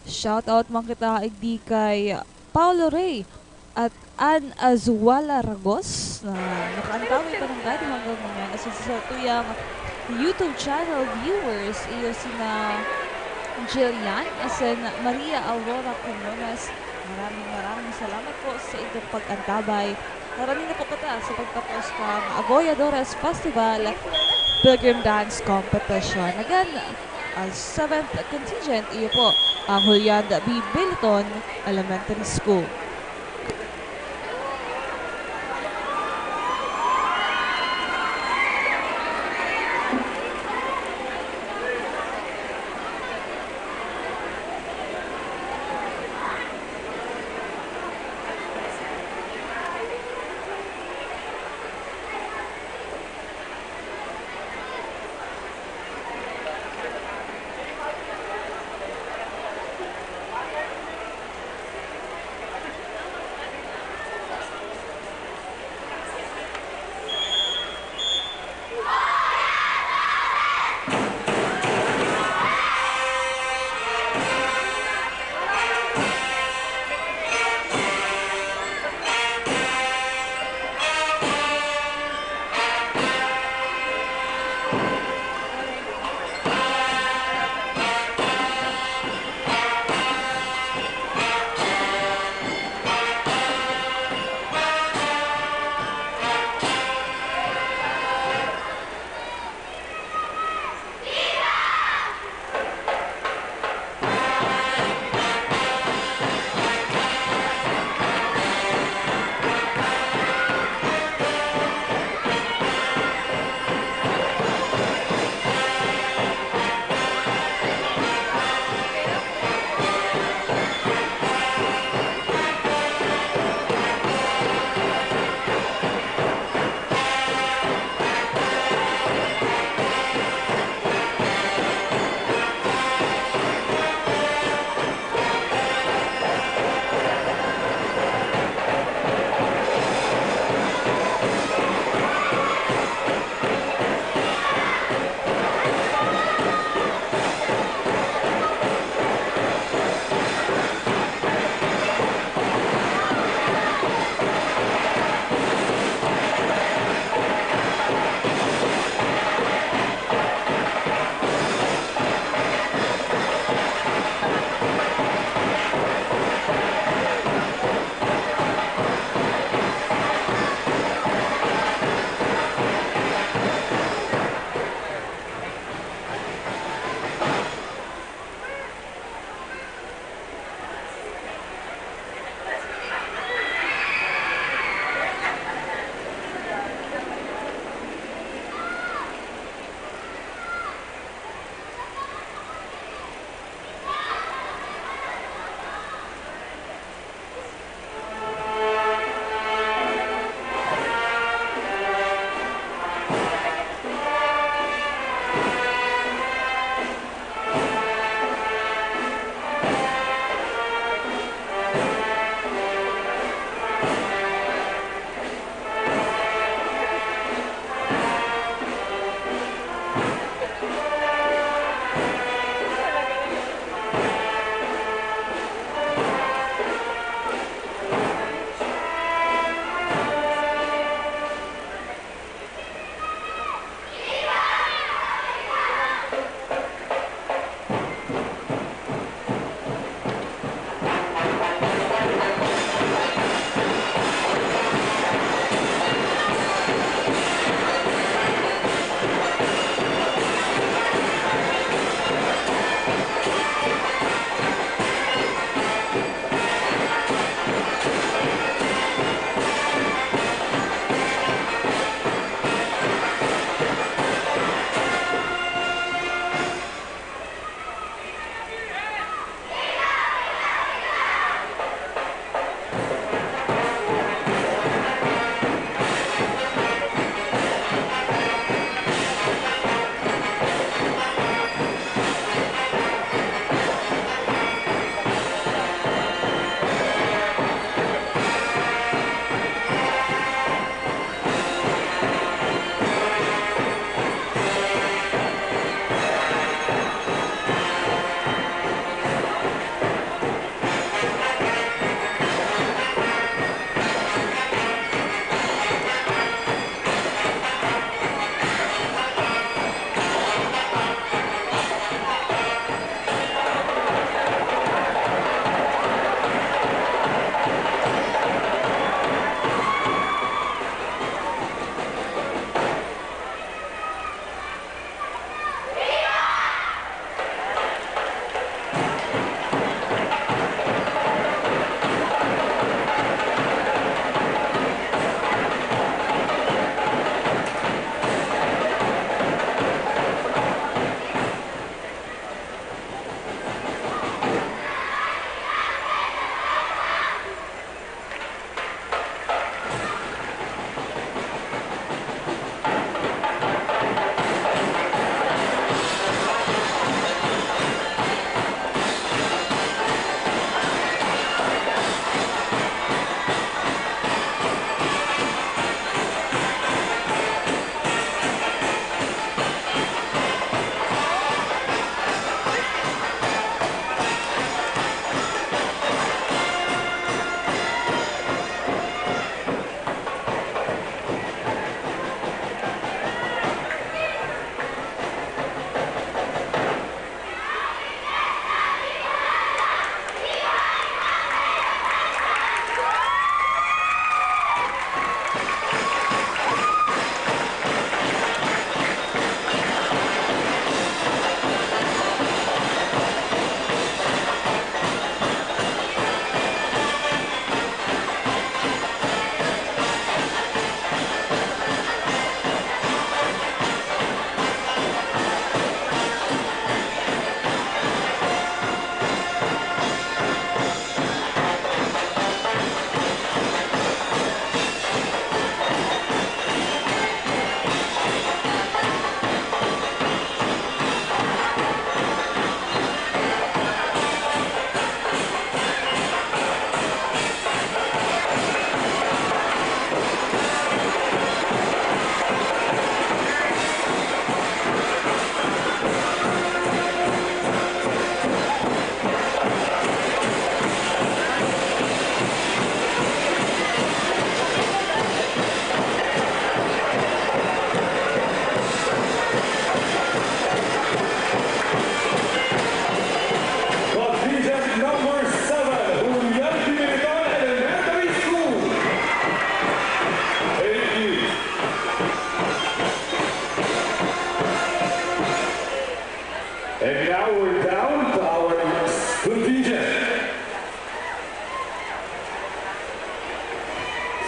Shoutout man kita igdi kay Paulo Rey at Ann Azuala Ragos na nakaantabay pa ng gadi hanggang ngayon. Asin sa tuyang YouTube channel viewers, iyo sina Jillian asin Maria Aurora Quinones. Maraming maraming salamat po sa inyong pag-antabay. Harani na po kita sa pagtapos kan Aboyadores Festival Pilgrim Dance Competition. Again, ang seventh contingent, iyo po ang Julian B. Biliton Elementary School.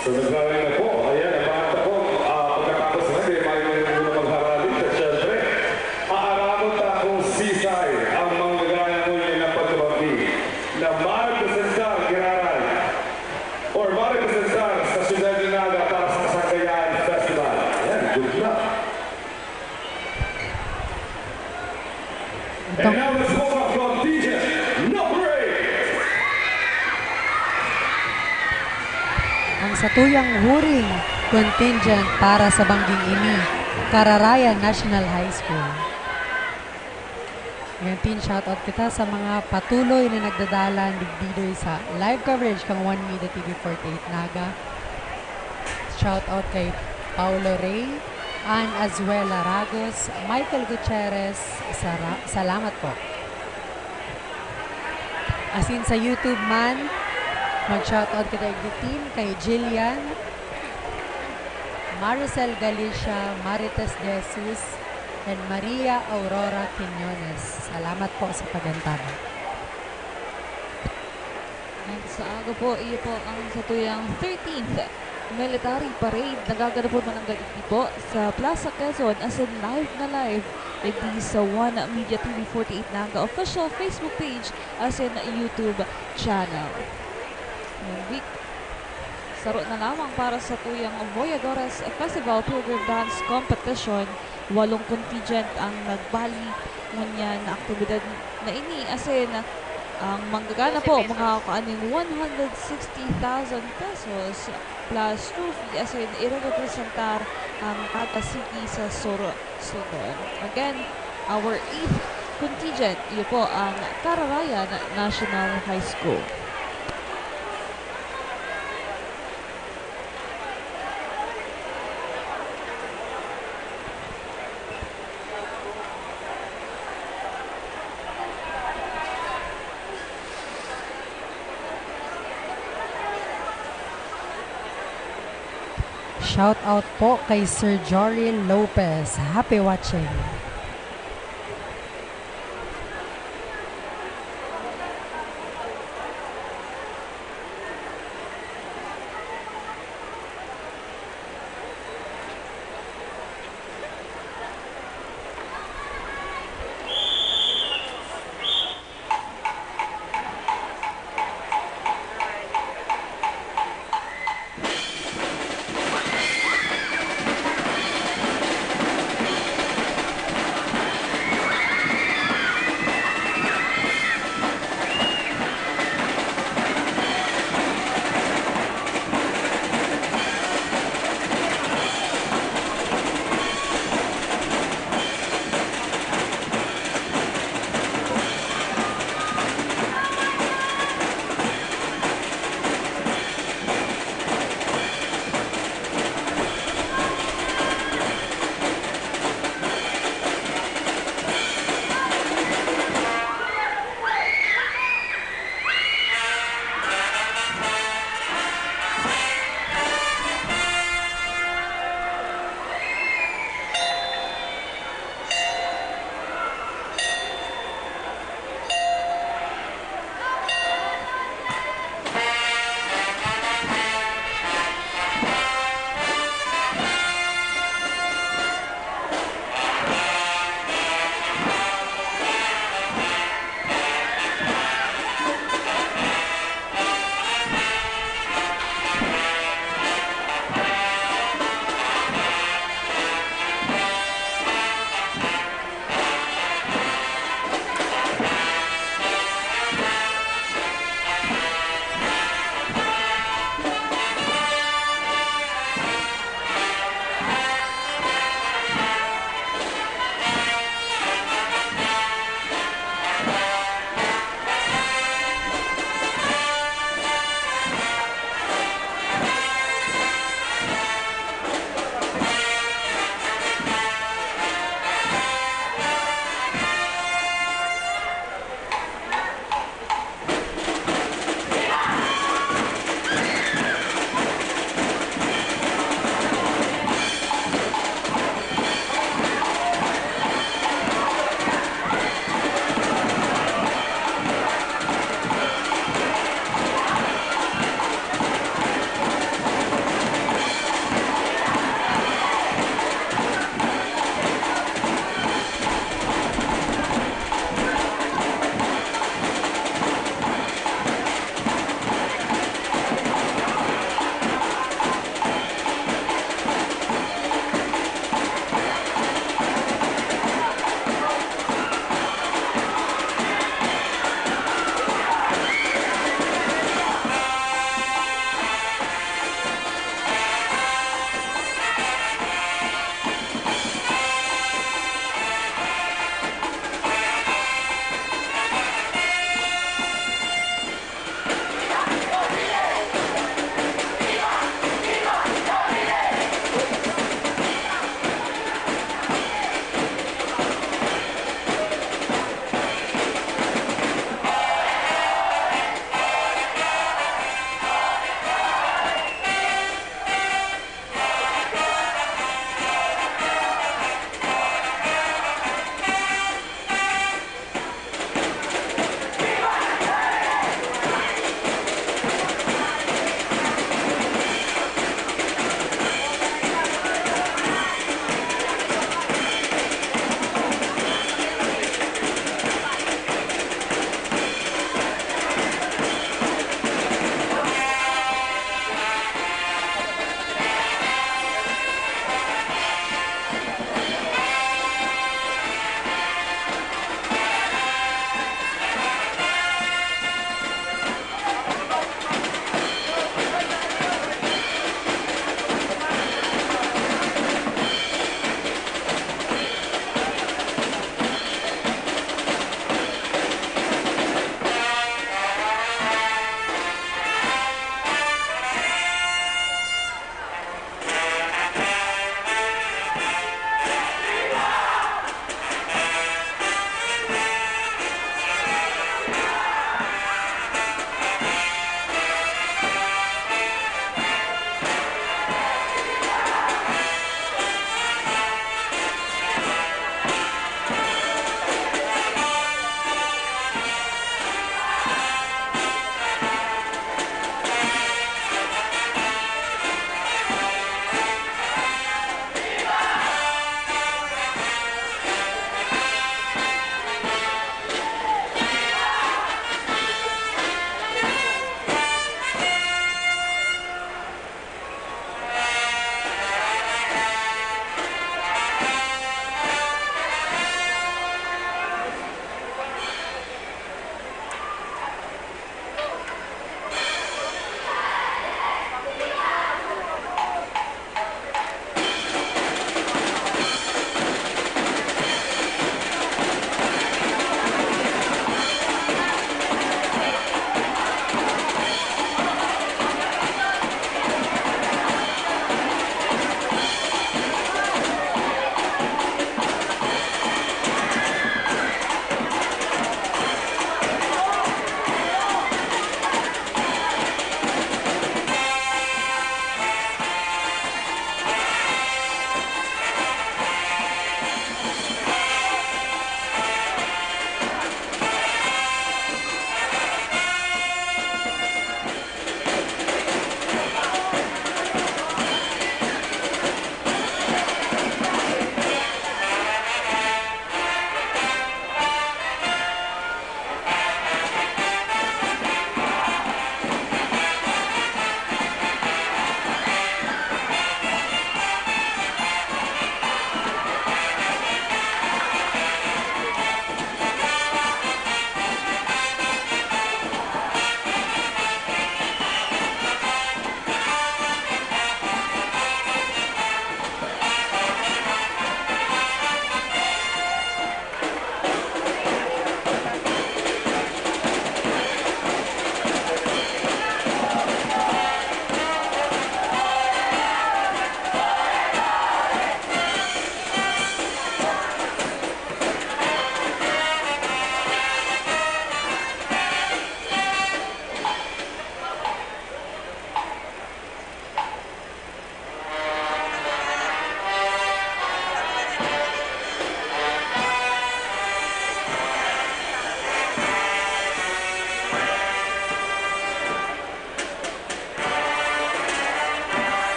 So, naglalay na po. Ayan, ang mga tapong, ah, pagkatapos na, di ba, yung, yung magharali, at syempre, aaramon ta kung sisay ang manggagana mo yung napagkabanggi na marepresentar, giraray, or marepresentar sa Siyudad ni Naga para sa Kasangkayan Festival. Ayan, good luck. And now let's welcome contingent number eight. Ang satuyang huring contingent para sa bangging ini, Kararayan National High School. Ngayon, shoutout kita sa mga patuloy na nagdadalan digdidoy sa live coverage kang One Media T V forty-eight Naga. Shoutout kay Paulo Rey, Ann Azuela Ragos, Michael Gutierrez, sara-, salamat po. Asin sa YouTube man, mag-shoutout kita igdi team kay Jillian, Maricel Galicia, Marites De Jesus, and Maria Aurora Quiñones. Salamat po sa pag-antabay. And sa aga po, iyo po ang satuyang thirteenth Military Parade. Nagaganap po mananggad po sa Plaza Quezon asin live na live digdi sa One Media T V forty-eight Naga official Facebook page asin YouTube channel. Ayan, week. Saro na lamang para sa tuyang Voyadores Festival Pilgrim Dance Competition. Walong contingent ang nagbali ngunyan na aktibidad na ini, asin ang manggagana po makakakuha nin one hundred sixty thousand pesos plus trophy, asin irerepresentar ang Naga City sa Sur-, Sudon. Again, our eighth contingent, iyo po ang Kararayan National High School. Shout out po kay Sir Jory Lopez. Happy watching.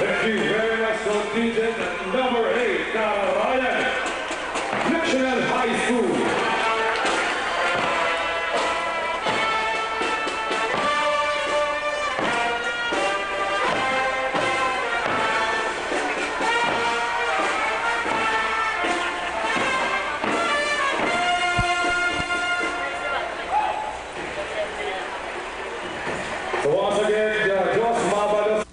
Thank you very much, contingent number eight, Karayan National High School. So once again, uh, Josh Mabalos.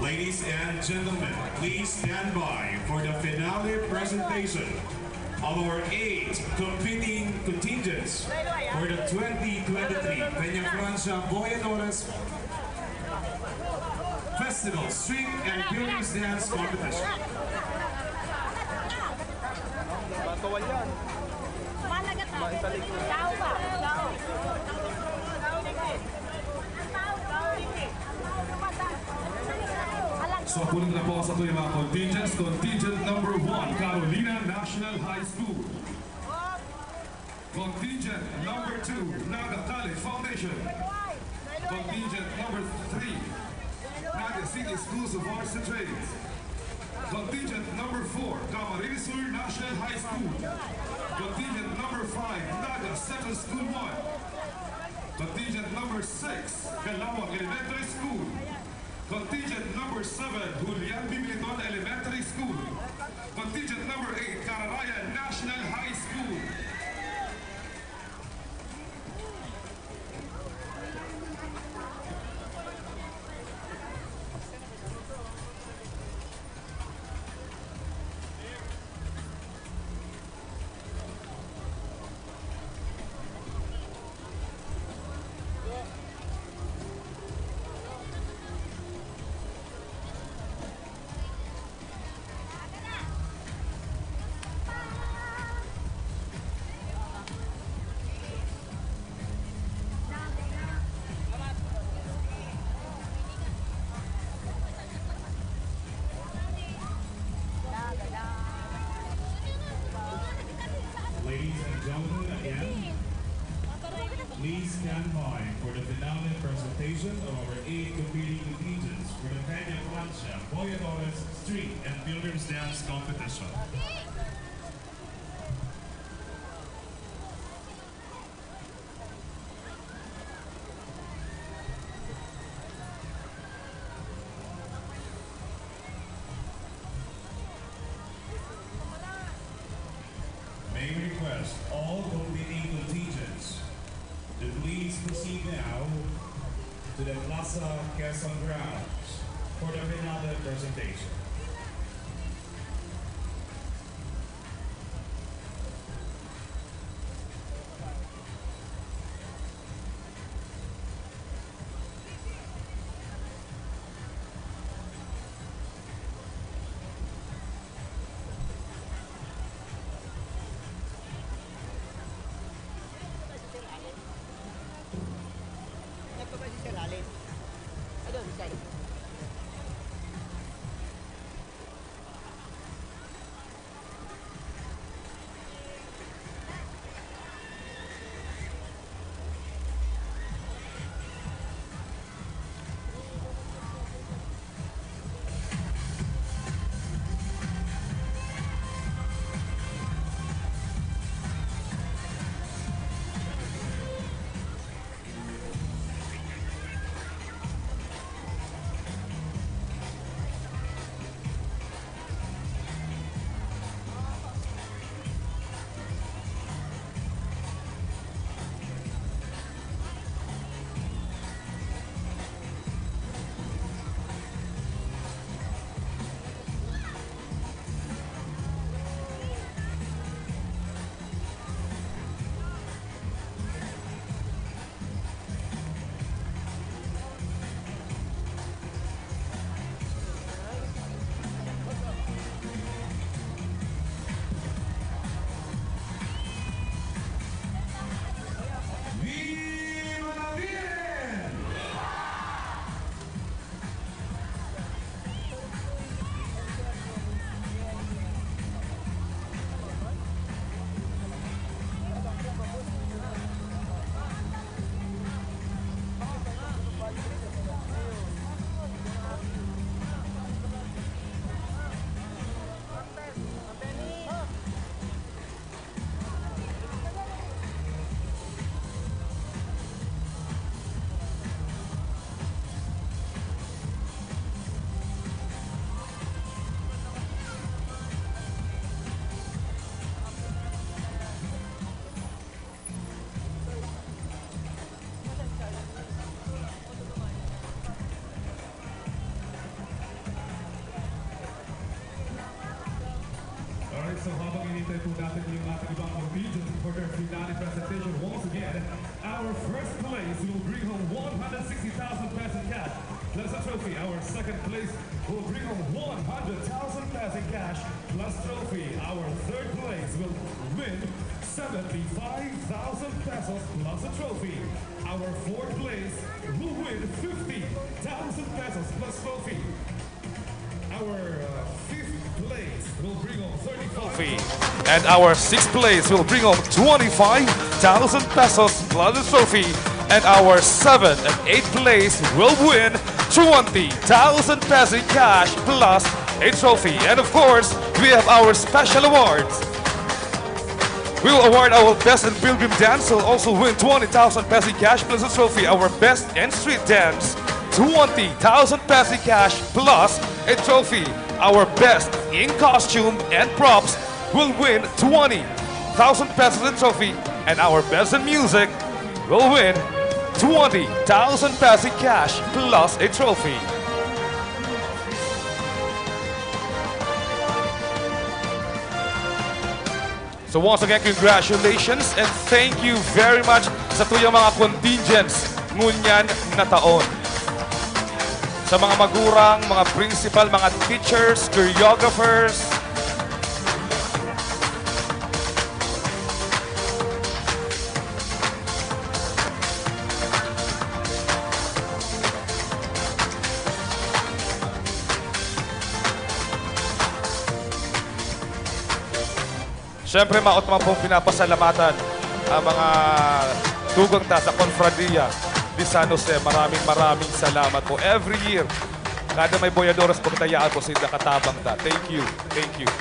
Ladies and gentlemen, please stand by for the finale presentation of our eight competing contingents for the twenty twenty-three Peñafrancia Boyadores Festival Street and Builders Dance Competition. Bawal yan. Malaga tayo. Tao ba? Tao. Sa pulit na po sa tuwing mga contingents, contingent number one, Carolina National High School. Contingent number two, Naga College Foundation. Contingent number three, Naga City Schools of Arts and Trades. Contingent number four, Camarines Sur National High School. Contingent number five, Naga Central School one. Contingent number six, Calawag Elementary School. Contingent number seven, Julian B. Militon Elementary School. Contingent number eight, Cararayan National High School. Ladies and gentlemen, again, please stand by for the finale presentation of our eight competing contingents for the Peñafrancia Boyadores Street and Builders Dance Competition. May we request all competing contingents to please proceed now to the Plaza Quezon grounds for the finale presentation. Nagpapasya siya lalim. Ano, Michelle? Finale presentation once again. Our first place will bring home one hundred sixty thousand pesos in cash plus a trophy. Our second place will bring home one hundred thousand pesos in cash plus trophy. Our third place will win seventy-five thousand pesos plus a trophy. Our fourth place will win fifty thousand pesos plus trophy. Our uh, fifth place will bring home thirty-five. Trophy. And our sixth place will bring home twenty-five thousand pesos plus a trophy. And our seventh and eighth place will win twenty thousand pesos in cash plus a trophy. And of course, we have our special awards. We will award our best in pilgrim dance, will also win twenty thousand pesos in cash plus a trophy. Our best in street dance, twenty thousand pesos in cash plus a trophy. Our best in costume and props will win twenty thousand pesos in trophy. And our best in music will win twenty thousand pesos in cash plus a trophy. So once again, congratulations and thank you very much sa tuyang mga contingents ngunyan na taon. Sa mga magurang, mga principal, mga teachers, choreographers. Siyempre, maot naman pong pinapasalamatan ang mga tugang ta sa Cofradia de San Jose. Maraming, maraming salamat po. Every year, kada may boyadores po kita, yaon po sinda katabang ta. Thank you. Thank you.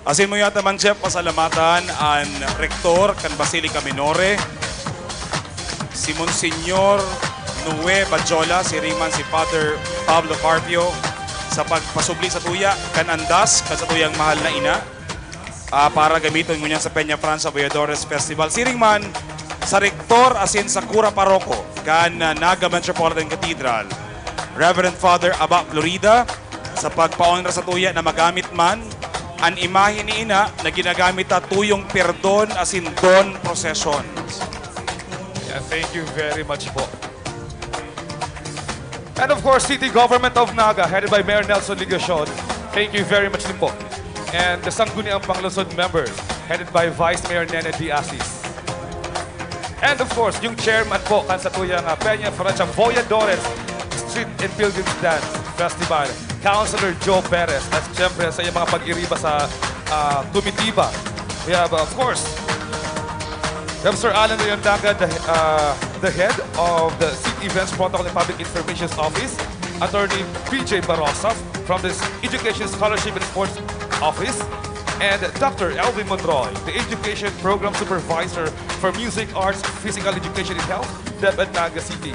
Asin mo yata man, Jeff, pasalamatan an rektor kan Basilica Minore, si Monsignor Noe Badjola, siring man si Father Pablo Carpio, sa pagpasubli sa tuya kan andas kan satuyang mahal na ina, ah, para gamiton ngunyan sa Peña Francia Boyadores Festival. Siring man sa rektor asin sa kura paroko kan, ah, Naga Metropolitan Cathedral, Reverend Father Aba Florida, sa pagpaonra sa tuya na magamit man an imahe ni ina na ginagamit ta tuyong perdon asin don procession. Yeah, thank you very much po. And of course, City Government of Naga, headed by Mayor Nelson Legacion, thank you very much din po. And the Sangguniang Panglungsod members, headed by Vice Mayor Nene D. Asis. And of course, yung chairman po kan satuyang, ah, Peña Francia Voyadores Street and Pilgrims Dance Festival, Councilor Joe Perez, at siyempre sa iyang mga pag-iriba sa, ah, komitiba. We have, uh, of course, we have Sir Alan Leondaga, the, uh, the head of the City Events Protocol and Public Information Office, Attorney P J Barosa from the Education, Scholarship and Sports Office, and Doctor Elvin Monroy, the Education Program Supervisor for Music, Arts, Physical Education and Health, DepEd Naga City.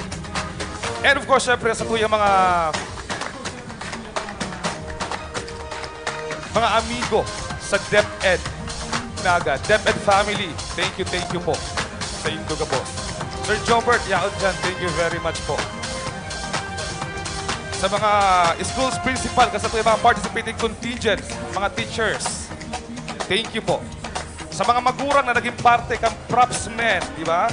And of course, syempre, sa tuyang mga mga amigo sa DepEd Naga, DepEd family, thank you, thank you po. Sa indo ka po. Sir Jobert, yaon dyan, thank you very much po. Sa mga schools principal, kasabay mga participating contingents, mga teachers, thank you po. Sa mga magurang na naging parte kang Props Men, di ba?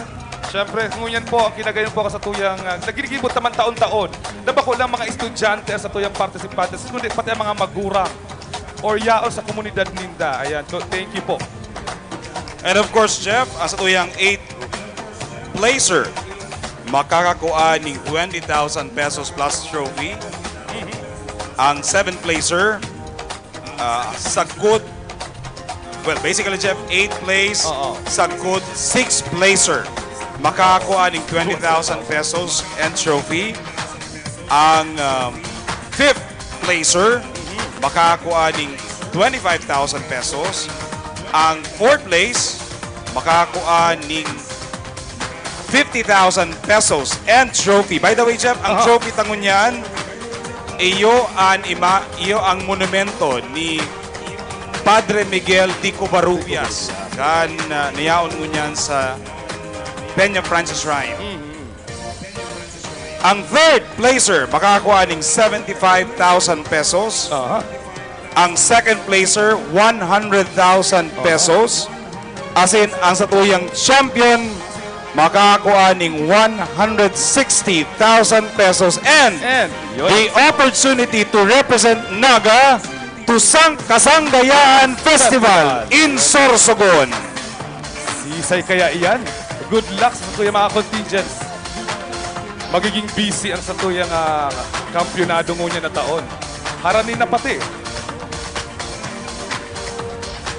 Siyempre, ngunyan po, ang kinagayon po sa tuyang, ah, nagigibot naman taon-taon na bako lang mga estudyante sa tuyang participantes, kundi pati ang mga magurang or yaon sa komunidad ninda. Ayan, so thank you po. And of course, Jeff, ang sa tuyang eighth placer, makakakua ning twenty thousand pesos plus trophy. Ang seventh placer, ah, sagkod, well, basically, Jeff, eighth place, Oo. sagkod, sixth placer, makakakua ning twenty thousand pesos and trophy. Ang, um, fifth placer, makakakua ning twenty-five thousand pesos. Ang fourth place, makakakua ning fifty thousand pesos and trophy. By the way, Jeff, ang Aha. trophy ta ngunyan, iyo an ima-, iyo ang monumento ni Padre Miguel de Covarrubias, kan, ah, nayaon ngunyan sa Peña Francia Shrine. Mm-hmm. Ang third placer, makakakuha ning seventy-five thousand pesos. Aha. Ang second placer, one hundred thousand pesos. Asin ang satuyang champion, makakua ning one hundred sixty thousand pesos and And, yun. the opportunity to represent Naga to Sang-, Kasanggayaan Festival Festival. in Sorsogon. Sisay kaya iyan? Good luck sa tuya mga contingents. Magiging busy ang satuyang, ah, kampyonado ngunyan na taon. Harani na pati.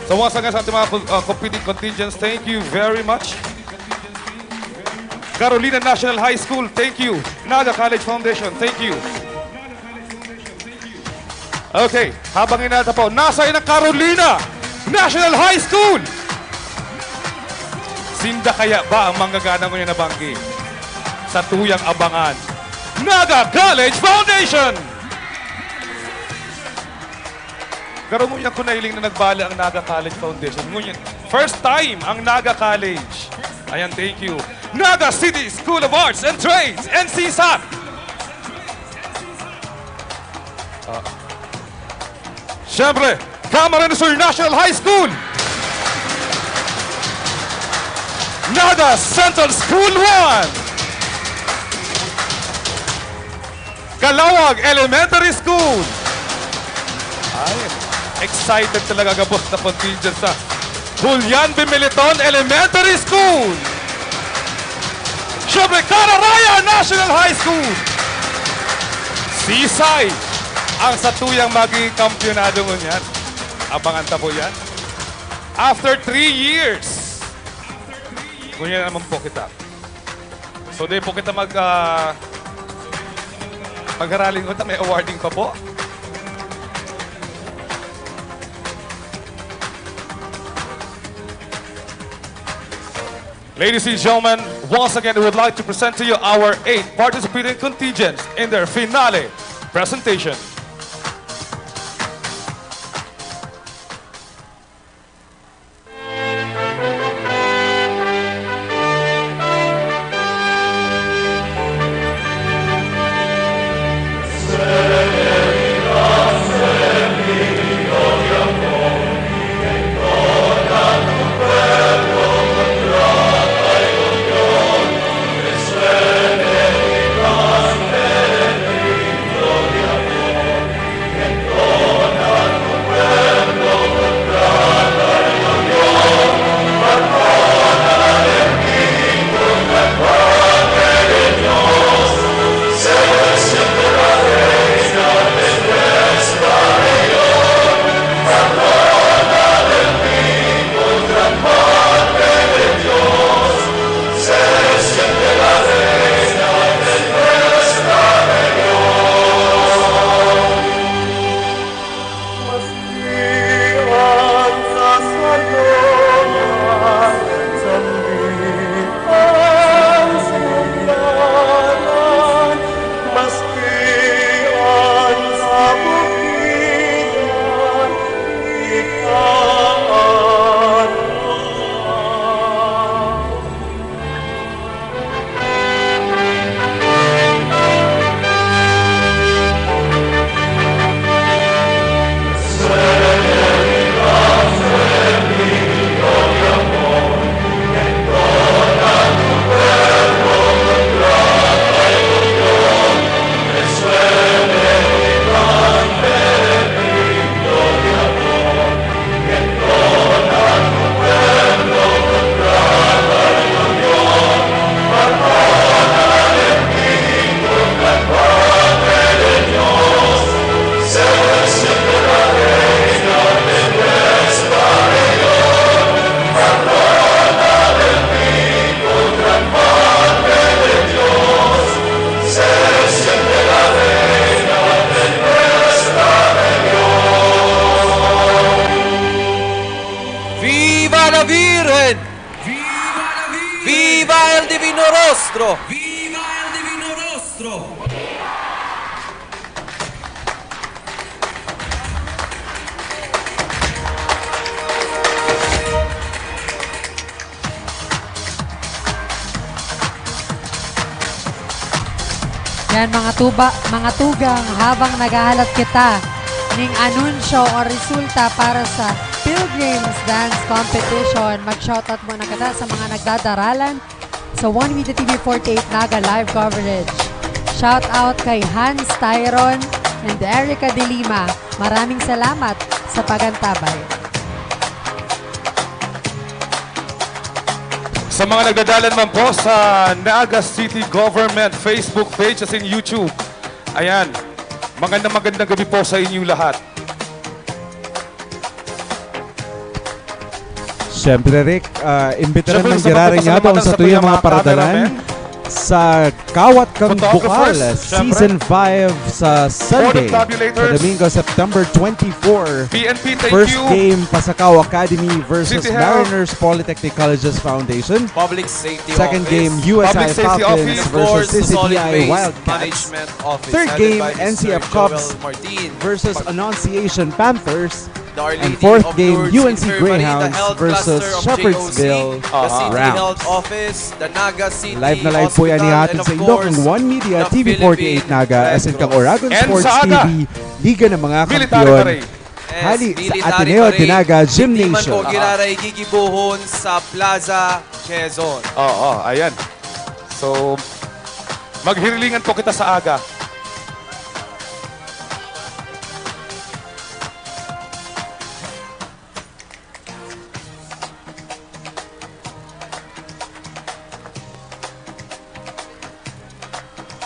So once again sa ating mga, ah, competing contingents, thank you very much. Carolina National High School, thank you. Naga College Foundation, thank you. Okay, habang inata po, nasa ang Carolina National High School? Sinda kaya ba ang manggagana ngunyan na banggi? Satuyang abangan, Naga College Foundation! Garo ngunyan ko nahiling na nagbale ang Naga College Foundation. Ngunyan, first time ang Naga College. Ayan, thank you. Naga City School of Arts and Trades, N C SAT. Ah. Siyempre, Camarines Sur National High School. Naga Central School one. Calawag Elementary School. Ay, excited talaga gabos na contingent sa Julian B. Militon Elementary School. Siyempre, Cararaya National High School. Sisay ang satuyang magiging kampyonado ngunyan. Abangan ta po yan. After three years, ngunyan naman po kita. So, di po kita mag, ah, mag-aralin ko, may awarding pa po. Ladies and gentlemen, once again, we would like to present to you our eight participating contingents in their finale presentation. ¡Viva la Virgen! ¡Viva la Virgen! ¡Viva el Divino Rostro! ¡Viva el Divino Rostro! Yan, mga tuba-, mga tugang, habang naghahalat kita ning anunsyo o resulta para sa Pilgrims Dance Competition. Mag-shoutout muna kita sa mga nagdadaralan sa One Media T V forty-eight Naga live coverage. Shoutout kay Hans Tyron and Erica De Lima. Maraming salamat sa pagantabay. Sa mga nagdadalan man po sa Naga City Government Facebook page as in YouTube. Ayan. Magandang, magandang gabi po sa inyo lahat. Siyempre, Rick, ah, imbitaran Siyempre, man sa giraray mga niya ang kasalamat sa sa tuyang tuyang mga mga paradalan cameraman. sa Kawat Kang Photographers, Bukal, siyempre. Season five sa Board of Sunday, Tabulators. sa Domingo, September twenty-four. P N P, thank First you. game, Pasakaw Academy versus City Health. Mariners Polytechnic Colleges Foundation. Public Safety Second Office. game, U S I Public Safety Falcons Office. And of versus course, the C C P I Solid Waste Wildcats. Management Office, Third headed game, by Mister N C F Joel Cubs Martin. versus Annunciation Panthers. The Our And Lady fourth of game, Lourdes U N C Intermarina Greyhounds Health versus Cluster of Shepherdsville J O C, the Aha. City Rams. Health Office, the Naga City Live na live po yan Hospital, ihatid and of sa inyo course, kang One Media, the T V forty-eight Philippine Naga, Red asin kang Cross. Oragon And Sports sa aga, T V, Liga ng mga Military Kampiyon. Parade. Yes, Hali sa Military Ateneo Parade. de Naga Hindi man Gymnasium. po giraray gigibohon sa Plaza Quezon. Oo, ayan. So, maghirilingan po kita sa aga.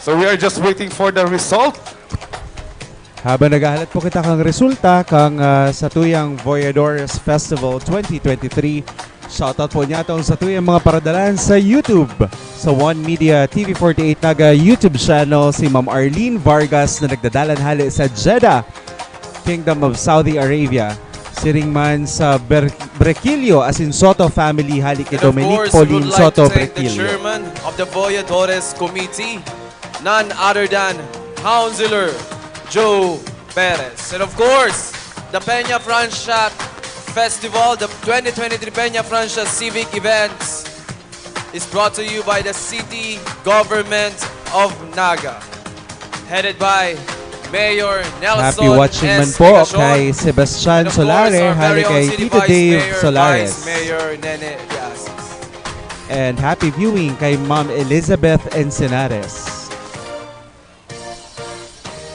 So we are just waiting for the result. Habang naghahalat po kita kang resulta kang, ah, satuyang Voyadores Festival twenty twenty-three, shoutout po niyato ang satuyang mga paradalan sa YouTube, sa One Media T V forty-eight Naga YouTube channel, si Ma'am Arlene Vargas na nagdadalan hali sa Jeddah, Kingdom of Saudi Arabia. Siring man sa Ber-, Brequillo, asin Soto family, hali kay And of Dominic course, we would Pauline like Soto to thank the Brequillo. chairman of the Voyadores Committee, none other than Councilor Joe Perez. And of course, the Peña Francia Festival, the twenty twenty-three Peña Francia Civic Events is brought to you by the City Government of Naga, headed by Mayor Nelson Happy watching man S. po Legacion. kay Sebastian And of course, Solare, our hali very own kay City Tito Vice Dave Mayor, Solares. Vice Mayor Nene de Asis. And happy viewing kay Ma'am Elizabeth Encinares.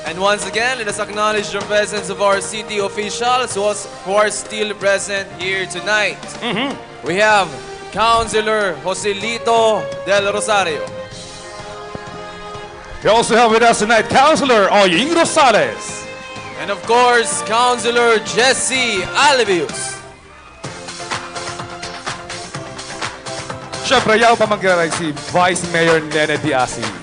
And once again, let us acknowledge the presence of our city officials who are, who are still present here tonight. Mhm. We have Councilor Joselito Del Rosario. We also have with us tonight Councilor Oying Rosales. And of course, Councilor Jesse Albius. Siyempre, yaw pa manggiraray si Vice Mayor Nene de Asis.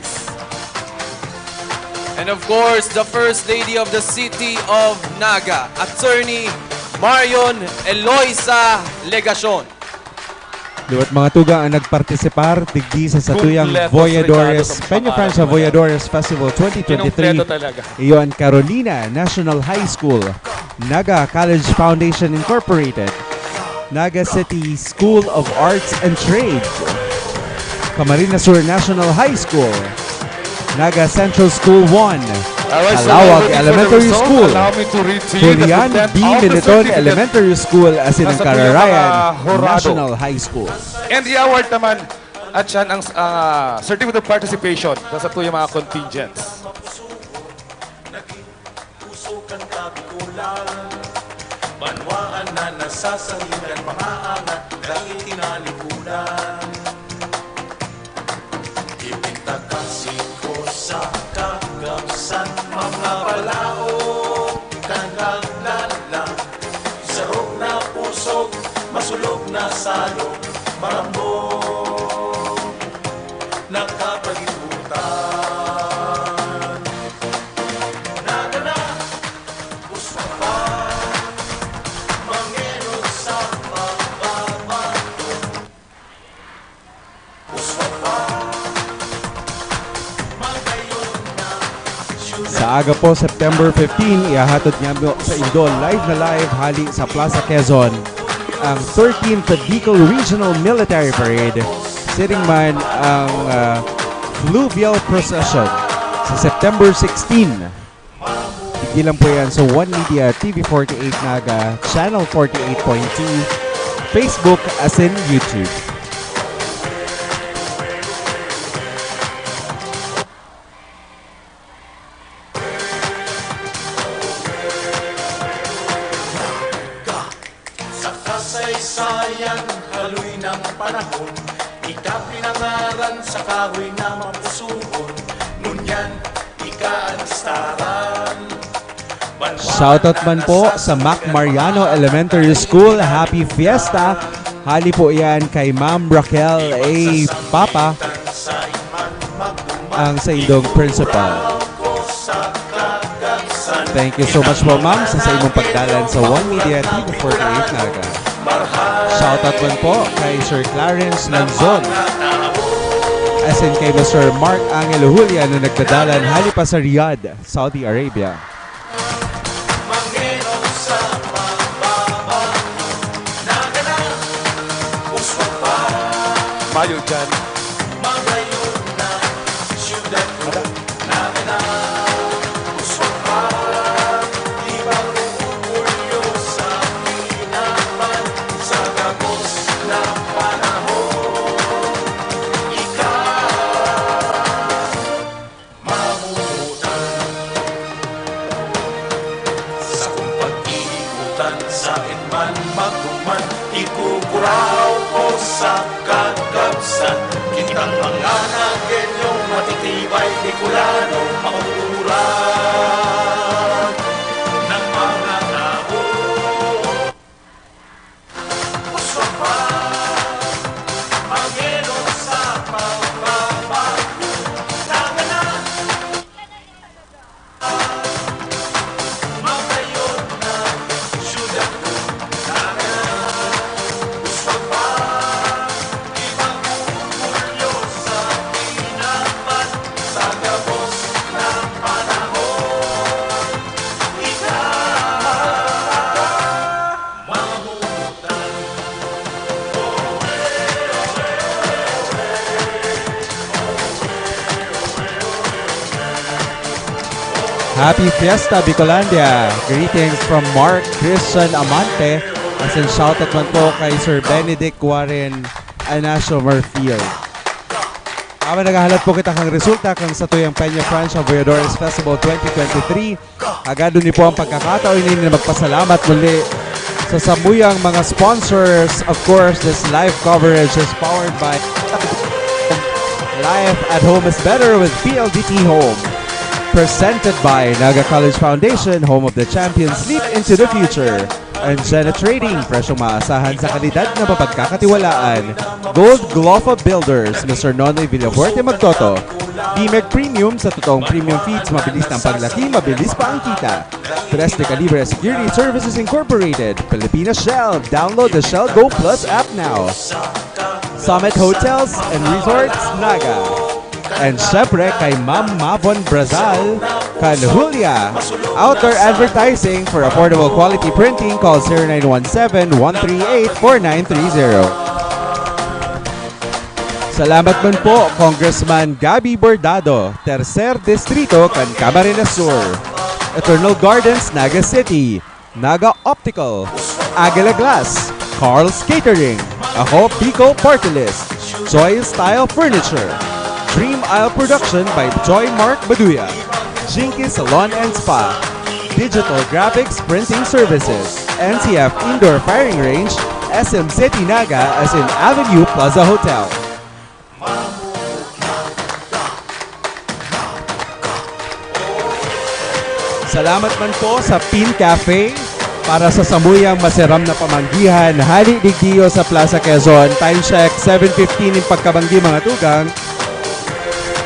And of course, the First Lady of the City of Naga, Attorney Marion Eloisa Legacion. Liwat mga tugang ang nagpartisipar digdi sa satuyang Kumpleto, Voyadores, Ricardo, sa Peña Francia pangalan mo. Voyadores Festival twenty twenty-three. Kinumpleto talaga. Iyo an Carolina National High School, Naga College Foundation Incorporated, Naga City School of Arts and Trades, Camarines Sur National High School, Naga Central School one, Alright, so Calawag we're waiting for the Elementary result. School, Allow me to read to you the Julian content B. of the Militon certificate. Elementary School, asin ang Nasa po yung mga Cararayan hurado. National High School. And the award naman, at yan ang, ah, certificate of participation sa satuyang mga contingents. Puso kan kabikulan, banwaan na nasasangilan, mga angat, dai tinalikudan. Ipintakasi ko sa kagawsan, mga balaog kan kaglalang, sarog na pusog, masulog na salog, marambong na kapalibutan. Nagana, uswa pa, mangeno sa pagbabago. Uswa pa, magayon na, Sa aga po, September fifteen, ihahatod niyato sa indo live na live hali sa Plaza Quezon ang thirteenth Bicol Regional Military Parade, siring man ang, ah, Fluvial Procession sa September sixteen. Dilang po yan sa One Media T V forty-eight Naga, Channel forty-eight point two, Facebook, asin YouTube. Sa kasaysayan, haloy ng panahon, ika pinangaran sa kahoy na mapusuhon. Ngunyan, ika ang listahan. Shoutout man po sa Mac Mariano Elementary School. Happy Fiesta! Hali po yan kay Ma'am Raquel A. Papa, ang saindong principal. Thank you so much po, ma'am, sa, sa imong pagdalan sa One Media T V forty-eight Naga. Shoutout man po kay Sir Clarence Nanzon, asin kay Mister Mark Angelo Julia na nagdadalan hali pa sa Riyadh, Saudi Arabia. Mayo dyan. Sakong pag-iikutan, saen man magduman, ikukuraw ko sa kakabsan. Kitang mga Nagueño, matitibay, Bicolano, mauurag ng mga tao. Happy Fiesta, Bicolandia! Greetings from Mark Christian Amante. Asin shoutout man po kay Sir Benedict Warren Anasio Murfield. Habang naghahalat po kita kan resulta kan satuyang Peña Francia Voyadores Festival twenty twenty-three, agadon niyo po ang pagkakataon ini na magpasalamat muli sa samuyang mga sponsors. Of course, this live coverage is powered by Life at Home is Better with P L D T Home. Presented by Naga College Foundation, home of the champions leap into the future. And Zena Trading, presyong maasahan sa kalidad na mapagkakatiwalaan. Gold Glofa Builders, Mister Nonoy Villafuerte Magtoto. Dimeg Premium, sa totoong premium feeds, mabilis na ang paglaki, mabilis pa ang kita. Tres de Calibre Security Services Incorporated, Pilipinas Shell. Download the Shell Go Plus app now. Summit Hotels and Resorts, Naga. And syempre, kay Ma'am Mavon Brazal, kan Julia Outdoor Advertising. For affordable quality printing, call zero nine one seven, one three eight, four nine three zero. Salamat man po, Congressman Gabby Bordado, Tercer Distrito kan Camarines Sur. Eternal Gardens, Naga City. Naga Optical, Aguila Glass, Carl's Catering, Ako Bicol Party List, Joy Style Furniture, Dream Isle Production by Joy Mark Baduya, Jinky Salon and Spa, Digital Graphics Printing Services, N C F Indoor Firing Range, S M City Naga, asin Avenue Plaza Hotel. Salamat man po sa Pin Cafe para sa samuyang masiram na pamanggihan. Hali digdiyo sa Plaza Quezon. Time check, seven fifteen in pagkabanggi, mga tugang.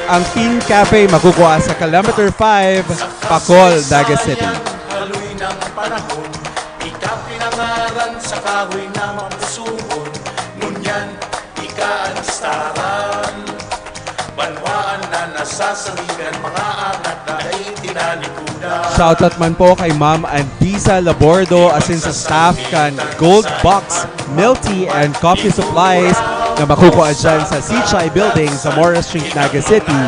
Ang Pin Cafe makukua sa Kilometer five, Pacol, Naga City. Haloy ng panahon, ika pinangaran sa kahoy na mapusuhon. Ngunyan, ika ang listahan. Banwaan na nasasahigan, mga anak na dai tinalikudan. Shoutout man po kay Ma'am Andisa Labordo, asin sa staff kan Gold Box Milk Tea and Coffee Supplies na makukua dyan sa Sichai Building sa Mora Street, Naga City.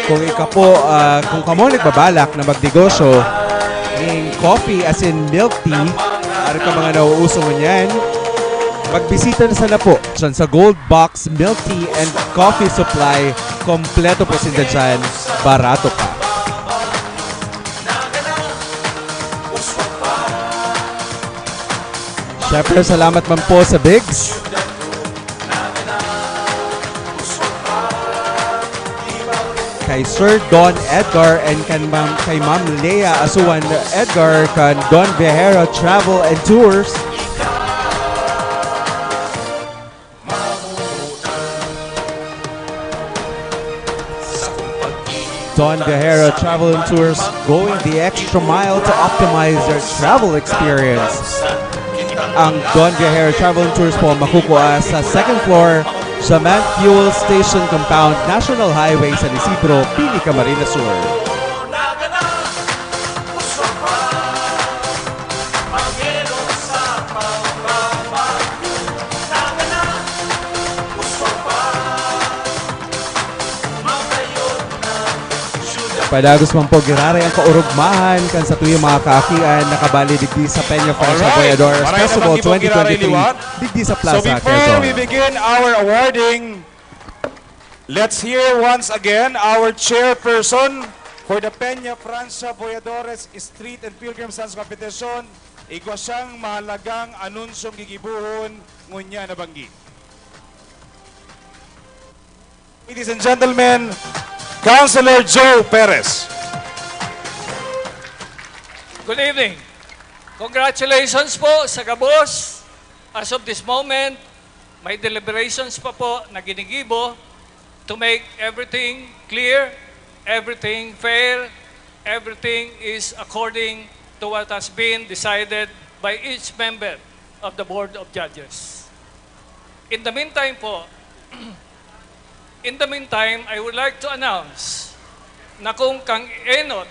Kung ika po, ah, kung kamo nagbabalak na magnegosyo, Ning coffee asin milk tea, para ka mga nauuso ngunyan, magbisita na sana po dyan sa Gold Box Milk Tea and Coffee Supply. Kompleto po sinda dyan, barato pa. Siyempre, salamat man po sa Bigs. Kay Sir Don Edgar and kan Ma'am, kay Ma'am Lea Asuan Edgar kan Don Viajero Travel and Tours. Don Viajero Travel and Tours, going the extra mile to optimize your travel experience. Ang Don Viajero Travel and Tours po makukuha sa second floor sa Mant Fuel Station Compound, National Highway San Isidro, Pili, Camarines Sur. Padagos man po giraray ang kaurugmahan kan satuyang mga kaakian na kabali digdi sa Peña Francia Alright. Voyadores Maray Festival naman, Gibong Giraray twenty twenty-three, Liwat. Digdi sa So Plaza, before Quezon. We begin our awarding, let's hear once again our chairperson for the Peña Francia Voyadores Street and Pilgrims Dance Competition. Igwa siyang mahalagang anunsyong gigibohon ngunyan na banggi. Ladies and gentlemen, Councilor Joe Perez. Good evening. Congratulations po sa gabos. As of this moment, may deliberations pa po na ginigibo to make everything clear, everything fair, everything is according to what has been decided by each member of the Board of Judges. In the meantime po, in the meantime, I would like to announce na kung kang enot,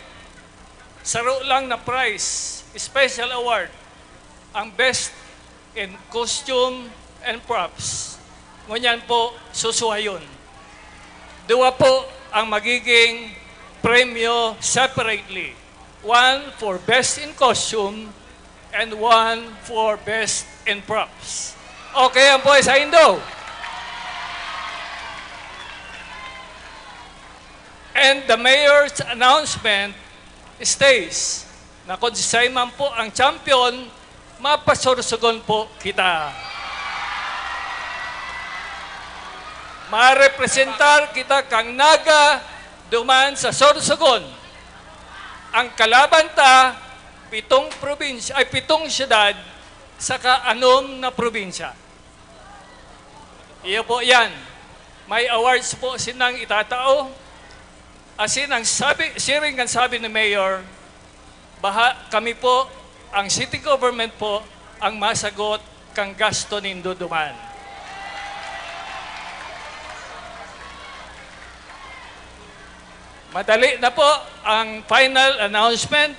saro lang na prize, special award, ang best in costume and props. Ngunyan po, susuhayon. Duwa po ang magiging premyo separately. One for best in costume and one for best in props. Okay, ang po ay sa Indo. And the mayor's announcement states na kung siya man po ang champion, mapasursugon po kita. Marepresentar kita kang Naga duman sa Sorsogon. Ang kalaban ta, pitong probinsya, ay, pitong syudad, saka anom na probinsya. Iyo po yan. May awards po sinang itatao. Asin ang sabi, siring kan sabi ni Mayor, baha kami po, ang city government po, ang masagot kan gasto nindo duman. Madali na po ang final announcement.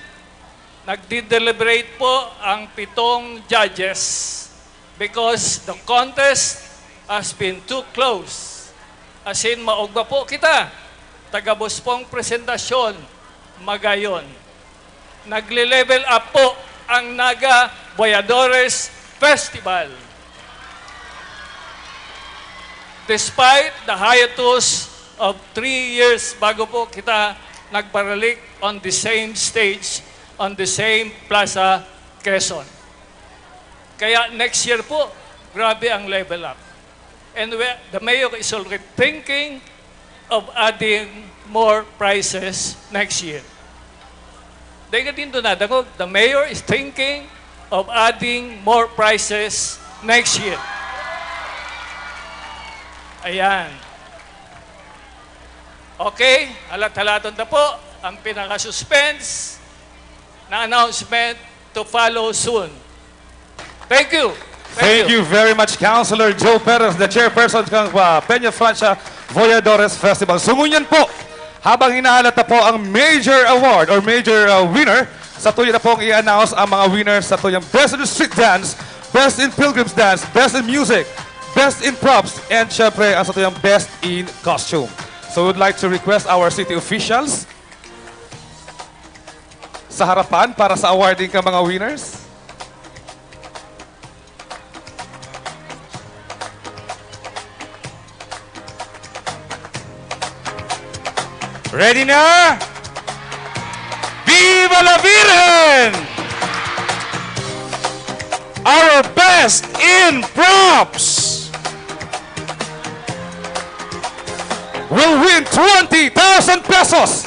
Nagdi-deliberate po ang pitong judges because the contest has been too close. Asin maogma po kita, tagabos pong presentasyon, magayon. Nagle-level up po ang Naga Boyadores Festival. Despite the hiatus of three years bago po kita nagbalik on the same stage, on the same Plaza, Quezon. Kaya next year po, grabe ang level up. And we, the mayor is already thinking of adding more prizes next year. Dahil nga din doon nadangog, the mayor is thinking of adding more prizes next year. Ayan. Okay, halat-halaton na po ang pinaka-suspense na announcement to follow soon. Thank you. Thank you very much, Councilor Joe Perez, the chairperson kan, uh, Peña Francia Voyadores Festival. So, ngunyan po, habang hinahalat na po ang major award or major, uh, winner, satuya na pong i-announce ang mga winners satuyang Best in Street Dance, Best in Pilgrims Dance, Best in Music, Best in Props, and syempre, ang satuyang Best in Costume. So, we would like to request our city officials. sa harapan para sa awarding ka mga winners. Ready na? Viva la Virgen! Our best in props will win twenty thousand pesos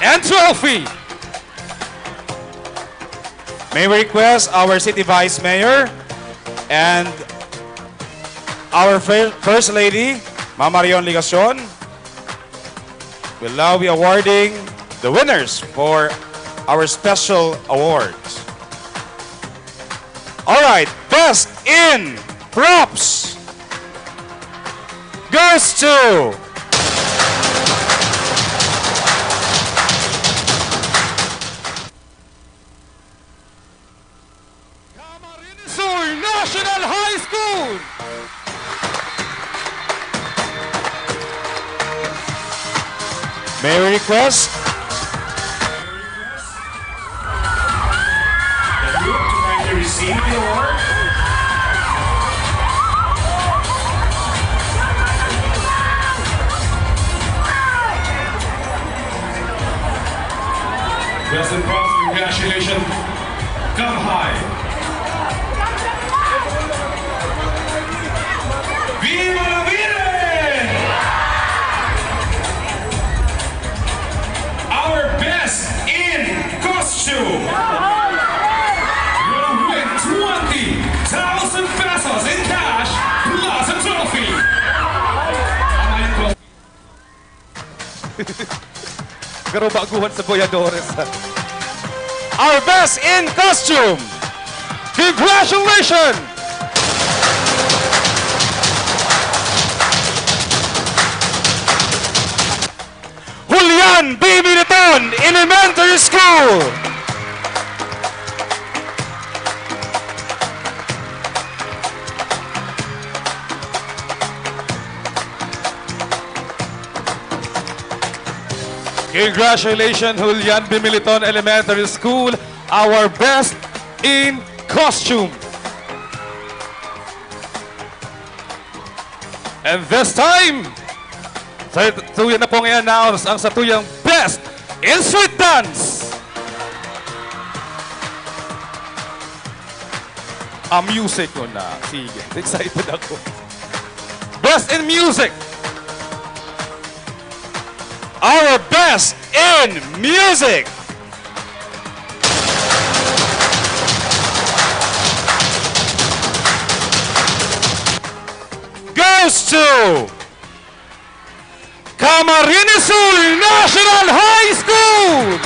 and trophy. May we request our City Vice Mayor and our fir-, First Lady, Ma'am Marion Legacion, will now be awarding the winners for our special awards. All right, best in props goes to Camarines Sur National High School. May we request the group to kindly receive the award? Best in props, congratulations. Come high. Viva la Virgen! Our best in costume will win twenty thousand pesos in cash plus a trophy. Ang ayun po. Pero baguhan sa Boyadores. Our best in costume. Congratulations! Julian B. Militon Elementary School. Congratulations, Julian B. Militon Elementary School, our best in costume. And this time, sa tuya na pong i-announce ang satuyang best in street dance. Ang music ko na. Sige, excited ako. Best in music. Our best in music goes to Camarines Sur National High School!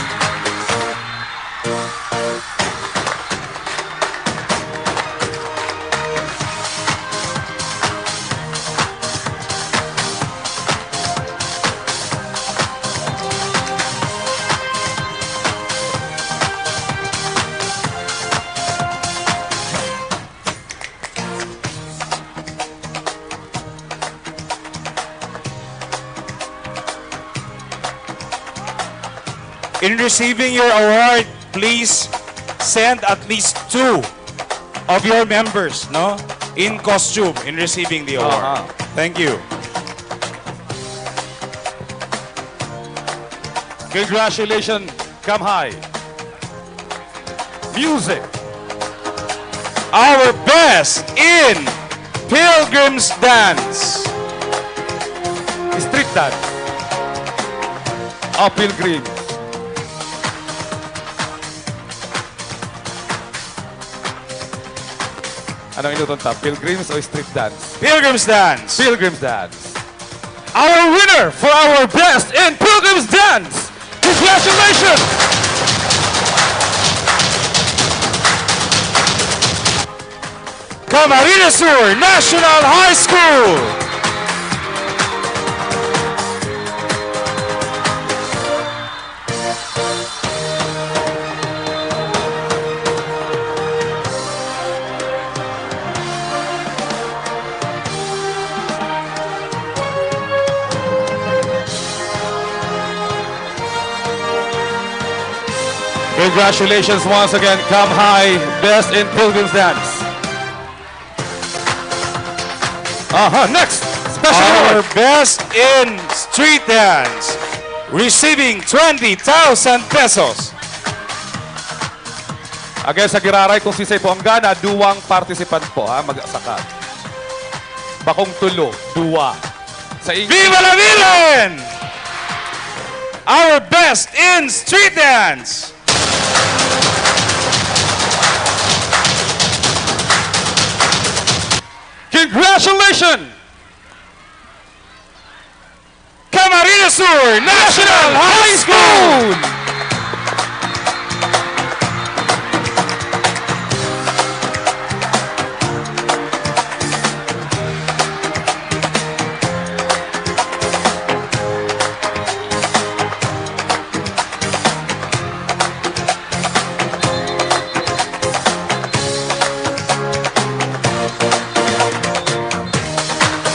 In receiving your award, please send at least two of your members, no? In costume, in receiving the award. Aha. Thank you. Congratulations, Come High. Music. Our best in Pilgrim's Dance. Street dance. Ah, Pilgrims. Anong inuton ta? Pilgrims o street dance? Pilgrim's Dance. Pilgrim's Dance. Our winner for our best in Pilgrim's Dance. Congratulations! Camarines Sur National High School. Congratulations once again, Come High, best in pilgrims dance. Aha, next! Special Our award! Best in street dance, receiving twenty thousand pesos. Again, sa giraray kung sisay po ang gana, duwang participant po, ha, magsaka. Bakong tulo, duwa. Sa inyo. Viva la Virgen! Our best in street dance! Congratulations! Camarines Sur National High School!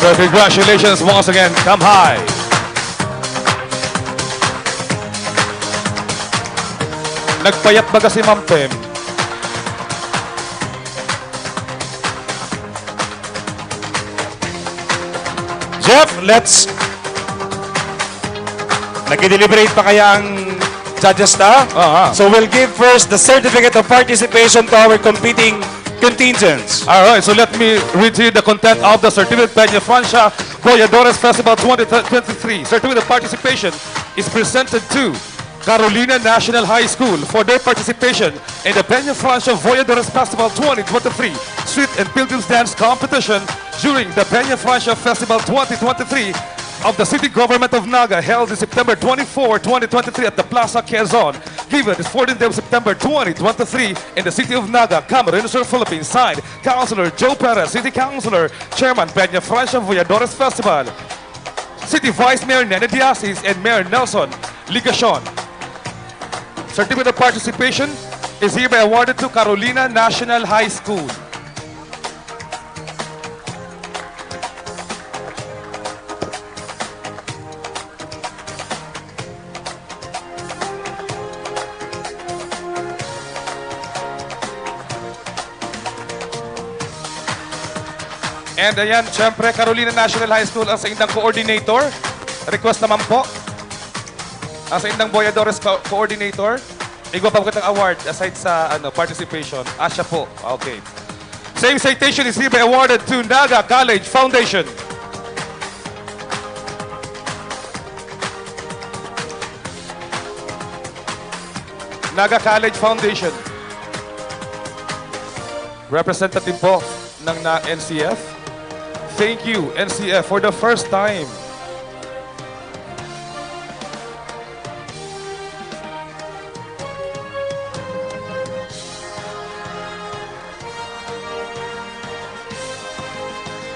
So, congratulations once again, Come High! Nagpayat baga si Ma'am Tem? Jeff, let's... Nagde-deliberate pa kaya ang judges ta? Ah, ah. So we'll give first the certificate of participation to our competing contingents. All right, so let me read to you the content of the certificate. Peña Francia Voyadores Festival twenty twenty-three. Certificate of participation is presented to Carolina National High School for their participation in the Peña Francia Voyadores Festival twenty twenty-three Street and Pilgrims Dance Competition during the Peña Francia Festival twenty twenty-three of the City Government of Naga, held in September twenty-four, twenty twenty-three at the Plaza Quezon, given the fourteenth day of September twenty twenty-three in the city of Naga, Camarines Sur, Philippines. Signed, Councilor Joe Perez, City Councilor, Chairman, Peña Francia Voyadores Festival. City Vice Mayor Nene Diasis and Mayor Nelson Ligacion. Certificate of participation is hereby awarded to Carolina National High School. And ayan, syempre, Carolina National High School ang saindang coordinator. Request naman po. Ang saindang Boyadores co-, coordinator. Igwa pa kitang award aside sa, ano, participation. Ah, siya po. Okay. Same citation is hereby awarded to Naga College Foundation. Naga College Foundation. Representative po ng na N C F. Thank you, N C F, for the first time.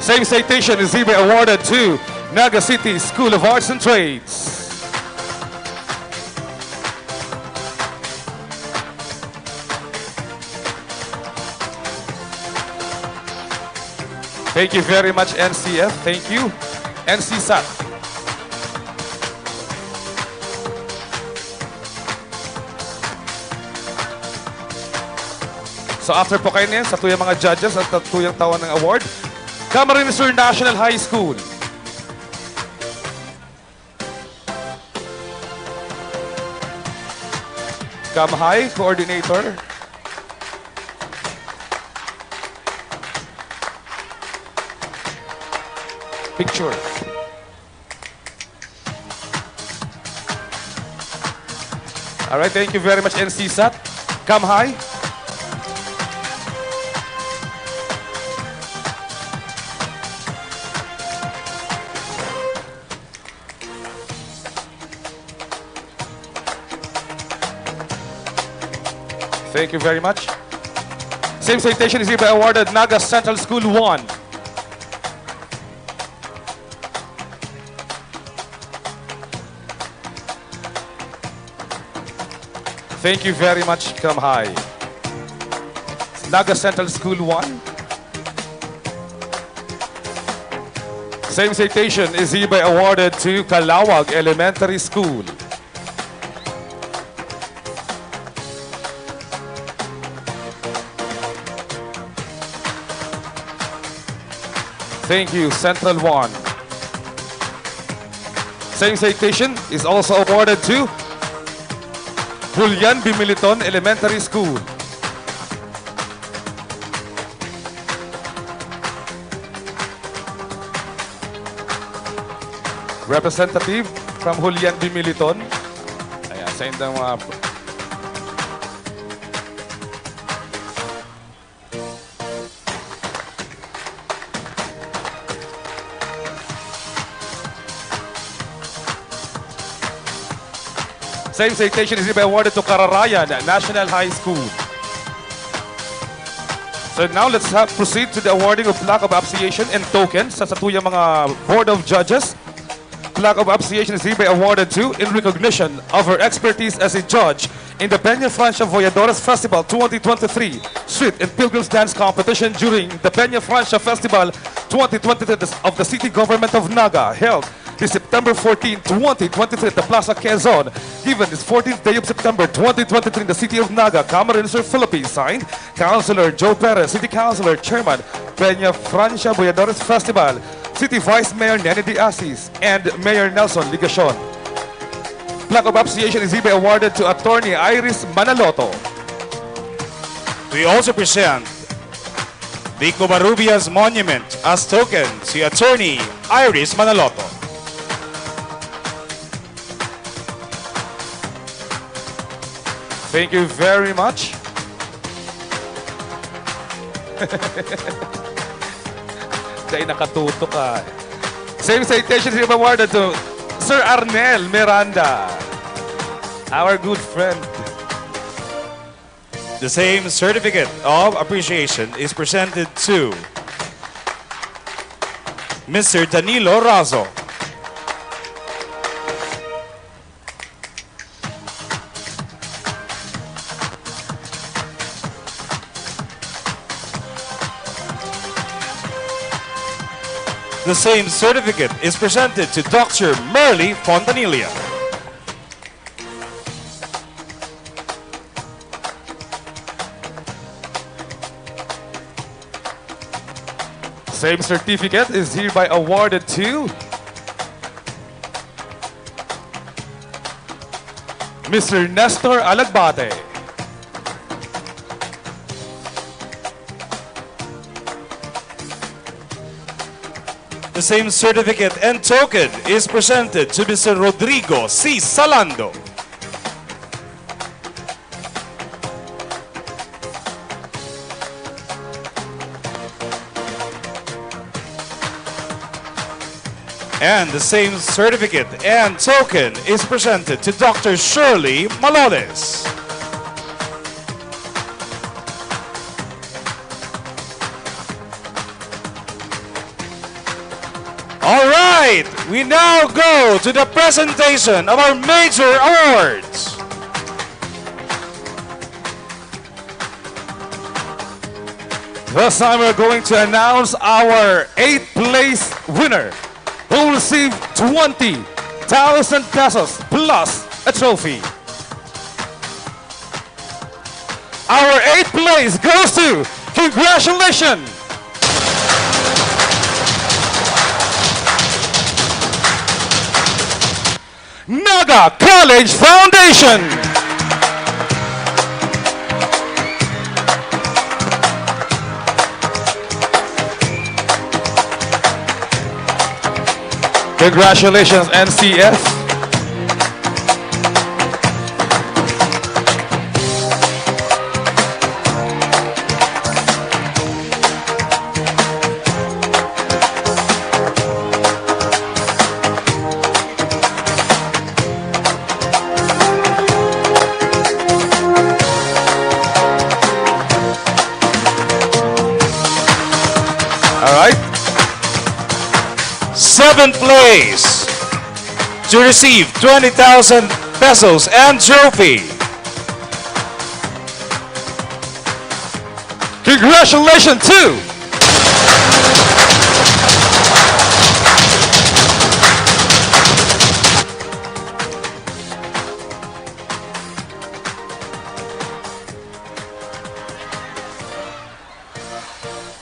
Same citation is hereby awarded to Naga City School of Arts and Trades. Thank you very much, N C F. Thank you, N C sat. So, after po kayo niyan, sa tuyang mga judges at sa tuyang tawan ng award, Camarines Sur National High School. Come High, coordinator. Picture. Alright, thank you very much, N C sat. Come High. Thank you very much. Same citation is hereby awarded Naga Central School one. Thank you very much, Come High. Naga Central School one. Same citation is hereby awarded to Calawag Elementary School. Thank you, Central One. Same citation is also awarded to Julian B. Militon Elementary School. Representative from Julian B. Militon. Ayan, sa indang mga Same citation is hereby awarded to Kararayan National High School. So now let's have, proceed to the awarding of plaque of appreciation and tokens sa satuyang mga Board of Judges. Plaque of appreciation is hereby awarded to in recognition of her expertise as a judge in the Peña Francia Voyadores Festival twenty twenty-three Street and Pilgrims Dance Competition during the Peña Francia Festival twenty twenty-three of the City Government of Naga, held this September fourteen, twenty twenty-three at the Plaza Quezon. Given this fourteenth day of September twenty twenty-three in the city of Naga, Camarines Sur, Philippines. Signed, Councilor Joe Perez, City Councilor, Chairman, Peña Francia Voyadores Festival, City Vice Mayor Nene de Asis, and Mayor Nelson Legacion. Plaque of appreciation is hereby awarded to Attorney Iris Manaloto. We also present the Covarrubias Monument as token si Attorney Iris Manaloto. Thank you very much. Dahil nakatutok ka. Same citation is awarded to Sir Arnel Miranda, our good friend. The same certificate of appreciation is presented to Mister Danilo Razo. The same certificate is presented to Doctor Merly Fontanilla. Same certificate is hereby awarded to Mister Nestor Alagbate. The same certificate and token is presented to Mister Rodrigo C. Salando. And the same certificate and token is presented to Doctor Shirley Malones. All right, we now go to the presentation of our major awards. This time we're going to announce our eighth place winner, who will receive twenty thousand pesos plus a trophy. Our eighth place goes to, congratulations, Naga College Foundation! Congratulations, N C F. All right. Seventh place to receive twenty thousand pesos and trophy. Congratulations to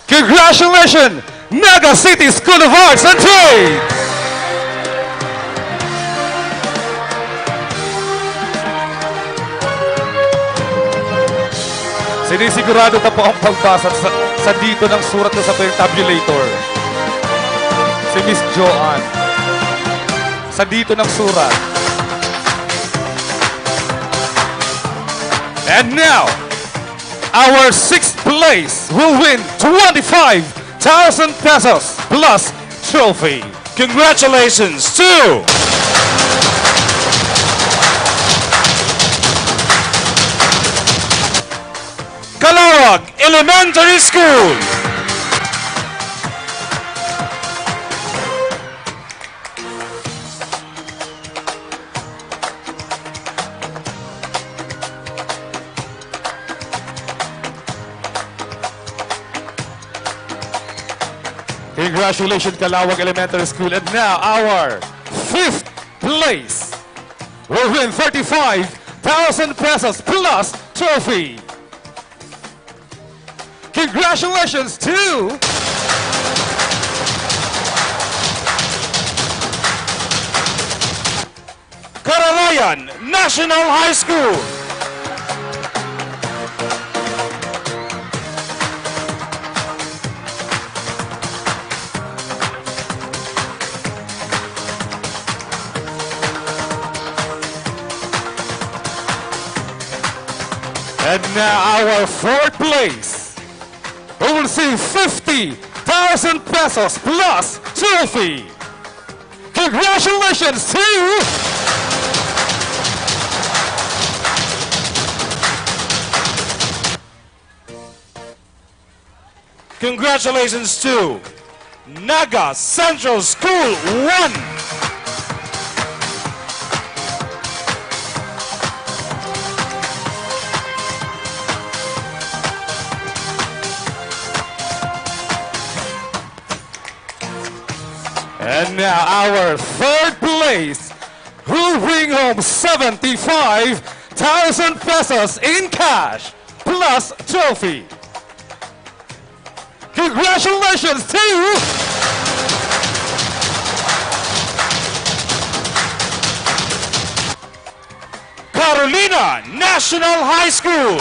Congratulations, Naga City School of Arts and Trade. Sinisigurado ta po ang pagbasa sa, sa dito ng surat na sa tabulator. Si Miss Joanne. Sa dito ng surat. And now, our sixth place will win twenty-five thousand pesos plus trophy. Congratulations to Calawag Elementary School. Congratulations, Calawag Elementary School. And now, our fifth place will win thirty-five thousand pesos plus trophy. Congratulations to Kararayan National High School. And now our fourth place, who will see fifty thousand pesos plus trophy. Congratulations to Congratulations to Naga Central School one. And now our third place, who bring home seventy-five thousand pesos in cash plus trophy. Congratulations to Carolina National High School.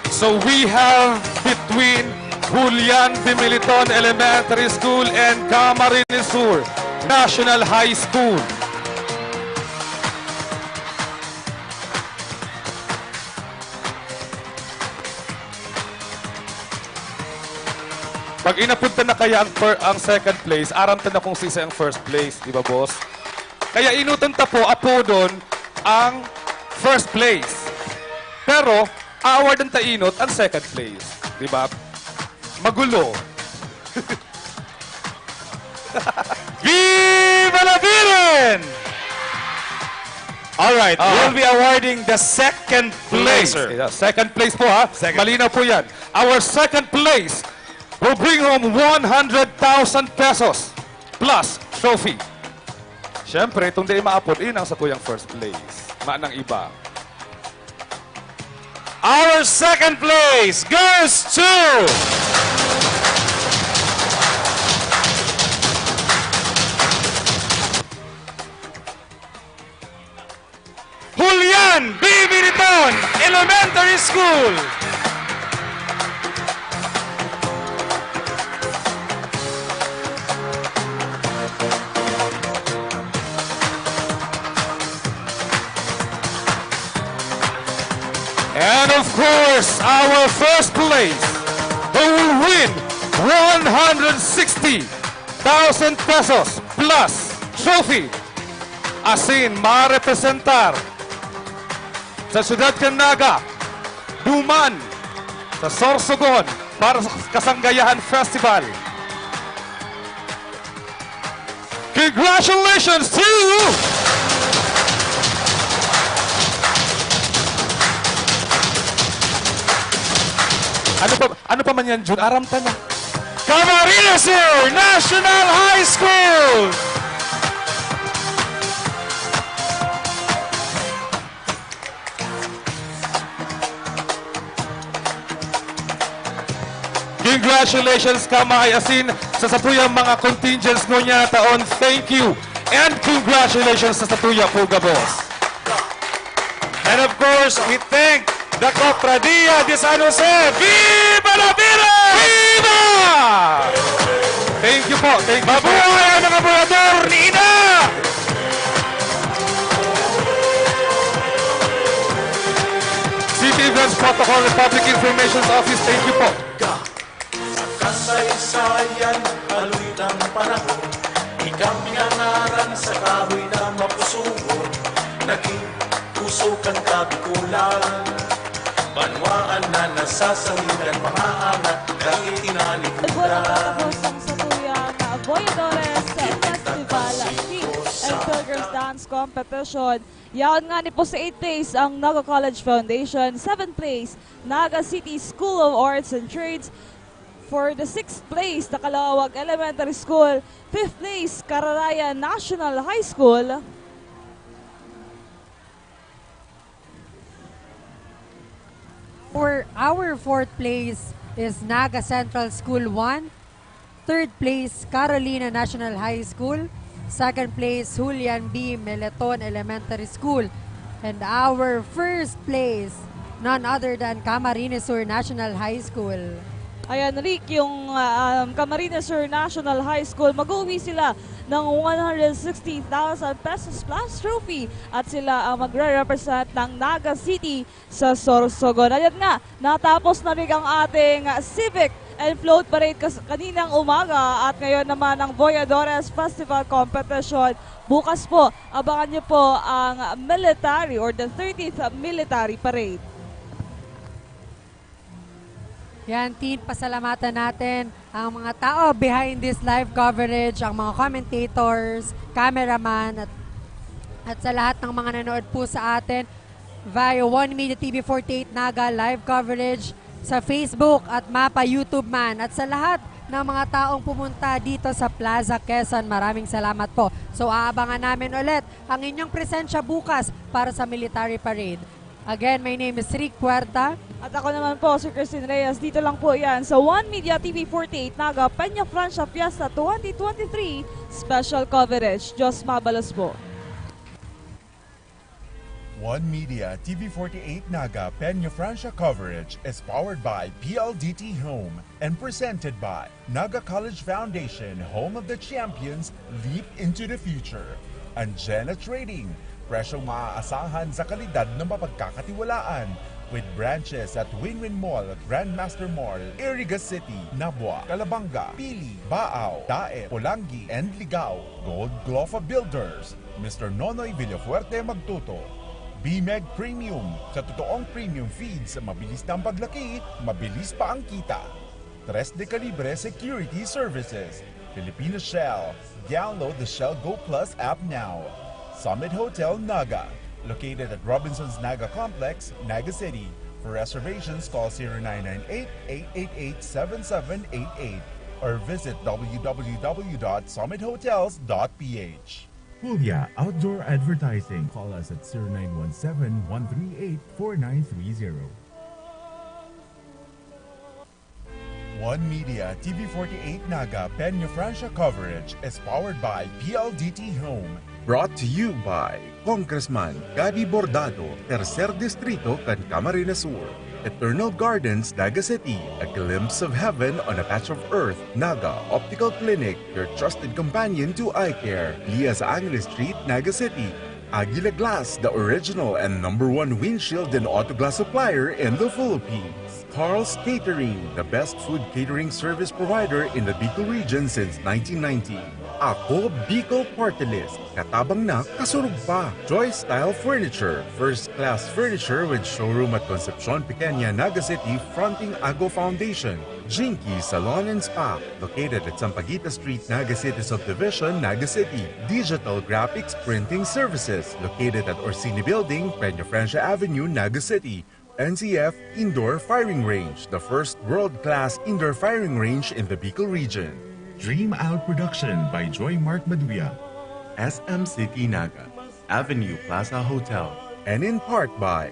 So we have between Julian B. Militon Elementary School and Camarines Sur National High School. Pag inapod ta na kaya ang fir-, ang second place, aram ta na kung sisay ang first place, di ba, boss? Kaya enoton ta po, apodon ang first place. Pero, aawardan ta enot ang second place, di ba? Magulo. Viva la Virgen! Alright, Ah. we'll be awarding the second place. Placer. Yeah, second place po, ha? Second. Malinaw po yan. Our second place will bring home one hundred thousand pesos plus trophy. Siyempre, itong di maapod, yun ang sa tuyang first place. Manang iba. Our second place goes to Julian B. Militon Elementary School. And of course, our first place, who will win one hundred sixty thousand pesos plus trophy, asin marepresentar sa siyudad kan Naga, duman sa Sorsogon para sa Kasanggayahan Festival. Congratulations to Ano pa, ano pa man yan, Jun? Aram ta na. Camarines Sur National High School! Congratulations, Kamay, asin sa satuyang mga contingents ngunyan na taon. Thank you. And congratulations sa satuya po gabos. And of course, we thank the Cofradia de San Jose. Viva la Virgen! Viva! Thank you po. Thank you po. Mabuhay ang mga burador ni Ina! City Events Protocol and Public Information Office, thank you po. Sa kasaysayan, haloy ng panahon, ikaw pinangaran sa kahoy na mapusuhon, naging puso kan Kabikulan. Banwaan na nasasangigan, mga angat, dati tinalikudan. Nagwalang katapos ang satuyang Voyadores Festival Feet and Pilgrims Dance Competition. Yaon ngani po sa eighth place ang Naga College Foundation, seventh place, Naga City School of Arts and Trades, for the sixth place, Nakalawag Elementary School, fifth place, Cararayan National High School. For our fourth place is Naga Central School one, third place, Carolina National High School, second place, Julian B. Meleton Elementary School, and our first place, none other than Camarines Sur National High School. Ayan, Rick, yung um, Camarines Sur National High School, mag-uwi sila ng one hundred sixty thousand pesos plus trophy at sila ang magre-represent ng Naga City sa Sorsogon. Ayan nga, natapos na rin ang ating Civic and Float Parade kas- kaninang umaga at ngayon naman ang Voyadores Festival Competition. Bukas po, abangan niyo po ang military or the thirtieth Military Parade. Yan, Tin, pasalamatan natin ang mga tao behind this live coverage, ang mga commentators, cameraman, at, at sa lahat ng mga nanood po sa atin via One Media T V forty-eight Naga live coverage sa Facebook at Mapa YouTube man. At sa lahat ng mga taong pumunta dito sa Plaza Quezon, maraming salamat po. So aabangan namin ulit ang inyong presensya bukas para sa Military Parade. Again, my name is Rick Puerta. At ako naman po, si Christine Reyes. Dito lang po yan sa One Media T V forty-eight Naga Peña Francia Fiesta twenty twenty-three Special Coverage. Diyos mabalos po. One Media T V forty-eight Naga Peña Francia coverage is powered by P L D T Home and presented by Naga College Foundation, home of the champions, leap into the future. Anjena Trading, presyong maaasahan sa kalidad na mapagkakatiwalaan. With branches at Win-Win Mall, Grandmaster Mall, Iriga City, Nabua, Calabanga, Pili, Baao, Daet, Polangui, and Ligao. Gold Glofa Builders, Mister Nonoy Villafuerte Magtuto. BMEG Premium, sa totoong premium feeds, mabilis na ang paglaki, mabilis pa ang kita. Tres de Calibre Security Services, Filipino Shell. Download the Shell Go Plus app now. Summit Hotel Naga, located at Robinson's Naga Complex, Naga City. For reservations, call zero nine nine eight, eight eight eight, seven seven eight eight or visit w w w dot summit hotels dot p h. Puglia Outdoor Advertising. Call us at zero nine one seven, one three eight, four nine three zero. One Media T V forty-eight Naga Peña Francia coverage is powered by P L D T Home. Brought to you by Congressman Gabby Bordado, Tercer Distrito kan Camarines Sur. Eternal Gardens, Naga City, a glimpse of heaven on a patch of earth. Naga Optical Clinic, your trusted companion to eye care. Lias Angeles Street, Naga City. Aguila Glass, the original and number one windshield and auto glass supplier in the Philippines. Carl's Catering, the best food catering service provider in the Bicol region since nineteen ninety. Ako Bicol Party List, katabang na, kasurog pa. Joy Style Furniture, first class furniture with showroom at Concepcion Pequeña, Naga City, fronting Ago Foundation. Jinky Salon and Spa, located at Sampaguita Street, Naga City Subdivision, Naga City. Digital Graphics Printing Services, located at Orsini Building, Peña Francia Avenue, Naga City. N C F Indoor Firing Range, the first world-class indoor firing range in the Bicol region. Dream Out Production by Joy Mark Maduya. S M City Naga, Avenue Plaza Hotel. And in part by